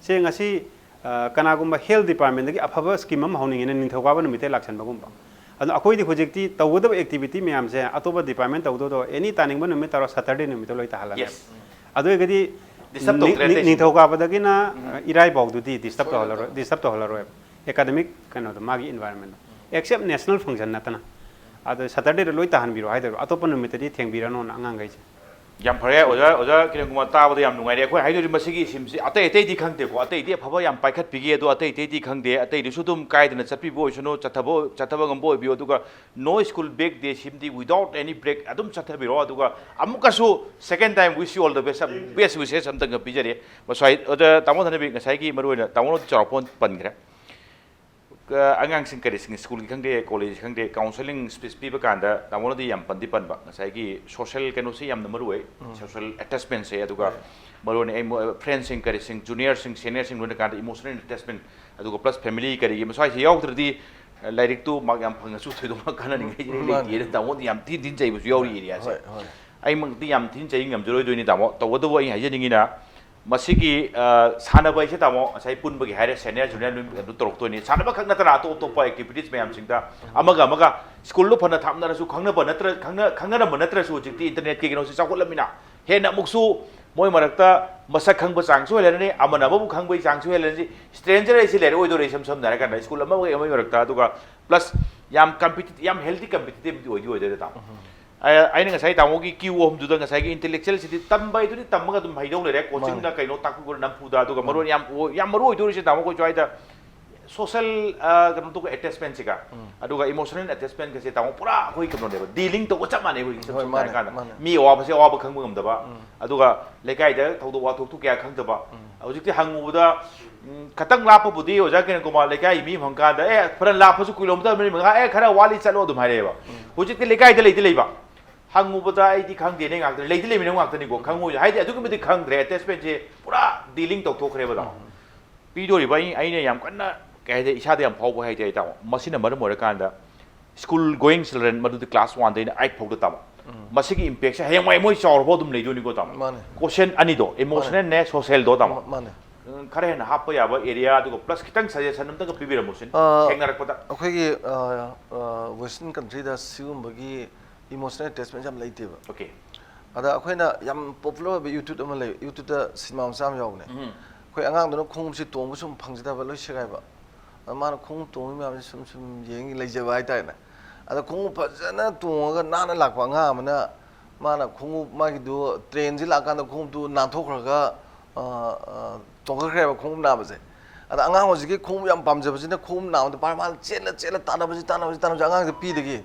ꯁꯦ, ꯉꯁꯤ, ꯑ, ꯀꯅꯥꯒꯨꯝꯕ health departmentꯗꯒꯤ ꯑꯐꯕ scheme ꯑꯃ ꯍꯧꯅꯤꯡꯉꯦꯅ ꯅꯤꯡꯊꯧꯀꯥꯕ ꯅꯨꯃꯤꯠꯇ ꯂꯥꯛꯁꯟꯕꯒꯨꯝꯕ꯫ ꯑꯗꯣ ꯑꯩꯈꯣꯏꯗꯤ ꯍꯧꯖꯤꯛꯇꯤ ꯇꯧꯒꯗꯕ activity ꯃꯌꯥꯝꯁꯦ ꯑꯇꯣꯞꯄ department ꯇꯧꯗꯧꯗꯣ, any ꯇꯥꯅꯤꯡꯕ ꯅꯨꯃꯤꯠ ꯇꯧꯔꯣ, Saturday ꯅꯨꯃꯤꯠꯇ ꯂꯣꯏ ꯇꯥꯍꯜꯂꯅꯤ꯫ Yes. ꯑꯗꯨ ꯑꯣꯏꯔꯒꯗꯤ Disturb ꯅꯤꯡ-, ꯇꯧꯗ꯭ꯔꯦ ꯅꯤꯡ-, ꯑꯇꯩꯁꯤꯡꯗꯣ꯫ ꯅꯤꯡꯊꯧꯀꯥꯕꯗꯒꯤꯅ, ꯎꯝ꯫ ꯑ, ꯏꯔꯥꯏꯐꯥꯎꯗꯨꯗꯤ disturb ꯁꯣꯏꯗꯅ ꯇꯧꯍꯜꯂꯔꯣꯏ, ꯇꯧꯔꯣꯏ꯫ Disturb ꯇꯧꯍꯜꯂꯔꯣꯏꯕ꯫ Academic ꯀꯩꯅꯣꯗꯣ, ꯃꯥꯒꯤ environmentꯗꯣ꯫ Except national function ꯅꯠꯇꯅ꯫ ꯑꯗꯣ Saturdayꯗ ꯂꯣꯏ ꯇꯥꯍꯟꯕꯤꯔꯣ ꯍꯥꯏꯗꯣꯏꯕ꯫ ꯑꯇꯣꯞꯄ ꯅꯨꯃꯤꯠꯇꯗꯤ ꯊꯦꯡꯕꯤꯔꯅꯣꯅ ꯑꯉꯥꯡꯈꯩꯁꯦ꯫ ꯌꯥꯝ ꯐꯔꯦ, ꯑꯣꯖꯥ, ꯑꯣꯖꯥ ꯀꯤꯔꯟ ꯀꯨꯃꯥꯔ, ꯇꯥꯕꯗ ꯌꯥꯝ ꯅꯨꯡꯉꯥꯏꯔꯦ꯫ ꯑꯩꯈꯣꯏ ꯍꯥꯏꯗꯣꯏꯗꯤ ꯃꯁꯤꯒꯤ schemeꯁꯤ ꯑꯇꯩ ꯑꯇꯩꯗꯤ ꯈꯪꯗꯦꯀꯣ, ꯑꯇꯩꯗꯤ ꯑꯐꯕ ꯌꯥꯝ ꯄꯥꯏꯈꯠꯄꯤꯒꯦ, ꯑꯗꯣ ꯑꯇꯩ ꯑꯇꯩꯗꯤ ꯈꯪꯗꯦ꯫ ꯑꯇꯩꯗꯨꯁꯨ ꯑꯗꯨꯝ ꯀꯥꯏꯗꯅ ꯆꯠꯄꯤꯕ ꯑꯣꯏꯁꯅꯨ, ꯆꯠꯊꯕ, ꯆꯠꯊꯕ ꯉꯝꯕ ꯑꯣꯏꯕꯤꯌꯨ, ꯑꯗꯨꯒ no school back day schemeꯗꯤ without any break ꯑꯗꯨꯝ ꯆꯠꯊꯕꯤꯔꯣ꯫ ꯑꯗꯨꯒ ꯑꯃꯨꯛꯀꯁꯨ second time wish you all the best, best wishes ꯑꯝꯇꯪꯒ ꯄꯤꯖꯔꯤ꯫ ꯃꯁ꯭ꯋꯥꯏ ꯑꯣꯖꯥ ꯇꯥꯃꯣ ꯙꯅꯕꯤ, ꯉꯁꯥꯏꯒꯤ ꯃꯔꯨꯑꯣꯏꯅ ꯇꯥꯃꯣꯅ ꯆꯥꯎꯔꯥꯛꯄ ꯑꯃ ꯄꯟꯈ꯭ꯔꯦ꯫ ꯑ, ꯑꯉꯥꯡꯁꯤꯡ ꯀꯔꯤꯁꯤꯡ, ꯁ꯭ꯀꯨꯜꯒꯤ ꯈꯪꯗꯦ, ꯀꯣꯂꯦꯖ ꯈꯪꯗꯦ, counselling speech ꯄꯤꯕ ꯀꯥꯟꯗ ꯇꯥꯃꯣꯅꯗꯤ ꯌꯥꯝ ꯄꯟꯗꯤ ꯄꯟꯕ, ꯉꯁꯥꯏꯒꯤ social ꯀꯩꯅꯣꯁꯤ ꯌꯥꯝꯅ ꯃꯔꯨ ꯑꯣꯏ, ꯎꯝ꯫ Social attachmentꯁꯦ, ꯑꯗꯨꯒ ꯍꯣꯏ꯫ ꯃꯔꯨ ꯑꯣꯏꯅ ꯑꯩ ꯃꯣ-, friendꯁꯤꯡ ꯀꯔꯤꯁꯤꯡ, juniorꯁꯤꯡ, seniorꯁꯤꯡ ꯂꯣꯏꯅ ꯀꯥꯟꯗ emotional attachment, ꯑꯗꯨꯒ plus family ꯀꯔꯤꯒꯤ ꯃꯁ꯭ꯋꯥꯏꯁꯤ ꯌꯥꯎꯗ꯭ꯔꯗꯤ, ꯑ, ꯂꯥꯏꯔꯤꯛꯇꯨ mark ꯌꯥꯝ ꯐꯪꯉꯁꯨ ꯊꯣꯏꯗꯣꯛꯅ ꯀꯥꯟꯅꯅꯤꯡꯉꯥꯏ ꯎꯝ, ꯃꯥꯅꯦ꯫ ꯂꯩꯇꯦꯅ ꯇꯥꯃꯣꯅ ꯌꯥꯝ ꯊꯤꯅ ꯊꯤꯅ ꯆꯩꯕꯁꯨ ꯌꯥꯎꯔꯤ area ꯁꯦ꯫ ꯍꯣꯏ, ꯍꯣꯏ꯫ ꯑꯩꯃꯛꯇꯤ ꯌꯥꯝ ꯊꯤꯅ ꯆꯍꯤ ꯉꯝꯖꯔꯣꯏꯗꯣꯏꯅꯤ, ꯇꯥꯃꯣ꯫ ꯇꯧꯕꯇꯕꯨ ꯑꯩ ꯍꯥꯏꯖꯅꯤꯡꯉꯤꯅ, ꯃꯁꯤꯒꯤ, ꯑ, ꯁꯥꯟꯅꯕ ꯍꯥꯏꯁꯦ, ꯇꯥꯃꯣ, ꯉꯁꯥꯏ ꯄꯨꯟꯕꯒꯤ ꯍꯥꯏꯔꯦ, senior junior ꯂꯣꯏ ꯑꯗꯨ ꯇꯧꯔꯛꯇꯣꯏꯅꯤ꯫ ꯁꯥꯟꯅꯕ ꯈꯛ ꯅꯠꯇꯅ ꯑꯇꯣꯞ ꯑꯇꯣꯞꯄ activities ꯃꯌꯥꯝꯁꯤꯡꯗ ꯑꯃꯒ ꯑꯃꯒ school ꯗꯨ ꯐꯅ ꯊꯥꯞꯅꯔꯁꯨ, ꯈꯪꯅꯕ ꯅꯠꯇ꯭ꯔ-, ꯈꯪꯅ-, ꯈꯪꯅꯔꯝꯕ ꯅꯠꯇ꯭ꯔꯁꯨ, ꯍꯧꯖꯤꯛꯇꯤ internet ꯀꯤ ꯀꯩꯅꯣꯁꯤ ꯆꯥꯎꯈꯠꯂꯃꯤꯅ ꯍꯦꯟꯅ ꯑꯃꯨꯛꯁꯨ ꯃꯣꯏ ꯃꯔꯛꯇ ꯃꯁꯛ ꯈꯪꯕ ꯆꯥꯡꯁꯨ ꯍꯦꯜꯂꯅꯤ, ꯑꯃꯅ ꯑꯃꯕꯨ ꯈꯪꯕꯒꯤ ꯆꯥꯡꯁꯨ ꯍꯦꯜꯂꯅꯤ꯫ Stranger ꯍꯥꯏꯁꯤ ꯂꯩꯔꯛꯑꯣꯏꯗꯣꯔꯦ, ꯏꯁꯝ ꯁꯝꯅ ꯍꯥꯏꯔꯀꯥꯟꯗ, school ꯑꯃꯒ ꯑꯃꯒꯤ ꯃꯔꯛꯇ꯫ ꯑꯗꯨꯒ plus ꯌꯥꯝ competitive, ꯌꯥꯝ healthy competitive ꯗꯤ ꯑꯣꯏꯗꯤ ꯑꯣꯏꯗꯣꯏꯔꯦ, ꯇꯥꯃꯣ꯫ ꯑ, ꯑꯩꯅ ꯉꯁꯥꯏ ꯇꯥꯃꯣꯒꯤ ꯀ꯭ꯌꯨ ꯑꯍꯨꯝꯗꯨꯗ ꯉꯁꯥꯏꯒꯤ intellectual ꯁꯤꯗꯤ ꯇꯝꯕ ꯍꯥꯏꯗꯨꯗꯤ ꯇꯝꯃꯒ ꯑꯗꯨꯝ ꯍꯩꯗꯧ ꯂꯩꯔꯦ, coaching ꯗ ꯃꯥꯅꯦ꯫ ꯀꯩꯅꯣ ꯇꯥꯛꯄꯤꯒꯣ ꯅꯝꯐꯨꯗ, ꯑꯗꯨꯒ ꯃꯔꯨ ꯃꯥꯅꯦ꯫ ꯑꯣꯏꯅ ꯌꯥꯝ ꯑꯣ-, ꯌꯥꯝ ꯃꯔꯨ ꯑꯣꯏꯗꯣꯔꯤꯁꯦ ꯇꯥꯃꯣ ꯑꯩꯈꯣꯏ ꯁ꯭ꯋꯥꯏꯗ social, ꯑ, ꯀꯩꯅꯣ ꯇꯧꯕ attachment ꯁꯤꯒ, ꯎꯝ꯫ ꯑꯗꯨꯒ emotional attachment ꯒꯁꯦ ꯇꯥꯃꯣ ꯄꯨꯔꯥ ꯑꯩꯈꯣꯏ ꯀꯩꯅꯣꯅꯦꯕ, dealing ꯇꯧꯕ ꯆꯞ ꯃꯥꯟꯅꯩ ꯑꯩꯈꯣꯏꯒꯤ, ꯏꯁꯝ ꯍꯣꯏ, ꯁꯝꯅ ꯃꯥꯅꯦ, ꯍꯥꯏꯔꯀꯥꯟꯗ꯫ ꯃꯥꯅꯦ꯫ ꯃꯤ ꯑꯋꯥꯕꯁꯦ ꯑꯋꯥꯕ ꯈꯪꯕ ꯉꯝꯗꯕ, ꯎꯝ꯫ ꯑꯗꯨꯒ ꯂꯩꯀꯥꯏꯗ ꯊꯧꯗꯣꯛ ꯋꯥꯊꯣꯛꯇꯨ ꯀꯌꯥ ꯈꯪꯗꯕ, ꯎꯝ꯫ ꯍꯧꯖꯤꯛꯇꯤ ꯍꯪꯉꯨꯕꯗ, ꯎꯝ, ꯈꯇꯪ ꯂꯥꯞꯄꯕꯨꯗꯤ ꯑꯣꯖꯥ ꯀꯤꯔꯟ ꯀꯨꯃꯥꯔ, ꯂꯩꯀꯥꯏꯒꯤ ꯃꯤ ꯐꯪꯀꯥꯟꯗ, "ꯑꯦ, ꯐꯅ ꯂꯥꯞꯄꯁꯨ ꯀꯤꯂꯣꯃꯤꯇꯔ ꯃꯔꯤ ꯃꯉꯥ, ꯑꯦ, ꯈꯔ ꯋꯥꯠꯂꯤ ꯆꯠꯂꯣ" ꯑꯗꯨꯝ ꯍꯥꯏꯔꯛꯑꯦꯕ꯫ ꯎꯝ꯫ ꯍꯧꯖꯤꯛꯇꯤ ꯂꯩꯀꯥꯏꯗ ꯂꯩꯗꯤ ꯂꯩꯕ, ꯍꯪꯉꯨꯕꯗ "ꯑꯩꯗꯤ ꯈꯪꯗꯦꯅꯦ" ꯉꯥꯛꯇꯅꯤ, ꯂꯩꯗꯤ ꯂꯩꯃꯤꯟꯅꯕ ꯉꯥꯛꯇꯅꯤꯀꯣ, ꯈꯪꯉꯣꯏ ꯍꯥꯏꯗꯤ ꯑꯗꯨꯛꯀꯤ ꯃꯇꯤꯛ ꯈꯪꯗ꯭ꯔꯦ, attachment ꯁꯦ ꯄꯨꯔꯥ dealing ꯇꯧꯊꯣꯛꯈ꯭ꯔꯦꯕ, ꯇꯥꯃꯣ꯫ ꯎꯝ꯫ ꯄꯤꯗꯣꯔꯤꯕ ꯑꯩ, ꯑꯩꯅ ꯌꯥꯝ ꯀꯟꯅ, ꯀꯩ ꯍꯥꯏꯗꯤ, ꯏꯁꯥꯗ ꯌꯥꯝ ꯐꯥꯎꯕ ꯍꯥꯏꯇꯥꯔꯦ, ꯇꯥꯃꯣ, ꯃꯁꯤꯅ ꯃꯔꯝ ꯑꯣꯏꯔꯀꯥꯟꯗ school going children, ꯃꯗꯨꯗꯤ class one ꯗꯩꯅ eight ꯐꯥꯎꯗ, ꯇꯥꯃꯣ, ꯎꯝ꯫ ꯃꯁꯤꯒꯤ impact ꯁꯦ ꯍꯌꯦꯡꯋꯥꯏ ꯃꯣꯏ ꯆꯥꯎꯔꯐꯥꯎ ꯑꯗꯨꯝ ꯂꯩꯗꯣꯏꯅꯤꯀꯣ, ꯇꯥꯃꯣ꯫ ꯃꯥꯅꯦ꯫ Quotient ꯑꯅꯤꯗꯣ, emotional ꯅꯦ, social ꯗꯣ, ꯇꯥꯃꯣ꯫ ꯃꯥ-, ꯃꯥꯅꯦ꯫ ꯎꯝ, ꯈꯔ ꯍꯦꯟꯅ ꯍꯥꯞꯄ ꯌꯥꯕ area, ꯑꯗꯨꯒ plus ꯈꯤꯇꯪ suggestion ꯑꯝꯇꯒ ꯄꯤꯕꯤꯔꯝꯃꯨꯁꯦ, ꯑ, ꯊꯦꯡꯅꯔꯛꯄꯗ꯫ ꯑꯩꯈꯣꯏꯒꯤ, ꯑ, ꯑ, western country ꯗ ꯁꯤꯒꯨꯝꯕꯒꯤ emotional attachment ꯁꯦ ꯌꯥꯝ ꯂꯩꯇꯦꯕ꯫ Okay꯫ ꯑꯗ ꯑꯩꯈꯣꯏꯅ ꯌꯥꯝ popular ꯑꯣꯏꯕ YouTube ꯑꯃ ꯂꯩ, YouTube ꯇ ꯁꯤꯅꯦꯃꯥ ꯃꯆꯥ ꯑꯃ ꯌꯥꯎꯕꯅꯦ꯫ ꯎꯝ꯫ ꯑꯩꯈꯣꯏ ꯑꯉꯥꯡꯗꯨꯅ ꯈꯣꯡꯎꯞꯁꯤ ꯇꯣꯡꯕ ꯁꯨꯝ ꯐꯪꯖꯗꯕ, ꯂꯣꯏ ꯁꯦꯒꯥꯏꯕ꯫ ꯑꯗ ꯃꯥꯅ ꯈꯣꯡꯎꯞ ꯇꯣꯡꯕ ꯃꯌꯥꯝꯁꯦ ꯁꯨꯝ, ꯁꯨꯝ ꯌꯦꯡ ꯂꯩꯖꯕ ꯍꯥꯏꯇꯥꯔꯦꯅꯦ꯫ ꯑꯗ ꯈꯣꯡꯎꯞ ꯐꯖꯅ ꯇꯣꯡꯉꯒ ꯅꯥꯟꯅ ꯂꯥꯛꯄ ꯑꯉꯥꯡ ꯑꯃꯅ, ꯃꯥꯅ ꯈꯣꯡꯎꯞ, ꯃꯥꯒꯤꯗꯨ train ꯁꯤ ꯂꯥꯛꯀꯥꯟꯗ ꯈꯣꯡꯎꯞꯇꯨ ꯅꯥꯟꯊꯣꯛꯈ꯭ꯔꯒ, ꯑ, ꯑ, ꯇꯣꯡꯈꯠꯈ꯭ꯔꯦꯕ ꯈꯣꯡꯎꯞ ꯅꯥꯕꯁꯦ꯫ ꯑꯗ ꯑꯉꯥꯡ ꯍꯧꯖꯤꯛꯀꯤ ꯈꯣꯡꯎꯞ ꯌꯥꯝ ꯄꯥꯝꯖꯕꯁꯤꯅ ꯈꯣꯡꯎꯞ ꯅꯥꯕꯗ ꯄꯥꯏꯔ ꯃꯥꯅ ꯆꯦꯜꯂ, ꯆꯦꯜꯂ ꯇꯥꯟꯅꯕꯁꯤ, ꯇꯥꯟꯅꯕꯁꯤ, ꯇꯥꯟꯅꯕꯁꯤ ꯑꯉꯥꯡꯁꯦ ꯄꯤꯗꯒꯤ꯫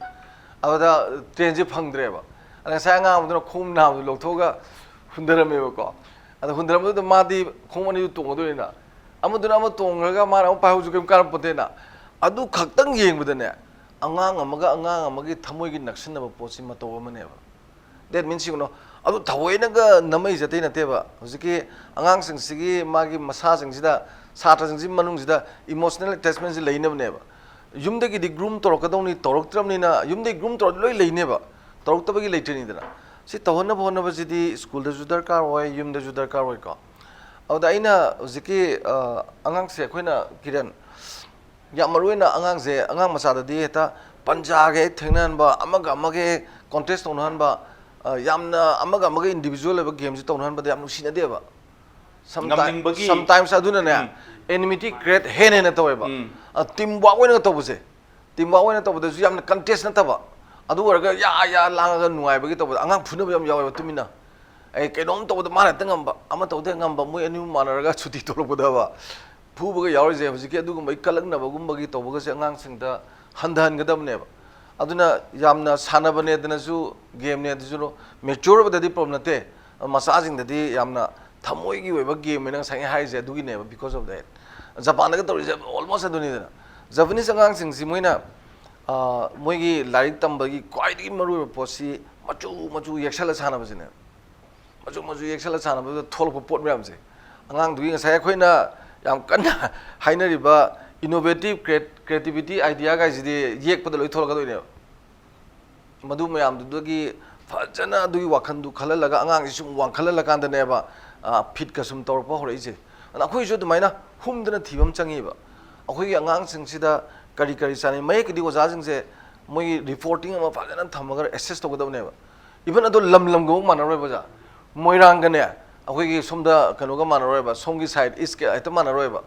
ꯑꯗꯨꯗ train ꯁꯤ ꯐꯪꯗ꯭ꯔꯦꯕ꯫ ꯑꯗ ꯉꯁꯥꯏ ꯑꯉꯥꯡ ꯑꯃꯗꯨꯅ ꯈꯣꯡꯎꯞ ꯅꯥꯕꯗꯨ ꯂꯧꯊꯣꯛꯑꯒ ꯍꯨꯟꯊꯔꯝꯃꯦꯕꯀꯣ꯫ ꯑꯗ ꯍꯨꯟꯊꯔꯝꯕꯗꯨꯗ ꯃꯥꯗꯤ ꯈꯣꯡꯎꯞ ꯑꯅꯤꯗꯨ ꯇꯣꯡꯉꯗꯣꯏꯅꯤꯅ, ꯑꯃꯗꯨꯅ ꯑꯃ ꯇꯣꯡꯈ꯭ꯔꯒ ꯃꯥꯅ ꯑꯃ ꯄꯥꯏꯍꯧꯁꯨ ꯀꯩꯝ ꯀꯥꯟꯅꯄꯣꯟꯇꯦꯅ꯫ ꯑꯗꯨ ꯈꯛꯇꯪ ꯌꯦꯡꯕꯗꯅꯦ, ꯑꯉꯥꯡ ꯑꯃꯒ ꯑꯉꯥꯡ ꯑꯃꯒꯤ ꯊꯃꯣꯏꯒꯤ ꯅꯛꯁꯤꯟꯅꯕ ꯄꯣꯠꯁꯤ ꯃꯇꯧ ꯑꯃꯅꯦꯕ꯫ That means ꯀꯩꯅꯣ, ꯑꯗꯨ ꯊꯑꯣꯏꯅꯒ ꯅꯝꯃꯛꯏꯁꯦ ꯑꯇꯩ ꯅꯠꯇꯦꯕ꯫ ꯍꯧꯖꯤꯛꯀꯤ ꯑꯉꯥꯡꯁꯤꯡꯁꯤꯒꯤ ꯃꯥꯒꯤ ꯃꯁꯥꯁꯤꯡꯁꯤꯗ, ꯁꯥꯇ꯭ꯔꯁꯤꯡꯁꯤ ꯃꯅꯨꯡꯁꯤꯗ emotional attachment ꯁꯤ ꯂꯩꯅꯕꯅꯦꯕ꯫ ꯌꯨꯝꯗꯒꯤꯗꯤ groom ꯇꯧꯔꯛꯀꯗꯧꯅꯤ, ꯇꯧꯔꯛꯇ꯭ꯔꯕꯅꯤꯅ ꯌꯨꯝꯗꯒꯤ groom ꯇꯧꯔꯗꯤ ꯂꯣꯏ ꯂꯩꯅꯦꯕ, ꯇꯧꯔꯛꯇꯕꯒꯤ ꯂꯩꯇ꯭ꯔꯤꯅꯤꯗꯅ꯫ ꯁꯤ ꯇꯧꯍꯟꯅꯕ ꯍꯣꯠꯅꯕꯁꯤꯗꯤ ꯁ꯭ꯀꯨꯜꯗꯁꯨ ꯗꯔꯀꯥꯔ ꯑꯣꯏ, ꯌꯨꯝꯗꯁꯨ ꯗꯔꯀꯥꯔ ꯑꯣꯏꯀꯣ꯫ ꯑꯗꯨꯗ ꯑꯩꯅ ꯍꯧꯖꯤꯛꯀꯤ ꯑ, ꯑꯉꯥꯡꯁꯦ ꯑꯩꯈꯣꯏꯅ, ꯀꯤꯔꯟ, ꯌꯥꯝ ꯃꯔꯨ ꯑꯣꯏꯅ ꯑꯉꯥꯡꯁꯦ, ꯑꯉꯥꯡ ꯃꯆꯥꯗꯗꯤ ꯍꯦꯛꯇ ꯄꯟꯖꯥꯒ ꯍꯦꯛ ꯊꯦꯡꯅꯍꯟꯕ, ꯑꯃꯒ ꯑꯃꯒ ꯍꯦꯛ ꯀꯣꯟꯇꯦꯁ ꯇꯧꯅꯍꯟꯕ, ꯑ, ꯌꯥꯝꯅ ꯑꯃꯒ ꯑꯃꯒ ꯏꯟꯗꯤꯕꯤꯖꯨꯋꯦꯜ ꯑꯣꯏꯕ ꯒꯦꯝꯁꯦ ꯇꯧꯅꯍꯟꯕꯗ ꯌꯥꯝ ꯅꯨꯡꯁꯤꯅꯗꯦꯕ꯫ ꯉꯝꯅꯤꯡꯕꯒꯤ ꯁꯝꯇꯥꯏꯝꯁ ꯑꯗꯨꯅꯅꯦ, ꯎꯝ꯫ ꯑꯦꯅꯤꯃꯤꯇꯤ ꯀ꯭ꯔꯤꯌꯦꯠ ꯍꯦꯟꯅ ꯍꯦꯟꯅ ꯇꯧꯋꯦꯕ꯫ ꯎꯝ꯫ ꯇꯤꯝ ꯋꯥꯛ ꯑꯣꯏꯅ ꯇꯧꯕꯁꯦ, ꯇꯤꯝ ꯋꯥꯛ ꯑꯣꯏꯅ ꯇꯧꯕꯗꯁꯨ ꯌꯥꯝꯅ ꯀꯟꯇꯦꯁ ꯅꯠꯇꯕ, ꯑꯗꯨ ꯑꯣꯏꯔꯒ ꯌꯥ ꯌꯥ ꯂꯥꯡꯉꯒ ꯅꯨꯡꯉꯥꯏꯕꯒꯤ ꯇꯧꯕꯗ ꯑꯉꯥꯡ ꯐꯨꯅꯕ ꯌꯥꯝ ꯌꯥꯎꯋꯦꯕ ꯇꯨꯃꯤꯟꯅ꯫ ꯑꯩ ꯀꯩꯅꯣꯝ ꯇꯧꯕꯗ ꯃꯥꯅ ꯍꯦꯛꯇ ꯉꯝꯕ, ꯑꯃ ꯇꯧꯕꯗ ꯉꯝꯕ, ꯃꯣꯏ ꯑꯅꯤ ꯑꯍꯨꯝ ꯃꯥꯟꯅꯔꯒ ꯁꯨꯇꯤ ꯊꯣꯛꯂꯛꯄꯗꯕ ꯐꯨꯕꯒ ꯌꯥꯎꯔꯤꯁꯦ꯫ ꯍꯧꯖꯤꯛꯀꯤ ꯑꯗꯨꯒꯨꯝꯕꯒꯤ ꯀꯜꯂꯛꯅꯕꯒꯨꯝꯕꯒꯤ ꯇꯧꯕꯒꯁꯦ ꯑꯉꯥꯡꯁꯤꯡꯗ ꯍꯟꯊꯍꯟꯒꯗꯕꯅꯦꯕ꯫ ꯑꯗꯨꯅ ꯌꯥꯝꯅ ꯁꯥꯟꯅꯕꯅꯦꯗꯅꯁꯨ, ꯒꯦꯝꯅꯦꯗꯅꯁꯨ ꯃꯦꯆ꯭ꯌꯣꯔ ꯑꯣꯏꯕꯗꯗꯤ ꯄ꯭ꯔꯣꯕ꯭ꯂꯦꯝ ꯅꯠꯇꯦ, ꯃꯆꯥꯁꯤꯡꯗꯗꯤ ꯌꯥꯝꯅ ꯊꯃꯣꯏꯒꯤ ꯑꯣꯏꯕ ꯒꯦꯝ ꯍꯥꯏꯅ ꯉꯁꯥꯏ ꯍꯥꯏꯔꯤꯁꯦ ꯑꯗꯨꯒꯤꯅꯦꯕ, because of that꯫ ꯖꯄꯥꯟꯗꯒ ꯇꯧꯔꯤꯁꯦ almost ꯑꯗꯨꯅꯤꯗꯅ꯫ ꯖꯄꯥꯅꯤꯁ ꯑꯉꯥꯡꯁꯤꯡꯁꯤ ꯃꯣꯏꯅ, ꯑ, ꯃꯣꯏꯒꯤ ꯂꯥꯏꯔꯤꯛ ꯇꯝꯕꯒꯤ ꯈ꯭ꯋꯥꯏꯗꯒꯤ ꯃꯔꯨꯑꯣꯏꯕ ꯄꯣꯠꯁꯤ ꯃꯆꯨ ꯃꯆꯨ ꯌꯦꯛꯁꯜꯂ ꯁꯥꯟꯅꯕꯁꯤꯅꯦ꯫ ꯃꯆꯨ ꯃꯆꯨ ꯌꯦꯛꯁꯜꯂ ꯁꯥꯟꯅꯕꯗ ꯊꯣꯛꯂꯛꯄ ꯄꯣꯠ ꯃꯌꯥꯝꯁꯦ, ꯑꯉꯥꯡꯗꯨꯒꯤ ꯉꯁꯥꯏ ꯑꯩꯈꯣꯏꯅ ꯌꯥꯝ ꯀꯟꯅ ꯍꯥꯏꯅꯔꯤꯕ ꯏꯅꯣꯚꯦꯇꯤꯞ, ꯀ꯭ꯔꯤꯌꯦꯠ-, ꯀ꯭ꯔꯤꯌꯦꯇꯤꯚꯤꯇꯤ ꯑꯥꯏꯗꯤꯌꯥꯒꯥꯏꯁꯤꯗꯤ ꯌꯦꯛꯄꯗ ꯂꯣꯏ ꯊꯣꯛꯂꯛꯀꯗꯣꯏꯅꯦꯕ꯫ ꯃꯗꯨ ꯃꯌꯥꯝꯗꯨꯗꯒꯤ ꯐꯖꯅ ꯑꯗꯨꯒꯤ ꯋꯥꯈꯜꯗꯨ ꯈꯜꯍꯜꯂꯒ ꯑꯉꯥꯡꯁꯤ ꯁꯨꯝ ꯋꯥꯡꯈꯠꯍꯜꯂꯀꯥꯟꯗꯅꯦꯕ, ꯑ, ꯐꯤꯠꯀ ꯁꯨꯝ ꯇꯧꯔꯛꯄ ꯍꯧꯔꯛꯏꯁꯦ꯫ ꯑꯗꯨꯅ ꯑꯩꯈꯣꯏꯁꯨ ꯑꯗꯨꯃꯥꯏꯅ ꯍꯨꯝꯗꯅ ꯊꯤꯕ ꯑꯃ ꯆꯪꯉꯤꯕ꯫ ꯑꯩꯈꯣꯏꯒꯤ ꯑꯉꯥꯡꯁꯤꯡꯁꯤꯗ ꯀꯔꯤ ꯀꯔꯤ ꯆꯥꯅꯩ? ꯃꯌꯦꯛꯀꯤꯗꯤ ꯑꯣꯖꯥꯁꯤꯡꯁꯦ ꯃꯣꯏꯒꯤ ꯔꯤꯄꯣꯔꯇꯤꯡ ꯑꯃ ꯐꯖꯅ ꯊꯝꯃꯒ ꯑꯦꯁꯦꯁ ꯇꯧꯒꯗꯕꯅꯦꯕ꯫ ꯏꯚꯟ ꯑꯗꯣ ꯂꯝ ꯂꯝꯒꯃꯨꯛ ꯃꯥꯟꯅꯔꯣꯏꯕ ꯑꯣꯖꯥ꯫ ꯃꯣꯏꯔꯥꯡꯒꯅꯦ, ꯑꯩꯈꯣꯏꯒꯤ ꯁꯣꯝꯗ ꯀꯩꯅꯣꯒ ꯃꯥꯟꯅꯔꯣꯏꯕ, ꯁꯣꯝꯒꯤ ꯁꯥꯏꯠ ꯏꯁꯀ ꯍꯦꯛꯇ ꯃꯥꯟꯅꯔꯣꯏꯕ꯫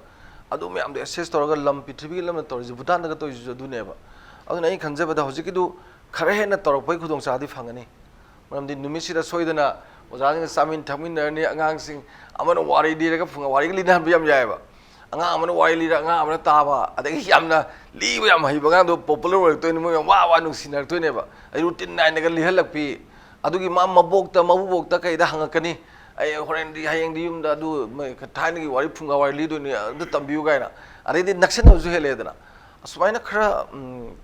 ꯑꯗꯨ ꯃꯌꯥꯝꯗꯣ ꯑꯦꯁꯦꯁ ꯇꯧꯔꯒ ꯂꯝ, ꯄ꯭ꯔꯤꯊꯤꯕꯤꯒꯤ ꯂꯝꯅ ꯇꯧꯔꯤꯁꯦ, ꯚꯨꯇꯥꯟꯗꯒ ꯇꯧꯔꯤꯁꯤꯁꯨ ꯑꯗꯨꯅꯦꯕ꯫ ꯑꯗꯨꯅ ꯑꯩꯅ ꯈꯟꯖꯕꯗ ꯍꯧꯖꯤꯛꯀꯤꯗꯨ ꯈꯔ ꯍꯦꯟꯅ ꯇꯧꯔꯛꯄꯒꯤ ꯈꯨꯗꯣꯡꯆꯥꯕꯗꯤ ꯐꯪꯒꯅꯤ꯫ ꯃꯔꯝꯗꯤ ꯅꯨꯃꯤꯠꯁꯤꯗ ꯁꯣꯏꯗꯅ ꯑꯣꯖꯥꯁꯤꯡꯒ ꯆꯥꯃꯤꯟ ꯊꯛꯃꯤꯟꯅꯔꯅꯤ, ꯑꯉꯥꯡꯁꯤꯡ ꯑꯃꯅ ꯋꯥꯔꯤ ꯂꯤꯔꯒ ꯐꯨꯡꯒꯥ ꯋꯥꯔꯤꯒ ꯂꯤꯅꯍꯟꯕ ꯌꯥꯝ ꯌꯥꯏꯑꯕ꯫ ꯑꯉꯥꯡ ꯑꯃꯅ ꯋꯥꯔꯤ ꯂꯤꯔ, ꯑꯉꯥꯡ ꯑꯃꯅ ꯇꯥꯕ, ꯑꯗꯒꯤ ꯌꯥꯝꯅ ꯂꯤꯕ ꯌꯥꯝ ꯍꯩꯕ ꯑꯉꯥꯡꯗꯣ ꯄꯣꯄꯨꯂꯔ ꯑꯣꯏꯔꯛꯇꯣꯏꯅꯤ, ꯃꯣꯏ ꯌꯥꯝ ꯋꯥ ꯋꯥ ꯅꯨꯡꯁꯤꯅꯔꯛꯇꯣꯏꯅꯦꯕ꯫ ꯑꯗꯩ ꯔꯨꯇꯤꯟ ꯅꯥꯏꯅꯒ ꯂꯤꯍꯜꯂꯛꯄꯤ, ꯑꯗꯨꯒꯤ ꯃꯥ ꯃꯕꯣꯛꯇ, ꯃꯕꯨꯕꯣꯛꯇ ꯀꯩꯗ ꯍꯪꯉꯛꯀꯅꯤ, "ꯑꯩ ꯍꯣꯔꯦꯟꯗꯤ, ꯍꯌꯦꯡꯗꯤ ꯌꯨꯝꯗ ꯑꯗꯨ ꯃꯣꯏ ꯊꯥꯏꯅꯒꯤ ꯋꯥꯔꯤ, ꯐꯨꯡꯒꯥ ꯋꯥꯔꯤ ꯂꯤꯗꯣꯏꯅꯤ, ꯑꯗꯨ ꯇꯝꯕꯤꯌꯨ" ꯀꯥꯏꯅ꯫ ꯑꯗꯩꯗꯤ ꯅꯛꯁꯟꯅꯕꯁꯨ ꯍꯦꯜꯂꯛꯑꯦꯗꯅ꯫ ꯑꯁꯨꯃꯥꯏꯅ ꯈꯔ, ꯎꯝ,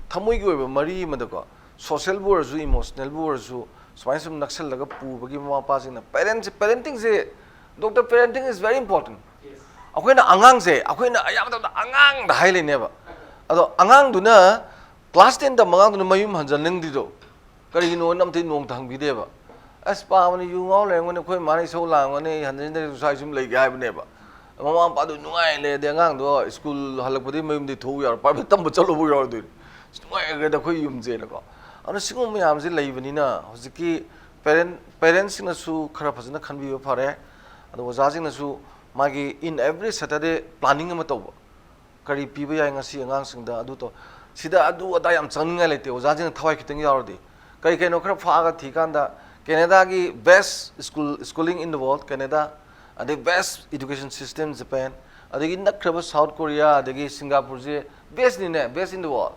ꯊꯃꯣꯏꯒꯤ ꯑꯣꯏꯕ ꯃꯔꯤ ꯑꯃꯗꯀꯣ, ꯁꯣꯁꯦꯜꯕꯨ ꯑꯣꯏꯔꯁꯨ, ꯏꯃꯣꯁꯅꯦꯜꯕꯨ ꯑꯣꯏꯔꯁꯨ, ꯁꯨꯃꯥꯏꯅ ꯁꯨꯝ ꯅꯛꯁꯜꯂꯒ ꯄꯨꯕꯒꯤ ꯃꯃꯥ ꯃꯄꯥꯁꯤꯡꯅ, ꯄꯦꯔꯦꯟꯁ, ꯄꯦꯔꯦꯟꯇꯤꯡꯁꯦ, doctor, parenting is very important꯫ ꯑꯩꯈꯣꯏꯅ ꯑꯉꯥꯡꯁꯦ, ꯑꯩꯈꯣꯏꯅ ꯑꯌꯥꯝꯕ ꯃꯇꯝꯗ ꯑꯉꯥꯡꯗ ꯍꯥꯏ ꯂꯩꯅꯦꯕ꯫ ꯑꯗꯣ ꯑꯉꯥꯡꯗꯨꯅ, ꯀ꯭ꯂꯥꯁ ꯇꯦꯟ ꯇꯝꯕ ꯑꯉꯥꯡꯗꯨꯅ ꯃꯌꯨꯝ ꯍꯟꯖꯟꯅꯤꯡꯗ꯭ꯔꯤꯗꯣ, ꯀꯔꯤꯒꯤꯅꯣꯅ ꯑꯝꯇ ꯅꯣꯡꯇ ꯍꯪꯕꯤꯗꯦꯕ꯫ "ꯑꯁ, ꯄꯥꯕꯅꯤ, ꯌꯨ ꯉꯥꯎ ꯂꯩꯔꯝꯒꯅꯤ, ꯑꯩꯈꯣꯏ ꯃꯥꯅ ꯏꯁꯧ ꯂꯥꯡꯒꯅꯤ, ꯍꯟꯖꯤꯟ ꯍꯟꯖꯤꯟ ꯁ꯭ꯋꯥꯏ ꯁꯨꯝ ꯂꯩꯒꯦ" ꯍꯥꯏꯕꯅꯦꯕ꯫ ꯃꯃꯥ ꯃꯄꯥꯗꯨ ꯅꯨꯡꯉꯥꯏ ꯂꯩꯔꯗꯤ ꯑꯉꯥꯡꯗꯣ ꯁ꯭ꯀꯨꯜ ꯍꯜꯂꯛꯄꯗꯒꯤ ꯃꯌꯨꯝꯗꯒꯤ ꯊꯣꯛꯎ ꯌꯥꯔꯣꯏ, ꯄ꯭ꯔꯥꯏꯚꯦꯠ ꯇꯝꯕ ꯆꯠꯂꯨꯕ ꯌꯥꯎꯔꯗꯣꯏꯅꯤ꯫ "ꯑꯁ, ꯅꯨꯡꯉꯥꯏꯈ꯭ꯔꯦꯗ ꯑꯩꯈꯣꯏ ꯌꯨꯝꯁꯦꯅꯀꯣ"꯫ ꯑꯗꯨꯅ ꯁꯤꯒꯨꯝꯕ ꯃꯌꯥꯝꯁꯦ ꯂꯩꯕꯅꯤꯅ ꯍꯧꯖꯤꯛꯀꯤ ꯄꯦꯔꯦꯟ ꯄꯦꯔꯦꯟꯁꯁꯤꯡꯅꯁꯨ ꯈꯔ ꯐꯖꯅ ꯈꯟꯕꯤꯕ ꯐꯔꯦ꯫ ꯑꯗꯣ ꯑꯣꯖꯥꯁꯤꯡꯅꯁꯨ ꯃꯥꯒꯤ in every Saturday planning ꯑꯃ ꯇꯧꯕ꯫ ꯀꯔꯤ ꯄꯤꯕ ꯌꯥꯏ ꯉꯁꯤ ꯑꯉꯥꯡꯁꯤꯡꯗ, ꯑꯗꯨ ꯇꯧ꯫ ꯁꯤꯗ ꯑꯗꯨ ꯑꯗꯥ ꯌꯥꯝ ꯆꯪꯅꯤꯡꯉꯥꯏ ꯂꯩꯇꯦ, ꯑꯣꯖꯥꯁꯤꯡꯅ ꯊꯋꯥꯏ ꯈꯤꯇꯪ ꯌꯥꯎꯔꯗꯤ꯫ ꯀꯔꯤ ꯀꯩꯅꯣ ꯈꯔ ꯐꯥꯛꯑꯒ ꯊꯤꯀꯥꯟꯗ, ꯀꯦꯅꯦꯗꯥꯒꯤ best school, schooling in the world, Canada, ꯑꯗꯩ best education system, ꯖꯄꯥꯟ, ꯑꯗꯒꯤ ꯅꯛꯈ꯭ꯔꯕ ꯁꯥꯎꯠ ꯀꯣꯔꯤꯌꯥ, ꯑꯗꯒꯤ ꯁꯤꯡꯒꯥꯄꯨꯔꯁꯦ bestꯅꯤꯅꯦ, best in the world꯫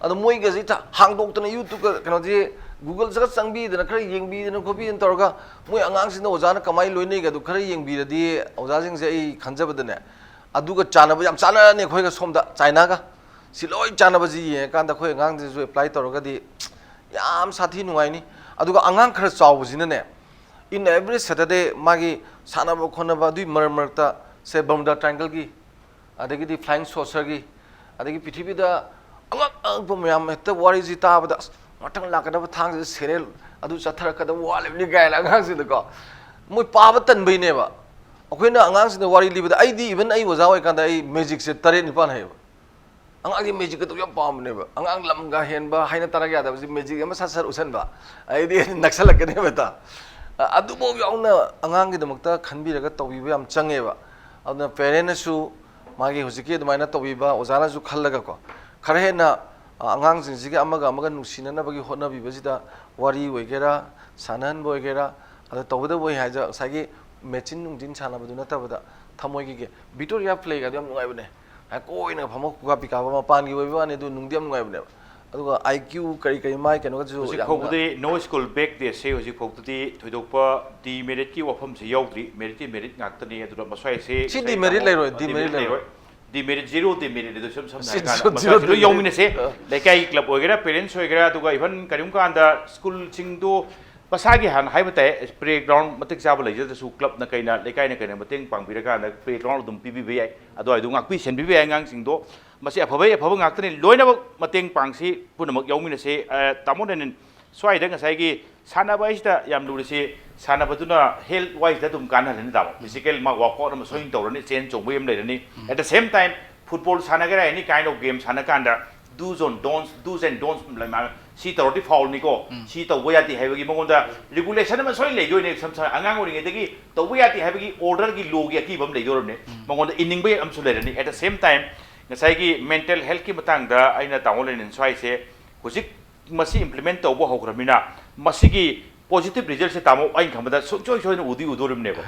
ꯑꯗꯣ ꯃꯣꯏꯒꯁꯤ ꯊ-, ꯍꯥꯡꯗꯣꯛꯇꯅ YouTube-ꯀ ꯀꯩꯅꯣꯁꯤ Google-ꯁꯤꯒ ꯆꯪꯕꯤꯗꯅ ꯈꯔ ꯌꯦꯡꯕꯤꯗꯅ ꯈꯣꯠꯄꯤꯗꯅ ꯇꯧꯔꯒ ꯃꯣꯏ ꯑꯉꯥꯡꯁꯤꯡꯗ ꯑꯣꯖꯥꯅ ꯀꯃꯥꯏꯅ ꯂꯣꯏꯅꯩꯒ ꯑꯗꯨ ꯈꯔ ꯌꯦꯡꯕꯤꯔꯗꯤ ꯑꯣꯖꯥꯁꯤꯡꯁꯦ ꯑꯩ ꯈꯟꯖꯕꯗꯅꯦ, ꯑꯗꯨꯒ ꯆꯥꯟꯅꯕ ꯌꯥꯝ ꯆꯥꯟꯅꯔꯅꯤ ꯑꯩꯈꯣꯏꯒ ꯁꯣꯝꯗ ꯆꯥꯏꯅꯥꯒ꯫ ꯁꯤ ꯂꯣꯏ ꯆꯥꯟꯅꯕꯁꯤ ꯌꯦꯡꯉꯀꯥꯟꯗ ꯑꯩꯈꯣꯏ ꯑꯉꯥꯡꯁꯤꯡꯁꯨ apply ꯇꯧꯔꯒꯗꯤ ꯌꯥꯝ ꯁꯥꯊꯤ ꯅꯨꯡꯉꯥꯏꯅꯤ꯫ ꯑꯗꯨꯒ ꯑꯉꯥꯡ ꯈꯔ ꯆꯥꯎꯕꯁꯤꯅꯅꯦ, in every Saturday ꯃꯥꯒꯤ ꯁꯥꯟꯅꯕ ꯈꯣꯠꯅꯕ ꯑꯗꯨꯒꯤ ꯃꯔꯛ ꯃꯔꯛꯇ ꯁꯦ Bermuda Triangle-ꯒꯤ, ꯑꯗꯒꯤꯗꯤ flying saucer-ꯒꯤ, ꯑꯗꯒꯤ ꯄ꯭ꯔꯤꯊꯤꯕꯤꯗ ꯑꯉꯛ ꯑꯉꯛꯄ ꯃꯌꯥꯝ ꯍꯦꯛꯇ ꯋꯥꯔꯤꯁꯤ ꯇꯥꯕꯗ, "ꯑꯁ, ꯃꯊꯪ ꯂꯥꯛꯀꯗꯕ ꯊꯥꯡꯁꯤꯗ serial ꯑꯗꯨ ꯆꯠꯊꯔꯛꯀꯗꯕ ꯋꯥꯠꯂꯤꯕꯅꯤ" ꯀꯥꯏꯅ ꯑꯉꯥꯡꯁꯤꯡꯗꯀꯣ꯫ ꯃꯣꯏ ꯄꯥꯕ ꯇꯟꯕꯩꯅꯦꯕ꯫ ꯑꯩꯈꯣꯏꯅ ꯑꯉꯥꯡꯁꯤꯡꯗ ꯋꯥꯔꯤ ꯂꯤꯕꯗ, ꯑꯩꯗꯤ even ꯑꯩ ꯑꯣꯖꯥ ꯑꯣꯏꯔꯀꯥꯟꯗ ꯑꯩ magic-ꯁꯦ ꯇꯔꯦꯠ ꯅꯤꯄꯥꯜ ꯍꯩꯌꯦꯕ꯫ ꯑꯉꯥꯡꯁꯤ magic-ꯀ ꯇꯧ ꯌꯥꯝ ꯄꯥꯝꯕꯅꯦꯕ꯫ ꯑꯉꯥꯡ ꯂꯝꯒ ꯍꯦꯟꯕ, ꯍꯥꯏꯅ ꯇꯥꯅ ꯌꯥꯗꯕꯁꯤ magic ꯑꯃ ꯁꯠ ꯁꯠ ꯎꯠꯁꯟꯕ, ꯑꯩꯗꯤ ꯅꯛꯁꯜꯂꯛꯀꯅꯦꯕ ꯍꯦꯛꯇ꯫ ꯑ-, ꯑꯗꯨꯐꯥꯎ ꯌꯥꯎꯅ ꯑꯉꯥꯡꯒꯤꯗꯃꯛꯇ ꯈꯟꯕꯤꯔꯒ ꯇꯧꯕꯤꯕ ꯌꯥꯝ ꯆꯪꯉꯦꯕ꯫ ꯑꯗꯨꯅ parent-ꯅꯁꯨ ꯃꯥꯒꯤ ꯍꯧꯖꯤꯛꯀꯤ ꯑꯗꯨꯃꯥꯏꯅ ꯇꯧꯕꯤꯕ ꯑꯣꯖꯥꯅꯁꯨ ꯈꯜꯂꯒꯀꯣ, ꯈꯔ ꯍꯦꯟꯅ, ꯑ, ꯑꯉꯥꯡꯁꯤꯡꯁꯤꯒꯤ ꯑꯃꯒ ꯑꯃꯒ ꯅꯨꯡꯁꯤꯅꯅꯕꯒꯤ ꯍꯣꯠꯅꯕꯤꯕꯁꯤꯗ, ꯋꯥꯔꯤ ꯑꯣꯏꯒꯦꯔꯥ, ꯁꯥꯟꯅꯍꯟꯕ ꯑꯣꯏꯒꯦꯔꯥ, ꯑꯗ ꯇꯧꯕꯇꯕꯨ ꯑꯩ ꯍꯥꯏꯖ-, ꯉꯁꯥꯏꯒꯤ ꯃꯦꯆꯤꯟ ꯅꯨꯡꯆꯤꯟ ꯁꯥꯟꯅꯕꯗꯨ ꯅꯠꯇꯕꯗ, ꯊꯃꯣꯏꯒꯤ ꯒꯦ-, Victoria play-ꯒꯗꯣ ꯌꯥꯝ ꯅꯨꯡꯉꯥꯏꯕꯅꯦ꯫ ꯍꯥꯏ ꯀꯣꯏꯅ ꯐꯝꯃ ꯀꯨꯀꯥ ꯄꯤꯀꯥꯕ ꯃꯄꯥꯟꯒꯤ ꯑꯣꯏꯕ ꯋꯥꯅꯤ, ꯑꯗꯨ ꯅꯨꯡꯗꯤ ꯌꯥꯝ ꯅꯨꯡꯉꯥꯏꯕꯅꯦꯕ꯫ ꯑꯗꯨꯒ I Q ꯀꯔꯤ ꯀꯔꯤ ꯃꯥꯏ ꯀꯩꯅꯣꯒꯁꯨ ꯍꯧꯖꯤꯛ ꯌꯥꯝꯅ ꯐꯥꯎꯕꯗꯤ No School Back Day-ꯁꯦ ꯍꯧꯖꯤꯛ ꯐꯥꯎꯕꯗꯤ ꯊꯣꯏꯗꯣꯛꯄ demerit-ꯀꯤ ꯋꯥꯐꯝꯁꯦ ꯌꯥꯎꯗ꯭ꯔꯤ, merit-ꯀꯤ merit ꯉꯥꯛꯇꯅꯤ꯫ ꯑꯗꯨꯅ ꯃꯁ꯭ꯋꯥꯏꯁꯦ ꯁꯤ ꯉꯁꯥꯏ demerit ꯇꯥꯃꯣ ꯂꯩꯔꯣꯏ, demerit demerit ꯂꯩꯔꯣꯏ꯫ ꯂꯩꯔꯣꯏ꯫ Demerit, zero demerit ꯑꯗꯨ ꯁꯨꯝ ꯁꯝꯅ ꯁꯤ ꯍꯥꯏꯔꯀꯥꯟꯗ zero, ꯃꯁ꯭ꯋꯥꯏꯁꯦ zero ꯂꯣꯏ demerit꯫ ꯌꯥꯎꯃꯤꯟꯅꯁꯦ꯫ ꯑ꯫ ꯂꯩꯀꯥꯏꯒꯤ club ꯑꯣꯏꯒꯦꯔꯥ, parents ꯑꯣꯏꯒꯦꯔꯥ, ꯑꯗꯨꯒ even ꯀꯔꯤꯒꯨꯝꯕ ꯀꯥꯟꯗ ꯁ꯭ꯀꯨꯜꯁꯤꯡꯗꯣ ꯃꯁꯥꯒꯤ ꯍꯥꯟꯅ ꯍꯥꯏꯕ ꯇꯥꯏ, playground ꯃꯇꯤꯛ ꯆꯥꯕ ꯂꯩꯖꯗ꯭ꯔꯁꯨ club-ꯅ ꯀꯩꯅ, ꯂꯩꯀꯥꯏꯅ ꯀꯩꯅ ꯃꯇꯦꯡ ꯄꯥꯡꯕꯤꯔꯀꯥꯟꯗ playground ꯑꯗꯨꯝ ꯄꯤꯕꯤꯕ ꯌꯥꯏ, ꯑꯗꯨꯋꯥꯏꯗꯣ ꯉꯥꯛꯄꯤ ꯁꯦꯟꯕꯤꯕ ꯌꯥꯏ ꯑꯉꯥꯡꯁꯤꯡꯗꯣ꯫ ꯃꯁꯤ ꯑꯐꯕꯩ ꯑꯐꯕ ꯉꯥꯛꯇꯅꯤ, ꯂꯣꯏꯅꯃꯛ ꯃꯇꯦꯡ ꯄꯥꯡꯁꯤ, ꯄꯨꯝꯅꯃꯛ ꯌꯥꯎꯃꯤꯟꯅꯁꯤ꯫ ꯑ, ꯇꯥꯃꯣ ꯅꯦꯅꯤꯟ, ꯁ꯭ꯋꯥꯏꯗ ꯉꯁꯥꯏꯒꯤ ꯁꯥꯟꯅꯕ ꯍꯥꯏꯁꯤꯗ ꯌꯥꯝ ꯂꯨꯔꯤꯁꯤ, ꯁꯥꯟꯅꯕꯗꯨꯅ health wiseꯗ ꯑꯗꯨꯝ ꯀꯥꯟꯅꯍꯜꯂꯅꯤ ꯇꯥꯃꯣ꯫ Physical ꯃꯥ workout ꯑꯃ ꯁꯣꯏꯅ ꯇꯧꯔꯅꯤ, ꯆꯦꯟ ꯆꯣꯡꯕꯒꯤ ꯑꯃ ꯂꯩꯔꯅꯤ꯫ At the same time, football ꯁꯥꯟꯅꯒꯦꯔꯥ, any kind of game ꯁꯥꯟꯅ ꯀꯥꯟꯗ do's and don'ts, do's and don'ts ꯂꯩ ꯃꯥ-, ꯁꯤ ꯇꯧꯔꯗꯤ foulꯅꯤꯀꯣ, ꯁꯤ ꯇꯧꯕ ꯌꯥꯗꯦ ꯍꯥꯏꯕꯒꯤ ꯃꯉꯣꯟꯗ regulation ꯑꯃ ꯁꯣꯏꯅ ꯂꯩꯗꯣꯏꯅꯦ꯫ ꯁꯝ-, ꯁꯝ-, ꯑꯉꯥꯡ ꯑꯣꯏꯔꯤꯉꯩꯗꯒꯤ ꯇꯧꯕ ꯌꯥꯗꯦ ꯍꯥꯏꯕꯒꯤ orderꯒꯤ, lawꯒꯤ ꯑꯀꯤꯕ ꯑꯃ ꯂꯩꯗꯣꯔꯕꯅꯦ꯫ ꯃꯉꯣꯟꯗ ꯏꯅꯤꯡꯕ ꯑꯃꯁꯨ ꯂꯩꯔꯅꯤ꯫ At the same time, ꯉꯁꯥꯏꯒꯤ mental healthꯀꯤ ꯃꯇꯥꯡꯗ ꯑꯩꯅ ꯇꯥꯃꯣ ꯂꯦꯅꯤꯟ ꯁ꯭ꯋꯥꯏꯁꯦ ꯍꯧꯖꯤꯛ ꯃꯁꯤ implement ꯇꯧꯕ ꯍꯧꯈ꯭ꯔꯃꯤꯅ ꯃꯁꯤꯒꯤ positive resultꯁꯦ ꯇꯥꯃꯣ ꯑꯩꯅ ꯈꯟꯕꯗ ꯁꯨꯡꯁꯣꯏ ꯁꯣꯏꯗꯅ ꯎꯗꯤ ꯎꯗꯣꯔꯤꯕꯅꯦꯕ꯫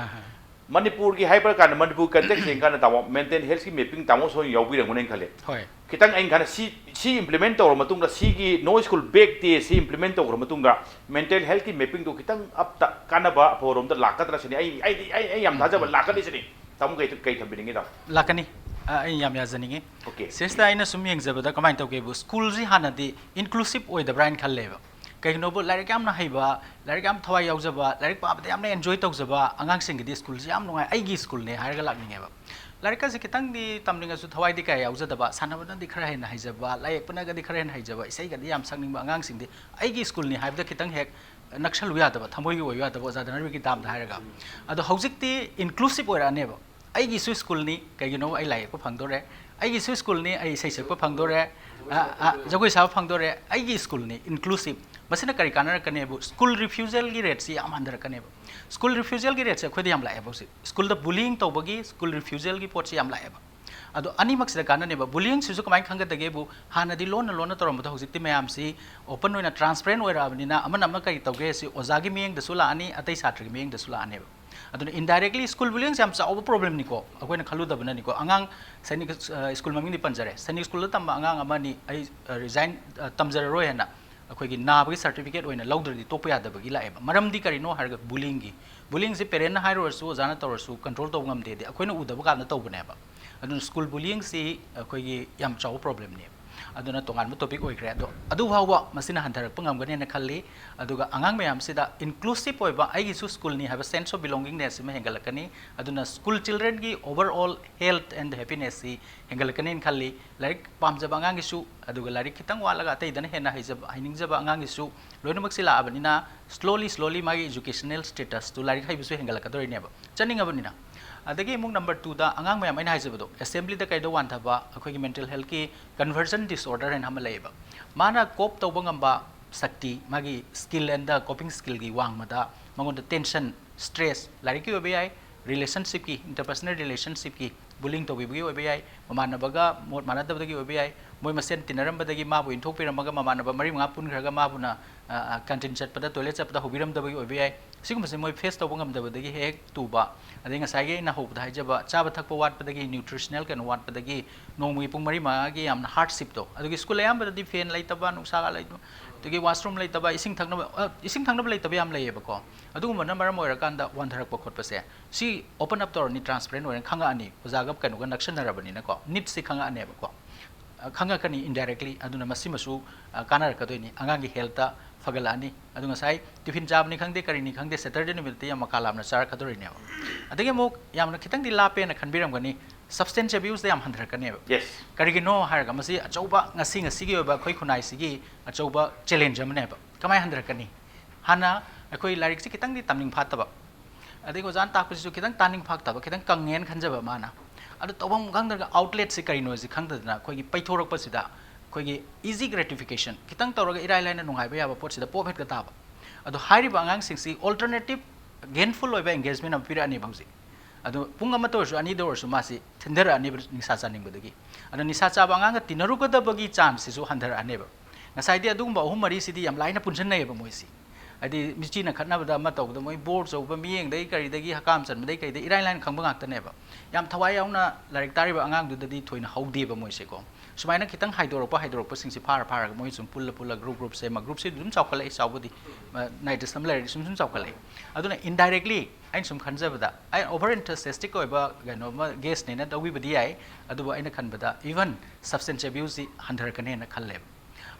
ꯃꯅꯤꯄꯨꯔꯒꯤ ꯍꯥꯏꯕ ꯀꯥꯟꯗ ꯃꯅꯤꯄꯨꯔ context ꯌꯦꯡꯀꯥꯟꯗ ꯇꯥꯃꯣ mental healthꯀꯤ mapping ꯇꯥꯃꯣ ꯁꯣꯏꯅ ꯌꯥꯎꯕꯤꯔꯝꯒꯅꯤ ꯈꯜꯂꯦ꯫ ꯍꯣꯏ꯫ ꯈꯤꯇꯪ ꯑꯩꯅ ꯈꯟꯕꯗ ꯁꯤ, ꯁꯤ implement ꯇꯧꯔ ꯃꯇꯨꯡꯗ, ꯁꯤꯒꯤ No School Back Day ꯁꯤ implement ꯇꯧꯈ꯭ꯔ ꯃꯇꯨꯡꯗ mental healthꯀꯤ mappingꯗꯣ ꯈꯤꯇꯪ ꯑꯞꯇ ꯀꯥꯟꯅꯕ ꯑꯐꯕꯔꯣꯝꯗ ꯂꯥꯛꯀꯗ꯭ꯔꯥ ꯁꯤꯅꯤ꯫ ꯑꯩ, ꯑꯩꯗꯤ, ꯑꯩ, ꯑꯩ ꯌꯥꯝ ꯊꯥꯖꯕ ꯂꯥꯛꯀꯅꯤ ꯁꯤꯅꯤ꯫ ꯇꯥꯃꯣ ꯀꯩ, ꯀꯩ ꯊꯝꯕꯤꯅꯤꯡꯉꯤ ꯇꯥꯃꯣ? ꯂꯥꯛꯀꯅꯤ꯫ ꯑ, ꯑꯩ ꯌꯥꯝ ꯌꯥꯖꯅꯤꯡꯉꯤ꯫ Okay꯫ ꯁꯤꯁꯤꯗ ꯑꯩꯅ ꯁꯨꯝ ꯌꯦꯡꯖꯕꯗ ꯀꯃꯥꯏꯅ ꯇꯧꯒꯦꯕꯨ, schoolꯁꯤ ꯍꯥꯟꯅꯗꯤ inclusive ꯑꯣꯏꯗꯕ꯭ꯔꯥ ꯍꯥꯏꯅ ꯈꯜꯂꯦꯕ꯫ ꯀꯩꯒꯤꯅꯣꯕꯨ, ꯂꯥꯏꯔꯤꯛ ꯌꯥꯝꯅ ꯍꯩꯕ, ꯂꯥꯏꯔꯤꯛ ꯌꯥꯝ ꯊꯋꯥꯏ ꯌꯥꯎꯖꯕ, ꯂꯥꯏꯔꯤꯛ ꯄꯥꯕꯗ ꯌꯥꯝꯅ enjoy ꯇꯧꯖꯕ ꯑꯉꯥꯡꯁꯤꯡꯒꯤꯗꯤ schoolꯁꯤ ꯌꯥꯝ ꯅꯨꯡꯉꯥꯏ, "ꯑꯩꯒꯤ schoolꯅꯦ" ꯍꯥꯏꯔꯒ ꯂꯥꯛꯅꯤꯡꯉꯦꯕ꯫ ꯂꯥꯏꯔꯤꯛꯀꯁꯦ ꯈꯤꯇꯪꯗꯤ ꯇꯝꯅꯤꯡꯉꯁꯨ ꯊꯋꯥꯏꯗꯤ ꯀꯌꯥ ꯌꯥꯎꯖꯗꯕ, ꯁꯥꯟꯅꯕꯅꯗꯤ ꯈꯔ ꯍꯦꯟꯅ ꯍꯩꯖꯕ, ꯂꯥꯏ ꯌꯦꯛꯄꯅꯒꯗꯤ ꯈꯔ ꯍꯦꯟꯅ ꯍꯩꯖꯕ, ꯏꯁꯩꯒꯗꯤ ꯌꯥꯝ ꯁꯛꯅꯤꯡꯕ ꯑꯉꯥꯡꯁꯤꯡꯗꯤ "ꯑꯩꯒꯤ schoolꯅꯤ" ꯍꯥꯏꯕꯗ ꯈꯤꯇꯪ ꯍꯦꯛ ꯅꯛꯁꯜꯂꯨ ꯌꯥꯗꯕ, ꯊꯃꯣꯏꯒꯤ ꯑꯣꯏꯌꯨ ꯌꯥꯗꯕ, ꯑꯣꯖꯥ ꯙꯅꯕꯤꯔꯒꯤ termꯗ ꯍꯥꯏꯔꯒ꯫ ꯑꯗꯣ ꯍꯧꯖꯤꯛꯇꯤ inclusive ꯑꯣꯏꯔꯛꯑꯅꯦꯕ꯫ "ꯑꯩꯒꯤꯁꯨ schoolꯅꯤ, ꯀꯩꯒꯤꯅꯣ ꯑꯩ ꯂꯥꯏ ꯌꯦꯛꯄ ꯐꯪꯗꯣꯔꯦ, ꯑꯩꯒꯤꯁꯨ schoolꯅꯤ, ꯑꯩ ꯏꯁꯩ ꯁꯛꯄ ꯐꯪꯗꯣꯔꯦ, ꯑ, ꯑ, ꯖꯒꯣꯏ ꯁꯥꯕ ꯐꯪꯗꯣꯔꯦ, ꯑꯩꯒꯤ schoolꯅꯤ", inclusive꯫ ꯃꯁꯤꯅ ꯀꯔꯤ ꯀꯥꯟꯅꯔꯛꯀꯅꯦꯕꯨ, school refusalꯒꯤ rateꯁꯤ ꯌꯥꯝ ꯍꯟꯊꯔꯛꯀꯅꯦꯕ꯫ School refusalꯒꯤ rateꯁꯦ ꯑꯩꯈꯣꯏꯗ ꯌꯥꯝ ꯂꯥꯛꯑꯦꯕ ꯍꯧꯖꯤꯛ꯫ Schoolꯗ bullying ꯇꯧꯕꯒꯤ school refusalꯒꯤ ꯄꯣꯠꯁꯤ ꯌꯥꯝ ꯂꯥꯛꯑꯦꯕ꯫ ꯑꯗꯣ ꯑꯅꯤꯃꯛꯁꯤꯗ ꯀꯥꯟꯅꯅꯦꯕ꯫ Bullyingꯁꯤꯁꯨ ꯀꯃꯥꯏꯅ ꯈꯪꯒꯗꯒꯦꯕꯨ, ꯍꯥꯟꯅꯗꯤ ꯂꯣꯟꯅ ꯂꯣꯟꯅ ꯇꯧꯔꯝꯕꯗꯣ ꯍꯧꯖꯤꯛꯇꯤ ꯃꯌꯥꯝꯁꯤ open ꯑꯣꯏꯅ transparent ꯑꯣꯏꯔꯛꯑꯕꯅꯤꯅ ꯑꯃꯅ ꯑꯃ ꯀꯔꯤ ꯇꯧꯒꯦ ꯁꯤ ꯑꯣꯖꯥꯒꯤ ꯃꯤꯠꯌꯦꯡꯗꯁꯨ ꯂꯥꯛꯑꯅꯤ, ꯑꯇꯩ ꯁꯥꯇ꯭ꯔꯒꯤ ꯃꯤꯠꯌꯦꯡꯗꯁꯨ ꯂꯥꯛꯑꯅꯦꯕ꯫ ꯑꯗꯨꯅ indirectly school bullyingꯁꯦ ꯌꯥꯝ ꯆꯥꯎꯕ problemꯅꯤꯀꯣ, ꯑꯩꯈꯣꯏꯅ ꯈꯜꯂꯨꯗꯕꯅꯅꯤꯀꯣ꯫ ꯑꯉꯥꯡ ꯁꯥꯏꯅꯤꯛ, ꯑ, school ꯃꯃꯤꯡꯗꯤ ꯄꯟꯖꯔꯦ, ꯁꯥꯏꯅꯤꯛ schoolꯗ ꯇꯝꯕ ꯑꯉꯥꯡ ꯑꯃꯅꯤ, "ꯑꯩ, ꯑ, resign, ꯑ, ꯇꯝꯖꯔꯔꯣꯏ" ꯍꯥꯏꯅ ꯑꯩꯈꯣꯏꯒꯤ ꯅꯥꯕꯒꯤ certificate ꯑꯣꯏꯅ ꯂꯧꯗ꯭ꯔꯗꯤ ꯇꯣꯛꯄ ꯌꯥꯗꯕꯒꯤ ꯂꯥꯛꯑꯦꯕ꯫ ꯃꯔꯝꯗꯤ ꯀꯔꯤꯅꯣ ꯍꯥꯏꯔꯒ bullyingꯒꯤ꯫ Bullyingꯁꯤ parentꯅ ꯍꯥꯏꯔꯨꯔꯁꯨ, ꯑꯣꯖꯥꯅ ꯇꯧꯔꯁꯨ, control ꯇꯧꯕ ꯉꯝꯗꯦꯗꯤ ꯑꯩꯈꯣꯏꯅ ꯎꯗꯕ ꯀꯥꯟꯗ ꯇꯧꯕꯅꯦꯕ꯫ ꯑꯗꯨꯅ school bullyingꯁꯤ ꯑꯩꯈꯣꯏꯒꯤ ꯌꯥꯝ ꯆꯥꯎꯕ problemꯅꯦꯕ꯫ ꯑꯗꯨꯅ ꯇꯣꯉꯥꯟꯕ topic ꯑꯣꯏꯈ꯭ꯔꯦ꯫ ꯑꯗꯣ ꯑꯗꯨ ꯐꯥꯎꯕ ꯃꯁꯤꯅ ꯍꯟꯊꯔꯛꯄ ꯉꯝꯒꯅꯦꯅ ꯈꯜꯂꯤ꯫ ꯑꯗꯨꯒ ꯑꯉꯥꯡ ꯃꯌꯥꯝꯁꯤꯗ inclusive ꯑꯣꯏꯕ ꯑꯩꯒꯤꯁꯨ schoolꯅꯤ ꯍꯥꯏꯕ sense of belongingness ꯑꯃ ꯍꯦꯟꯒꯠꯂꯛꯀꯅꯤ꯫ ꯑꯗꯨꯅ school childrenꯒꯤ overall health and happinessꯁꯤ ꯍꯦꯟꯒꯠꯂꯛꯀꯅꯦꯅ ꯈꯜꯂꯤ꯫ ꯂꯥꯏꯔꯤꯛ ꯄꯥꯝꯖꯕ ꯑꯉꯥꯡꯒꯤꯁꯨ, ꯑꯗꯨꯒ ꯂꯥꯏꯔꯤꯛ ꯈꯤꯇꯪ ꯋꯥꯠꯂꯒ ꯑꯇꯩꯗꯅ ꯍꯦꯟꯅ ꯍꯩꯖꯕ, ꯍꯩꯅꯤꯡꯖꯕ ꯑꯉꯥꯡꯒꯤꯁꯨ ꯂꯣꯏꯅꯃꯛꯁꯤ ꯂꯥꯛꯑꯕꯅꯤꯅ slowly slowly ꯃꯥꯒꯤ educational statusꯇꯨ, ꯂꯥꯏꯔꯤꯛ ꯍꯩꯕꯁꯨ ꯍꯦꯟꯒꯠꯂꯛꯀꯗꯣꯔꯤꯅꯦꯕ, ꯆꯠꯅꯤꯡꯉꯕꯅꯤꯅ꯫ ꯑꯗꯒꯤ ꯑꯃꯨꯛ number twoꯗ ꯑꯉꯥꯡ ꯃꯌꯥꯝ ꯑꯩꯅ ꯍꯥꯏꯖꯕꯗꯣ, assemblyꯗ ꯀꯩꯗ ꯋꯥꯟꯊꯕ, ꯑꯩꯈꯣꯏꯒꯤ mental healthꯀꯤ conversion disorder ꯍꯥꯏꯅ ꯑꯃ ꯂꯩꯌꯦꯕ꯫ ꯃꯥꯅ cope ꯇꯧꯕ ꯉꯝꯕ ꯁꯛꯇꯤ, ꯃꯥꯒꯤ skill and the coping skillꯒꯤ ꯋꯥꯡꯃꯗ ꯃꯉꯣꯟꯗ tension, stress, ꯂꯥꯏꯔꯤꯛꯀꯤ ꯑꯣꯏꯕ ꯌꯥꯏ, relationshipꯀꯤ, interpersonal relationshipꯀꯤ bullying ꯇꯧꯕꯤꯕꯒꯤ ꯑꯣꯏꯕ ꯌꯥꯏ, ꯃꯃꯥꯟꯅꯕꯒ ꯃꯣꯠ ꯃꯥꯟꯅꯗꯕꯗꯒꯤ ꯑꯣꯏꯕ ꯌꯥꯏ, ꯃꯣꯏ ꯃꯁꯦꯟ ꯇꯤꯟꯅꯔꯝꯕꯗꯒꯤ ꯃꯥꯕꯨ ꯏꯟꯊꯣꯛꯄꯤꯔꯝꯃꯒ ꯃꯃꯥꯟꯅꯕ ꯃꯔꯤ ꯃꯉꯥ ꯄꯨꯟꯈ꯭ꯔꯒ ꯃꯥꯕꯨꯅ, ꯑ, ꯑ, canteen ꯆꯠꯄꯗ, toilet ꯆꯠꯄꯗ ꯍꯧꯕꯤꯔꯝꯗꯕꯒꯤ ꯑꯣꯏꯕ ꯌꯥꯏ꯫ ꯁꯤꯒꯨꯝꯕꯁꯦ ꯃꯣꯏ face ꯇꯧꯕ ꯉꯝꯗꯕꯗꯒꯤ ꯍꯦꯛ ꯍꯦꯛ ꯇꯨꯕ꯫ ꯑꯗꯩ ꯉꯁꯥꯏꯒꯤ ꯑꯩꯅ ꯍꯧꯕꯗ ꯍꯥꯏꯖꯕ ꯆꯥꯕ ꯊꯛꯄ ꯋꯥꯠꯄꯗꯒꯤ, nutritional ꯀꯩꯅꯣ ꯋꯥꯠꯄꯗꯒꯤ, ꯅꯣꯡꯃꯒꯤ ꯄꯨꯡ ꯃꯔꯤ ꯃꯉꯥꯒꯤ ꯌꯥꯝꯅ hardshipꯇꯣ, ꯑꯗꯨꯒꯤ school ꯑꯌꯥꯝꯕꯗꯗꯤ fan ꯂꯩꯇꯕ, ꯅꯨꯡꯁꯥꯒ ꯂꯩꯇꯕ, ꯑꯗꯒꯤ washroom ꯂꯩꯇꯕ, ꯏꯁꯤꯡ ꯊꯛꯅꯕ, ꯑ, ꯏꯁꯤꯡ ꯊꯛꯅꯕ ꯂꯩꯇꯕ ꯌꯥꯝ ꯂꯩꯌꯦꯕꯀꯣ꯫ ꯑꯗꯨꯒꯨꯝꯕꯅ ꯃꯔꯝ ꯑꯣꯏꯔꯀꯥꯟꯗ ꯋꯥꯟꯊꯔꯛꯄ ꯈꯣꯠꯄꯁꯦ, ꯁꯤ open up ꯇꯧꯔꯅꯤ, transparent ꯑꯣꯏꯅ ꯈꯪꯉꯛꯑꯅꯤ, ꯑꯣꯖꯥꯒ ꯀꯩꯅꯣꯒ ꯅꯛꯁꯟꯅꯔꯕꯅꯤꯅꯀꯣ, needsꯁꯤ ꯈꯪꯉꯛꯑꯅꯦꯕꯀꯣ꯫ ꯑ, ꯈꯪꯉꯛꯀꯅꯤ indirectly, ꯑꯗꯨꯅ ꯃꯁꯤꯃꯁꯨ, ꯑ, ꯀꯥꯟꯅꯔꯛꯀꯗꯣꯏꯅꯤ, ꯑꯉꯥꯡꯒꯤ healthꯇ ꯐꯒꯠꯂꯛꯑꯅꯤ꯫ ꯑꯗꯨ ꯉꯁꯥꯏ tiffin ꯆꯥꯕꯅꯤ ꯈꯪꯗꯦ, ꯀꯔꯤꯅꯤ ꯈꯪꯗꯦ, Saturday ꯅꯨꯃꯤꯠꯇꯤ ꯌꯥꯝ ꯃꯀꯥ ꯂꯥꯝꯅ ꯆꯥꯔꯛꯀꯗꯣꯔꯤꯅꯦꯕ꯫ ꯑꯗꯒꯤ ꯑꯃꯨꯛ ꯌꯥꯝꯅ ꯈꯤꯇꯪꯗꯤ ꯂꯥꯞꯄꯦꯅ ꯈꯟꯕꯤꯔꯝꯒꯅꯤ, substance abuseꯗ ꯌꯥꯝ ꯍꯟꯊꯔꯛꯀꯅꯦꯕ꯫ Yes. ꯀꯔꯤꯒꯤꯅꯣ ꯍꯥꯏꯔꯒ ꯃꯁꯤ ꯑꯆꯧꯕ, ꯉꯁꯤ ꯉꯁꯤꯒꯤ ꯑꯣꯏꯕ ꯑꯩꯈꯣꯏ ꯈꯨꯟꯅꯥꯏꯁꯤꯒꯤ ꯑꯆꯧꯕ challenge ꯑꯃꯅꯦꯕ꯫ ꯀꯃꯥꯏꯅ ꯍꯟꯊꯔꯛꯀꯅꯤ? ꯍꯥꯟꯅ ꯑꯩꯈꯣꯏ ꯂꯥꯏꯔꯤꯛꯁꯤ ꯈꯤꯇꯪꯗꯤ ꯇꯝꯅꯤꯡ ꯐꯥꯠꯇꯕ, ꯑꯗꯒꯤ ꯑꯣꯖꯥꯅ ꯇꯥꯛꯄꯁꯤꯁꯨ ꯈꯤꯇꯪ ꯇꯥꯅꯤꯡ ꯐꯥꯛꯇꯕ, ꯈꯤꯇꯪ ꯀꯪꯉꯦꯅ ꯈꯟꯖꯕ ꯃꯥꯅ꯫ ꯑꯗꯨ ꯇꯧꯐꯝ ꯈꯪꯗ꯭ꯔꯒ outletꯁꯤ ꯀꯔꯤꯅꯣꯁꯤ ꯈꯪꯗꯗꯅ ꯑꯩꯈꯣꯏꯒꯤ ꯄꯩꯊꯣꯔꯛꯄꯁꯤꯗ ꯑꯩꯈꯣꯏꯒꯤ easy gratification, ꯈꯤꯇꯪ ꯇꯧꯔꯒ ꯏꯔꯥꯏ ꯂꯥꯏꯅ ꯅꯨꯡꯉꯥꯏꯕ ꯌꯥꯕ ꯄꯣꯠꯁꯤꯗ pop ꯍꯦꯛꯇ ꯇꯥꯕ꯫ ꯑꯗꯣ ꯍꯥꯏꯔꯤꯕ ꯑꯉꯥꯡꯁꯤꯡꯁꯤ alternative gainful ꯑꯣꯏꯕ engagement ꯑꯃ ꯄꯤꯔꯛꯑꯅꯦꯕ ꯍꯧꯖꯤꯛ꯫ ꯑꯗꯣ ꯄꯨꯡ ꯑꯃꯇ ꯑꯣꯏꯔꯁꯨ, ꯑꯅꯤꯗ ꯑꯣꯏꯔꯁꯨ ꯃꯥꯁꯤ ꯊꯤꯟꯊꯔꯛꯑꯅꯦꯕ ꯅꯤꯁꯥ ꯆꯥꯅꯤꯡꯕꯗꯒꯤ꯫ ꯑꯗꯣ ꯅꯤꯁꯥ ꯆꯥꯕ ꯑꯉꯥꯡꯒ ꯇꯤꯟꯅꯔꯨꯒꯗꯕꯒꯤ chanceꯁꯤꯁꯨ ꯍꯟꯊꯔꯛꯑꯅꯦꯕ꯫ ꯉꯁꯥꯏꯗꯤ ꯑꯗꯨꯒꯨꯝꯕ ꯑꯍꯨꯝ ꯃꯔꯤꯁꯤꯗꯤ ꯌꯥꯝ ꯂꯥꯏꯅ ꯄꯨꯟꯁꯤꯟꯅꯩꯌꯦꯕ ꯃꯣꯏꯁꯤ꯫ ꯍꯥꯏꯗꯤ ꯃꯤꯆꯤꯅ ꯈꯠꯅꯕꯗ, ꯑꯃ ꯇꯧꯕꯗ, ꯃꯣꯏ bore ꯆꯧꯕ, ꯃꯤꯌꯦꯡꯗꯒꯤ ꯀꯔꯤꯗꯒꯤ, ꯍꯀꯥꯝ ꯆꯟꯕꯗꯒꯤ ꯀꯔꯤꯗꯒꯤ ꯏꯔꯥꯏ ꯂꯥꯏꯅ ꯈꯪꯕ ꯉꯥꯛꯇꯅꯦꯕ꯫ ꯌꯥꯝ ꯊꯋꯥꯏ ꯌꯥꯎꯅ ꯂꯥꯏꯔꯤꯛ ꯇꯥꯔꯤꯕ ꯑꯉꯥꯡꯗꯨꯗꯗꯤ ꯊꯣꯏꯅ ꯍꯧꯗꯦꯕ ꯃꯣꯏꯁꯦꯀꯣ꯫ ꯁꯨꯃꯥꯏꯅ ꯈꯤꯇꯪ ꯍꯥꯏꯗꯣꯔꯛꯄ ꯍꯥꯏꯗꯣꯔꯛꯄꯁꯤꯡꯁꯤ ꯐꯥꯔ ꯐꯥꯔꯒ ꯃꯣꯏ ꯁꯨꯝ ꯄꯨꯜꯂ ꯄꯨꯜꯂ group group ꯁꯦꯝꯃ, group ꯁꯤ ꯑꯗꯨꯝ ꯆꯥꯎꯈꯠꯂꯛꯏ꯫ ꯆꯥꯎꯕꯗꯤ ꯅꯥꯏꯇꯤꯁ ꯑꯃ ꯂꯩꯔꯗꯤ ꯁꯨꯝ ꯁꯨꯝ ꯆꯥꯎꯈꯠꯂꯛꯏ꯫ ꯑꯗꯨꯅ indirectly ꯑꯩꯅ ꯁꯨꯝ ꯈꯟꯖꯕꯗ, ꯑꯩ over enthusiastic ꯑꯣꯏꯕ ꯀꯩꯅꯣ ꯑꯃ guest ꯅꯦꯅ ꯂꯧꯕꯤꯕꯗꯤ ꯌꯥꯏ, ꯑꯗꯨꯕꯨ ꯑꯩꯅ ꯈꯟꯕꯗ even substance abuse ꯁꯤ ꯍꯟꯊꯔꯛꯀꯅꯦꯅ ꯈꯜꯂꯦꯕ꯫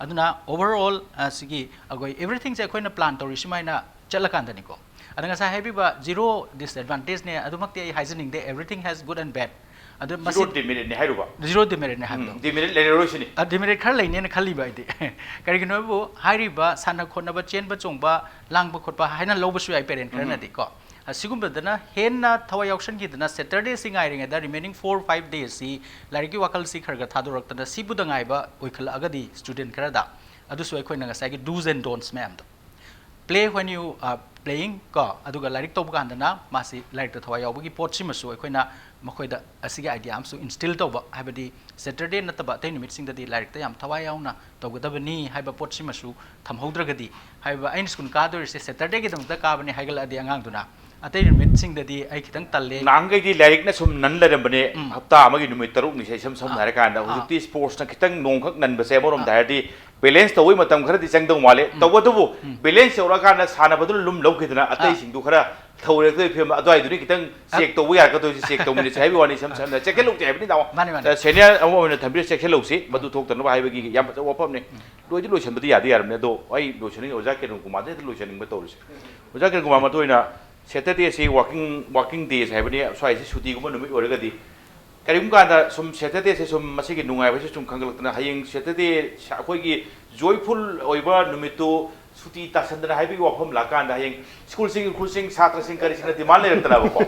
ꯑꯗꯨꯅ overall ꯁꯤꯒꯤ ꯑꯩꯈꯣꯏ everything ꯁꯦ ꯑꯩꯈꯣꯏꯅ plan ꯇꯧꯔꯤ ꯁꯨꯃꯥꯏꯅ ꯆꯠꯂꯀꯥꯟꯗꯅꯤꯀꯣ꯫ ꯑꯗ ꯉꯁꯥꯏ ꯍꯥꯏꯕꯤꯕ zero disadvantage ꯅꯦ ꯑꯗꯨꯃꯛꯇꯤ ꯑꯩ ꯍꯥꯏꯖꯅꯤꯡꯗꯦ, everything has good and bad꯫ ꯑꯗꯨ ꯃꯁꯤ Zero demerit ꯅꯤ ꯍꯥꯏꯔꯨꯕ꯫ Zero demerit ꯅꯦ ꯍꯥꯏꯕꯗꯣ꯫ ꯎꯝ, demerit ꯂꯩꯔꯔꯣꯏ ꯁꯤꯅꯤ꯫ Demerit ꯈꯔ ꯂꯩꯅꯦꯅ ꯈꯜꯂꯤꯕ ꯑꯩꯗꯤ꯫ ꯀꯔꯤꯒꯤꯅꯣ ꯍꯥꯏꯕꯨ, ꯍꯥꯏꯔꯤꯕ ꯁꯥꯟꯅ ꯈꯣꯠꯅꯕ, ꯆꯦꯟꯕ ꯆꯣꯡꯕ, ꯂꯥꯡꯕ ꯈꯣꯠꯄ ꯍꯥꯏꯅ ꯂꯧꯕꯁꯨ ꯌꯥꯏ parent ꯈꯔꯅꯗꯤ ꯀꯣ꯫ ꯑꯁꯤꯒꯨꯝꯕꯗꯅ ꯍꯦꯟꯅ ꯊꯋꯥꯏ ꯌꯥꯎꯁꯟꯈꯤꯗꯅ Saturday ꯁꯤ ꯉꯥꯏꯔꯤꯉꯩꯗ remaining four five days ꯁꯤ ꯂꯥꯏꯔꯤꯛꯀꯤ ꯋꯥꯈꯜꯁꯤ ꯈꯔ ꯈꯔ ꯊꯥꯗꯣꯔꯛꯇꯅ ꯁꯤꯕꯨꯗ ꯉꯥꯏꯕ ꯑꯣꯏꯈꯠꯂꯛꯑꯒꯗꯤ student ꯈꯔꯗ, ꯑꯗꯨꯁꯨ ꯑꯩꯈꯣꯏꯅ ꯉꯁꯥꯏꯒꯤ do's and don'ts ꯃꯌꯥꯝꯗꯣ꯫ Play when you are playing ꯀꯣ, ꯑꯗꯨꯒ ꯂꯥꯏꯔꯤꯛ ꯇꯧꯕ ꯀꯥꯟꯗꯅ ꯃꯥꯁꯤ ꯂꯥꯏꯔꯤꯛꯇ ꯊꯋꯥꯏ ꯌꯥꯎꯕꯒꯤ ꯄꯣꯠꯁꯤꯃꯁꯨ ꯑꯩꯈꯣꯏꯅ ꯃꯈꯣꯏꯗ ꯑꯁꯤꯒꯤ idea ꯑꯃꯁꯨ instill ꯇꯧꯕ, ꯍꯥꯏꯕꯗꯤ Saturday ꯅꯠꯇꯕ ꯑꯇꯩ ꯅꯨꯃꯤꯠꯁꯤꯡꯗꯗꯤ ꯂꯥꯏꯔꯤꯛꯇ ꯌꯥꯝ ꯊꯋꯥꯏ ꯌꯥꯎꯅ ꯇꯧꯒꯗꯕꯅꯤ ꯍꯥꯏꯕ ꯄꯣꯠꯁꯤꯃꯁꯨ ꯊꯝꯍꯧꯗ꯭ꯔꯒꯗꯤ, ꯍꯥꯏꯕ ꯑꯩꯅ school ꯀꯥꯗꯣꯔꯤꯁꯦ Saturday ꯒꯤꯗꯃꯛꯇ ꯀꯥꯕꯅꯤ ꯍꯥꯏꯒꯠꯂꯛꯑꯗꯤ ꯑꯉꯥꯡꯗꯨꯅ ꯑꯇꯩ ꯅꯨꯃꯤꯠꯁꯤꯡꯗꯗꯤ ꯑꯩ ꯈꯤꯇꯪ ꯇꯜꯂꯦ꯫ ꯅꯍꯥꯟꯈꯩꯗꯤ ꯂꯥꯏꯔꯤꯛꯅ ꯁꯨꯝ ꯅꯟ ꯂꯩꯔꯝꯕꯅꯦ, ꯎꯝ꯫ ꯍꯞꯇꯥ ꯑꯃꯒꯤ ꯅꯨꯃꯤꯠ ꯇꯔꯨꯛꯅꯤꯁꯦ ꯏꯁꯝ ꯁꯝꯅ ꯑꯥ꯫ ꯍꯥꯏꯔꯀꯥꯟꯗ꯫ ꯑꯥ꯫ ꯍꯧꯖꯤꯛꯇꯤ sports ꯅ ꯈꯤꯇꯪ ꯅꯣꯡꯈꯛ ꯅꯟꯕꯁꯦ ꯑꯃꯔꯣꯝꯗ ꯑꯥ꯫ ꯍꯥꯏꯔꯗꯤ balance ꯇꯧꯕꯒꯤ ꯃꯇꯝ ꯈꯔꯗꯤ ꯆꯪꯗꯧ ꯃꯥꯜꯂꯦ꯫ ꯎꯝ꯫ ꯇꯧꯕꯇꯕꯨ ꯎꯝ꯫ balance ꯌꯧꯔꯛꯑꯀꯥꯟꯗ ꯁꯥꯟꯅꯕꯗꯨꯅ ꯂꯨꯝ ꯂꯧꯈꯤꯗꯅ ꯑꯥ꯫ ꯑꯇꯩꯁꯤꯡꯗꯨ ꯈꯔ ꯊꯧꯔꯦꯛꯇꯣꯏ ꯐꯤꯕꯝ ꯑꯗꯨꯋꯥꯏꯗꯨꯅꯤ ꯈꯤꯇꯪ ꯑ- check ꯇꯧꯕ ꯌꯥꯔꯛꯀꯗꯣꯏꯁꯦ, check ꯇꯧꯃꯤꯟꯅꯁꯦ ꯍꯥꯏꯕꯒꯤ ꯋꯥꯅꯤ꯫ ꯏꯁꯝ ꯁꯝꯅ ꯆꯦꯛꯁꯤꯜꯍꯧꯁꯦ ꯍꯥꯏꯕꯅꯤ ꯇꯥꯃꯣ꯫ ꯃꯥꯅꯤ, ꯃꯥꯅꯤ꯫ ꯑ, senior ꯑꯃ ꯑꯣꯏꯅ ꯊꯝꯕꯤꯔ ꯆꯦꯛꯁꯤꯜꯍꯧꯁꯤ, ꯃꯗꯨ ꯊꯣꯛꯇꯅꯕ ꯍꯥꯏꯕꯒꯤ ꯌꯥꯝ ꯐꯖꯕ ꯋꯥꯐꯝꯅꯤ꯫ ꯂꯣꯏꯗꯤ ꯂꯣꯏꯁꯤꯟꯕꯗꯤ ꯌꯥꯗꯤ ꯌꯥꯔꯝꯅꯤ, ꯑꯗꯣ ꯑꯩ ꯂꯣꯏꯁꯤꯟꯅꯤꯡꯉꯤ, ꯑꯣꯖꯥ ꯀꯤꯔꯟ ꯀꯨꯃꯥꯔꯗ ꯍꯦꯛꯇ ꯂꯣꯏꯁꯤꯟꯅꯤꯡꯕ ꯇꯧꯔꯤꯁꯦ꯫ ꯑꯣꯖꯥ ꯀꯤꯔꯟ ꯀꯨꯃꯥꯔ, ꯃꯔꯨ ꯑꯣꯏꯅ Saturday ꯁꯤ working, working days ꯍꯥꯏꯕꯅꯤ, ꯁ꯭ꯋꯥꯏꯁꯤ ꯁꯨꯇꯤꯒꯨꯝꯕ ꯅꯨꯃꯤꯠ ꯑꯣꯏꯔꯒꯗꯤ ꯀꯔꯤꯒꯨꯝꯕ ꯀꯥꯟꯗ ꯁꯨꯝ Saturday ꯁꯦ ꯁꯨꯝ ꯃꯁꯤꯒꯤ ꯅꯨꯡꯉꯥꯏꯕꯁꯦ ꯁꯨꯝ ꯈꯪꯒꯠꯂꯛꯇꯅ ꯍꯌꯦꯡ Saturday ꯑꯩꯈꯣꯏꯒꯤ joyful ꯑꯣꯏꯕ ꯅꯨꯃꯤꯠꯇꯨ ꯁꯨꯇꯤ ꯇꯥꯁꯟꯗꯅ ꯍꯥꯏꯕꯒꯤ ꯋꯥꯐꯝ ꯂꯥꯛꯀꯥꯟꯗ ꯍꯌꯦꯡ school ꯁꯤꯡ, ꯎꯈ꯭ꯔꯨꯜꯁꯤꯡ, ꯁꯥꯇ꯭ꯔꯁꯤꯡ ꯀꯔꯤꯁꯤꯡꯅ demand ꯂꯩꯔꯛꯇꯅꯕꯀꯣ꯫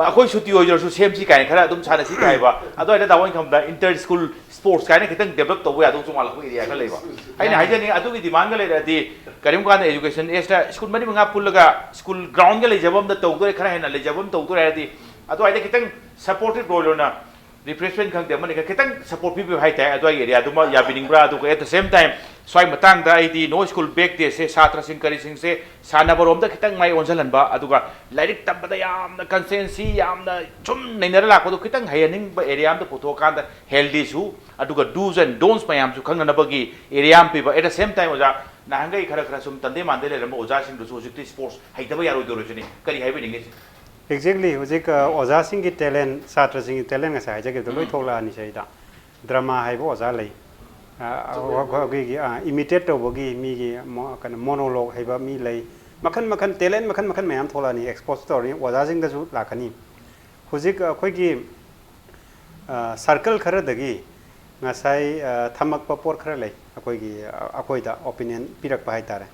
ꯑꯩꯈꯣꯏ ꯁꯨꯇꯤ ꯑꯣꯏꯖꯔꯁꯨ ꯁꯦꯝꯁꯤ ꯀꯥꯏꯅ ꯈꯔ ꯑꯗꯨꯝ ꯁꯥꯟꯅꯁꯤ ꯀꯥꯏꯕ꯫ ꯑꯗꯨꯋꯥꯏꯗ ꯇꯥꯃꯣ ꯑꯩꯅ ꯈꯟꯕꯗ inter school sports ꯀꯥꯏꯅ ꯈꯤꯇꯪ develop ꯇꯧꯕ ꯌꯥꯗꯧꯁꯨ ꯃꯥꯜꯂꯛꯄ area ꯈꯔ ꯂꯩꯕ꯫ ꯑꯩꯅ ꯍꯥꯏꯖꯅꯤꯡꯉꯤ, ꯑꯗꯨꯒꯤ demand ꯒ ꯂꯩꯔꯗꯤ ꯀꯔꯤꯒꯨꯝꯕ ꯀꯥꯟꯗ education age ꯇ school ꯃꯔꯤ ꯃꯉꯥ ꯄꯨꯜꯂꯒ school ground ꯒ ꯂꯩꯖꯕ ꯑꯝꯗ ꯇꯧꯗꯣꯔꯦ, ꯈꯔ ꯍꯦꯟꯅ ꯂꯩꯖꯕ ꯑꯃ ꯇꯧꯗꯣꯔꯦ ꯍꯥꯏꯔꯗꯤ ꯑꯗꯨꯋꯥꯏꯗ ꯈꯤꯇꯪ supportive role ꯑꯣꯏꯅ ꯔꯤꯐ꯭ꯔꯦꯁꯃꯦꯟ ꯈꯪꯗꯦ, ꯑꯃꯅꯤ ꯈꯪꯗꯦ, ꯈꯤꯇꯪ ꯁꯄꯣꯔꯠ ꯄꯤꯕꯤꯕ ꯍꯥꯏꯇꯥꯔꯦ, ꯑꯗꯨꯋꯥꯏꯒꯤ ꯑꯦꯔꯤꯌꯥꯗꯨꯃ ꯌꯥꯕꯤꯅꯤꯡꯕ꯭ꯔꯥ? ꯑꯗꯨꯒ at the same time ꯁ꯭ꯋꯥꯏ ꯃꯇꯥꯡꯗ ꯑꯩꯗꯤ ꯅꯣ ꯁ꯭ꯀꯨꯜ ꯕꯦꯛ ꯗꯦꯁꯦ ꯁꯥꯇ꯭ꯔꯁꯤꯡ ꯀꯔꯤꯁꯤꯡꯁꯦ ꯁꯥꯟꯅꯕꯔꯣꯝꯗ ꯈꯤꯇꯪ ꯃꯥꯏ ꯑꯣꯟꯁꯤꯜꯍꯟꯕ, ꯑꯗꯨꯒ ꯂꯥꯏꯔꯤꯛ ꯇꯝꯕꯗ ꯌꯥꯝꯅ ꯀꯟꯁꯦꯟꯁꯤ ꯌꯥꯝꯅ ꯁꯨꯝ ꯅꯩꯅꯔ ꯂꯥꯛꯄꯗꯣ ꯈꯤꯇꯪ ꯍꯩꯍꯟꯅꯤꯡꯕ ꯑꯦꯔꯤꯌꯥ ꯑꯃꯗ ꯄꯨꯊꯣꯛꯑꯀꯥꯟꯗ ꯍꯦꯜꯗꯤꯁꯨ, ꯑꯗꯨꯒ ꯗꯨꯁ ꯑꯦꯟ ꯗꯣꯟꯁ ꯃꯌꯥꯝꯁꯨ ꯈꯪꯅꯅꯕꯒꯤ ꯑꯦꯔꯤꯌꯥ ꯑꯃ ꯄꯤꯕ꯫ At the same time ꯑꯣꯖꯥ, ꯅꯍꯥꯟꯈꯩ ꯈꯔ ꯈꯔ ꯁꯨꯝ ꯇꯟꯗꯦ ꯃꯥꯟꯗꯦ ꯂꯩꯔꯝꯕ ꯑꯣꯖꯥꯁꯤꯡꯗꯨꯁꯨ ꯍꯧꯖꯤꯛꯇꯤ ꯁ꯭ꯄꯣꯔꯠꯁ ꯍꯩꯇꯕ ꯌꯥꯔꯣꯏꯗꯧꯔꯤꯁꯤꯅꯤ꯫ ꯀꯔꯤ ꯍꯥꯏꯕꯤꯅꯤꯡꯉꯤ? Exactly, ꯍꯧꯖꯤꯛ ꯑ, ꯑꯣꯖꯥꯁꯤꯡꯒꯤ ꯇꯦꯂꯦꯟ, ꯁꯥꯇ꯭ꯔꯁꯤꯡꯒꯤ ꯇꯦꯂꯦꯟ ꯉꯁꯥꯏ ꯍꯥꯏꯖꯈꯤꯕꯗꯣ ꯂꯣꯏ ꯊꯣꯛꯂꯛꯑꯅꯤ ꯁꯤꯗꯩꯗ꯫ ꯗ꯭ꯔꯃꯥ ꯍꯥꯏꯕ ꯑꯣꯖꯥ ꯂꯩ, ꯑ, ꯑꯩꯈꯣꯏꯒꯤ ꯏꯃꯤꯇꯦꯠ ꯇꯧꯕꯒꯤ ꯃꯤꯒꯤ ꯀꯩꯅꯣ ꯃꯣꯅꯣꯂꯣꯛ ꯍꯩꯕ ꯃꯤ ꯂꯩ, ꯃꯈꯟ ꯃꯈꯟ ꯇꯦꯂꯦꯟ ꯃꯈꯟ ꯃꯈꯟ ꯃꯌꯥꯝ ꯊꯣꯛꯂꯛꯑꯅꯤ, ꯑꯦꯛꯁꯄꯣꯖ ꯇꯧꯔꯅꯤ, ꯑꯣꯖꯥꯁꯤꯡꯗꯁꯨ ꯂꯥꯛꯀꯅꯤ꯫ ꯍꯧꯖꯤꯛ ꯑꯩꯈꯣꯏꯒꯤ ꯁꯔꯀꯜ ꯈꯔꯗꯒꯤ ꯉꯁꯥꯏ ꯊꯝꯃꯛꯄ ꯄꯣꯠ ꯈꯔ ꯂꯩ, ꯑꯩꯈꯣꯏꯒꯤ ꯑꯩꯈꯣꯏꯗ ꯑꯣꯄꯤꯅꯤꯌꯟ ꯄꯤꯔꯛꯄ ꯍꯥꯏꯇꯥꯔꯦ꯫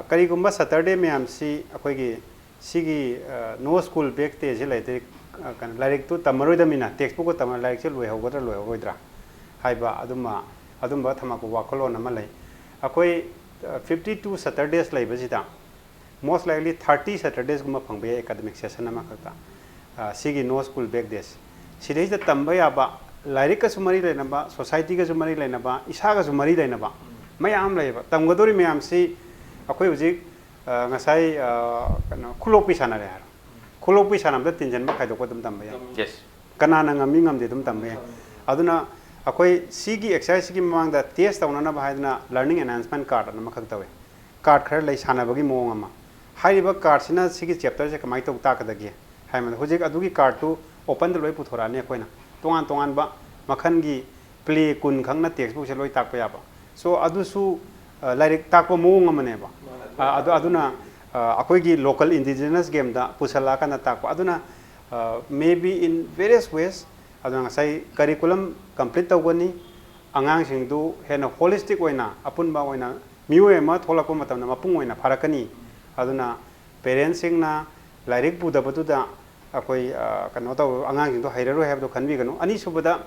ꯀꯔꯤꯒꯨꯝꯕ ꯁꯇꯔꯗꯦ ꯃꯌꯥꯝꯁꯤ ꯑꯩꯈꯣꯏꯒꯤ ꯁꯤꯒꯤ ꯅꯣ ꯁ꯭ꯀꯨꯜ ꯕꯦꯛ ꯗꯦꯁꯤ ꯂꯩꯇ꯭ꯔꯗꯤ ꯀꯩꯅꯣ ꯂꯥꯏꯔꯤꯛꯇꯨ ꯇꯝꯃꯔꯣꯏꯗꯕꯅꯤꯅ, ꯇꯦꯛꯁ ꯕꯨꯛꯀ ꯇꯝꯃ ꯂꯥꯏꯔꯤꯛꯁꯦ ꯂꯣꯏꯍꯧꯒꯗ꯭ꯔꯥ ꯂꯣꯏꯍꯧꯔꯣꯏꯗ꯭ꯔꯥ ꯍꯥꯏꯕ ꯑꯗꯨꯝꯕ ꯑꯗꯨꯝꯕ ꯊꯝꯃꯛꯄ ꯋꯥꯈꯜꯂꯣꯟ ꯑꯃ ꯂꯩ꯫ ꯑꯩꯈꯣꯏ ꯐꯤꯐꯇꯤ ꯇꯨ ꯁꯇꯔꯗꯦꯁ ꯂꯩꯕꯁꯤꯗ most likely thirty Saturdays ꯒꯨꯝꯕ ꯐꯪꯕ ꯌꯥꯏ ꯑꯦꯀꯥꯗꯃꯤꯛ ꯁꯦꯁꯟ ꯑꯃꯈꯛꯇ꯫ ꯁꯤꯒꯤ ꯅꯣ ꯁ꯭ꯀꯨꯜ ꯕꯦꯛ ꯗꯦꯁ ꯁꯤꯗꯩꯁꯤꯗ ꯇꯝꯕ ꯌꯥꯕ, ꯂꯥꯏꯔꯤꯛꯀꯁꯨ ꯃꯔꯤ ꯂꯩꯅꯕ, ꯁꯣꯁꯥꯏꯇꯤꯒꯁꯨ ꯃꯔꯤ ꯂꯩꯅꯕ, ꯏꯁꯥꯒꯁꯨ ꯃꯔꯤ ꯂꯩꯅꯕ ꯃꯌꯥꯝ ꯑꯃ ꯂꯩꯌꯦꯕ꯫ ꯇꯝꯒꯗꯧꯔꯤ ꯃꯌꯥꯝꯁꯤ ꯑꯩꯈꯣꯏ ꯍꯧꯖꯤꯛ ꯉꯁꯥꯏ ꯀꯩꯅꯣ ꯈꯨꯂꯣꯛꯄꯤ ꯁꯥꯟꯅꯔꯦ ꯍꯥꯏꯔꯣ, ꯈꯨꯂꯣꯛꯄꯤ ꯁꯥꯟꯅꯕꯗ ꯇꯤꯟꯁꯤꯟꯕ ꯈꯥꯏꯗꯣꯛꯄ ꯑꯗꯨꯝ ꯇꯝꯕ ꯌꯥꯏ꯫ ꯌꯦꯁ꯫ ꯀꯅꯥꯅ ꯉꯝꯃꯤ ꯉꯝꯗꯦ ꯑꯗꯨꯝ ꯇꯝꯕ ꯌꯥꯏ꯫ ꯑꯗꯨꯅ ꯑꯩꯈꯣꯏ ꯁꯤꯒꯤ ꯑꯦꯛꯁꯔꯁꯥꯏꯁꯁꯤꯒꯤ ꯃꯃꯥꯡꯗ ꯇꯦꯁ ꯇꯧꯅꯅꯕ ꯍꯥꯏꯗꯅ ꯂꯔꯅꯤꯡ ꯑꯦꯟꯍꯥꯟꯁꯃꯦꯟ ꯀꯥꯔꯠ ꯑꯅ ꯑꯃꯈꯛ ꯇꯧꯋꯦ꯫ ꯀꯥꯔꯠ ꯈꯔ ꯂꯩ ꯁꯥꯟꯅꯕꯒꯤ ꯃꯑꯣꯡ ꯑꯃ꯫ ꯍꯥꯏꯔꯤꯕ ꯀꯥꯔꯠꯁꯤꯅ ꯁꯤꯒꯤ ꯆꯦꯞꯇꯔꯁꯦ ꯀꯃꯥꯏꯅ ꯇꯧ ꯇꯥꯛꯀꯗꯒꯦ ꯍꯥꯏꯕꯗ ꯍꯧꯖꯤꯛ ꯑꯗꯨꯒꯤ ꯀꯥꯔꯠꯇꯨ ꯑꯣꯄꯟꯗ ꯂꯣꯏ ꯄꯨꯊꯣꯔꯛꯑꯅꯤ ꯑꯩꯈꯣꯏꯅ꯫ ꯇꯣꯉꯥꯟ ꯇꯣꯉꯥꯟꯕ ꯃꯈꯜꯒꯤ ꯄ꯭ꯂꯦ ꯀꯨꯟ ꯈꯛꯅ ꯇꯦꯛꯁ ꯕꯨꯛꯁꯦ ꯂꯣꯏ ꯇꯥꯛꯄ ꯌꯥꯕ꯫ ꯁꯣ ꯑꯗꯨꯁꯨ ꯂꯥꯏꯔꯤꯛ ꯇꯥꯛꯄ ꯃꯑꯣꯡ ꯑꯃꯅꯦꯕ꯫ ꯑꯗꯨ ꯑꯗꯨꯅ ꯑꯩꯈꯣꯏꯒꯤ ꯂꯣꯀꯦꯜ ꯏꯟꯗꯤꯖꯤꯅꯁ ꯒꯦꯝꯗ ꯄꯨꯁꯜꯂꯛꯑꯀꯥꯟꯗ ꯇꯥꯛꯄ꯫ ꯑꯗꯨꯅ maybe in various ways ꯑꯗꯨꯅ ꯉꯁꯥꯏ ꯀꯔꯤꯀꯨꯂꯝ ꯀꯝꯄ꯭ꯂꯤꯠ ꯇꯧꯒꯅꯤ꯫ ꯑꯉꯥꯡꯁꯤꯡꯗꯨ ꯍꯦꯟꯅ ꯍꯣꯂꯤꯁꯇꯤꯛ ꯑꯣꯏꯅ ꯑꯄꯨꯟꯕ ꯑꯣꯏꯅ ꯃꯤꯑꯣꯏ ꯑꯃ ꯊꯣꯛꯂꯛꯄ ꯃꯇꯝꯗ ꯃꯄꯨꯡ ꯑꯣꯏꯅ ꯐꯥꯔꯛꯀꯅꯤ꯫ ꯑꯗꯨꯅ ꯄꯦꯔꯦꯟꯁꯁꯤꯡꯅ ꯂꯥꯏꯔꯤꯛ ꯄꯨꯗꯕꯗꯨꯗ ꯑꯩꯈꯣꯏ ꯀꯩꯅꯣ ꯇꯧ ꯑꯉꯥꯡꯁꯤꯡꯗꯣ ꯍꯩꯔꯔꯣꯏ ꯍꯥꯏꯕꯗꯣ ꯈꯟꯕꯤꯒꯅꯨ꯫ ꯑꯅꯤꯁꯨꯕꯗ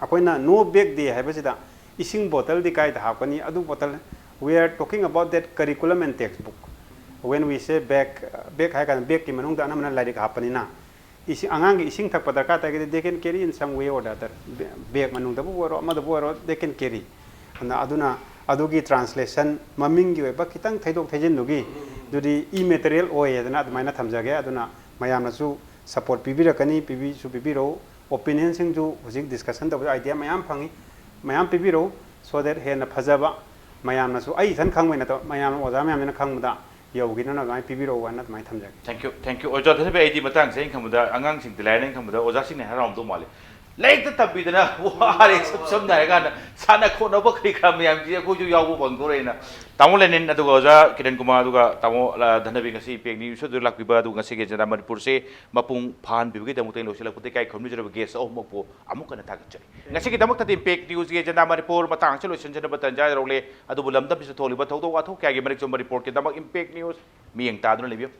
ꯑꯩꯈꯣꯏꯅ ꯅꯣ ꯕꯦꯛ ꯗꯦ ꯍꯥꯏꯕꯁꯤꯗ ꯏꯁꯤꯡ ꯕꯣꯇꯜꯗꯤ ꯀꯥꯏꯗ ꯍꯥꯞꯀꯅꯤ? ꯑꯗꯨ ꯕꯣꯇꯜ, we are talking about that curriculum and text book. When we say bag, bag ꯍꯥꯏ ꯀꯥꯟꯗ ꯕꯦꯛꯀꯤ ꯃꯅꯨꯡꯗ ꯑꯅꯝꯕꯅ ꯂꯥꯏꯔꯤꯛ ꯍꯥꯞꯄꯅꯤꯅ ꯏꯁꯤꯡ, ꯑꯉꯥꯡꯒꯤ ꯏꯁꯤꯡ ꯊꯛꯄ ꯗꯔꯀꯥꯔ ꯇꯥꯔꯒꯗꯤ they can carry in some way or the other, bag ꯃꯅꯨꯡꯗꯕꯨ ꯑꯣꯏꯔꯣ, ꯑꯃꯗꯕꯨ ꯑꯣꯏꯔꯣ, they can carry. ꯑꯗꯨꯅ ꯑꯗꯨꯒꯤ translation, ꯃꯃꯤꯡꯒꯤ ꯑꯣꯏꯕ ꯈꯤꯇꯪ ꯊꯩꯗꯣꯛ ꯊꯩꯖꯤꯟꯗꯨꯒꯤ ꯑꯗꯨꯗꯤ immaterial ꯑꯣꯏꯌꯦꯗꯅ ꯑꯗꯨꯃꯥꯏꯅ ꯊꯝꯖꯒꯦ. ꯑꯗꯨꯅ ꯃꯌꯥꯝꯅꯁꯨ support ꯄꯤꯕꯤꯔꯛꯀꯅꯤ, ꯄꯤꯕꯤꯁꯨ ꯄꯤꯕꯤꯔꯛꯎ. Opinion ꯁꯤꯡꯁꯨ ꯍꯧꯖꯤꯛ discussion ꯇꯧꯕꯗ idea ꯃꯌꯥꯝ ꯐꯪꯉꯤ, ꯃꯌꯥꯝ ꯄꯤꯕꯤꯔꯛꯎ, so that ꯍꯦꯟꯅ ꯐꯖꯕ, ꯃꯌꯥꯝꯅꯁꯨ, ꯑꯩ ꯏꯊꯟ ꯈꯪꯕꯩ ꯅꯠꯇꯕ, ꯃꯌꯥꯝ, ꯑꯣꯖꯥ ꯃꯌꯥꯝꯁꯤꯅ ꯈꯪꯕꯗ ꯌꯧꯈꯤꯅꯕ ꯑꯗꯨꯃꯥꯏꯅ ꯄꯤꯕꯤꯔꯛꯎ ꯍꯥꯏꯅ ꯑꯗꯨꯃꯥꯏꯅ ꯊꯝꯖꯒꯦ. Thank you, thank you. ꯑꯣꯖꯥ ꯙꯅꯕꯤ, ꯑꯩꯗꯤ ꯃꯇꯥꯡꯁꯦ ꯑꯩꯅ ꯈꯪꯕꯗ ꯑꯉꯥꯡꯁꯤꯡꯗꯤ ꯂꯥꯏꯔꯤꯛ, ꯑꯩꯅ ꯈꯪꯕꯗ ꯑꯣꯖꯥꯁꯤꯡꯅ ꯍꯔꯥꯎꯔꯝꯗꯧ ꯃꯥꯜꯂꯦ, ꯂꯥꯏꯔꯤꯛꯇ ꯇꯝꯕꯤꯗꯅ ꯋꯥꯔꯦ, ꯏꯁꯝ ꯁꯝꯅ ꯍꯥꯏꯔꯀꯥꯟꯗ ꯁꯥꯟꯅ ꯈꯣꯠꯅꯕ ꯀꯔꯤ ꯀꯔꯥ ꯃꯌꯥꯝꯁꯤ ꯑꯩꯈꯣꯏꯁꯨ ꯌꯥꯎꯕ ꯐꯪꯗꯣꯔꯦꯅ. ꯇꯥꯃꯣ ꯂꯦꯅꯤꯟ, ꯑꯗꯨꯒ ꯑꯣꯖꯥ ꯀꯤꯔꯟ ꯀꯨꯃꯥꯔ, ꯑꯗꯨꯒ ꯇꯥꯃꯣ, ꯑ, ꯙꯅꯕꯤ, ꯉꯁꯤ Impact News ꯁꯤꯗ ꯂꯥꯛꯄꯤꯕ, ꯑꯗꯨꯒ ꯉꯁꯤꯒꯤ Agenda ꯃꯅꯤꯄꯨꯔꯁꯦ ꯃꯄꯨꯡ ꯐꯥꯍꯟꯕꯤꯕꯒꯤꯗꯃꯛꯇ ꯑꯩꯅ ꯂꯣꯏꯁꯤꯜꯂꯛꯄꯗ ꯏꯀꯥꯏ ꯈꯨꯝꯅꯖꯔꯕ guest ꯑꯍꯨꯝꯃꯛꯄꯨ ꯑꯃꯨꯛ ꯍꯟꯅ ꯊꯥꯒꯠꯆꯔꯤ꯫ ꯉꯁꯤꯒꯤꯗꯃꯛꯇꯗꯤ Impact News ꯀꯤ Agenda ꯃꯅꯤꯄꯨꯔ ꯃꯇꯥꯡ ꯑꯁꯤ ꯂꯣꯏꯁꯤꯟꯖꯅꯕ ꯇꯟꯖꯥ ꯌꯧꯔꯛꯂꯦ꯫ ꯑꯗꯨꯕꯨ ꯂꯝꯗꯝꯁꯤꯗ ꯊꯣꯛꯂꯤꯕ ꯊꯧꯗꯣꯛ ꯋꯥꯊꯣꯛ ꯀꯌꯥꯒꯤ ꯃꯔꯤꯛ ꯆꯨꯝꯕ report ꯀꯤꯗꯃꯛ Impact News ꯃꯤꯠꯌꯦꯡ ꯇꯥꯗꯨꯅ ꯂꯩꯕꯤꯌꯨ꯫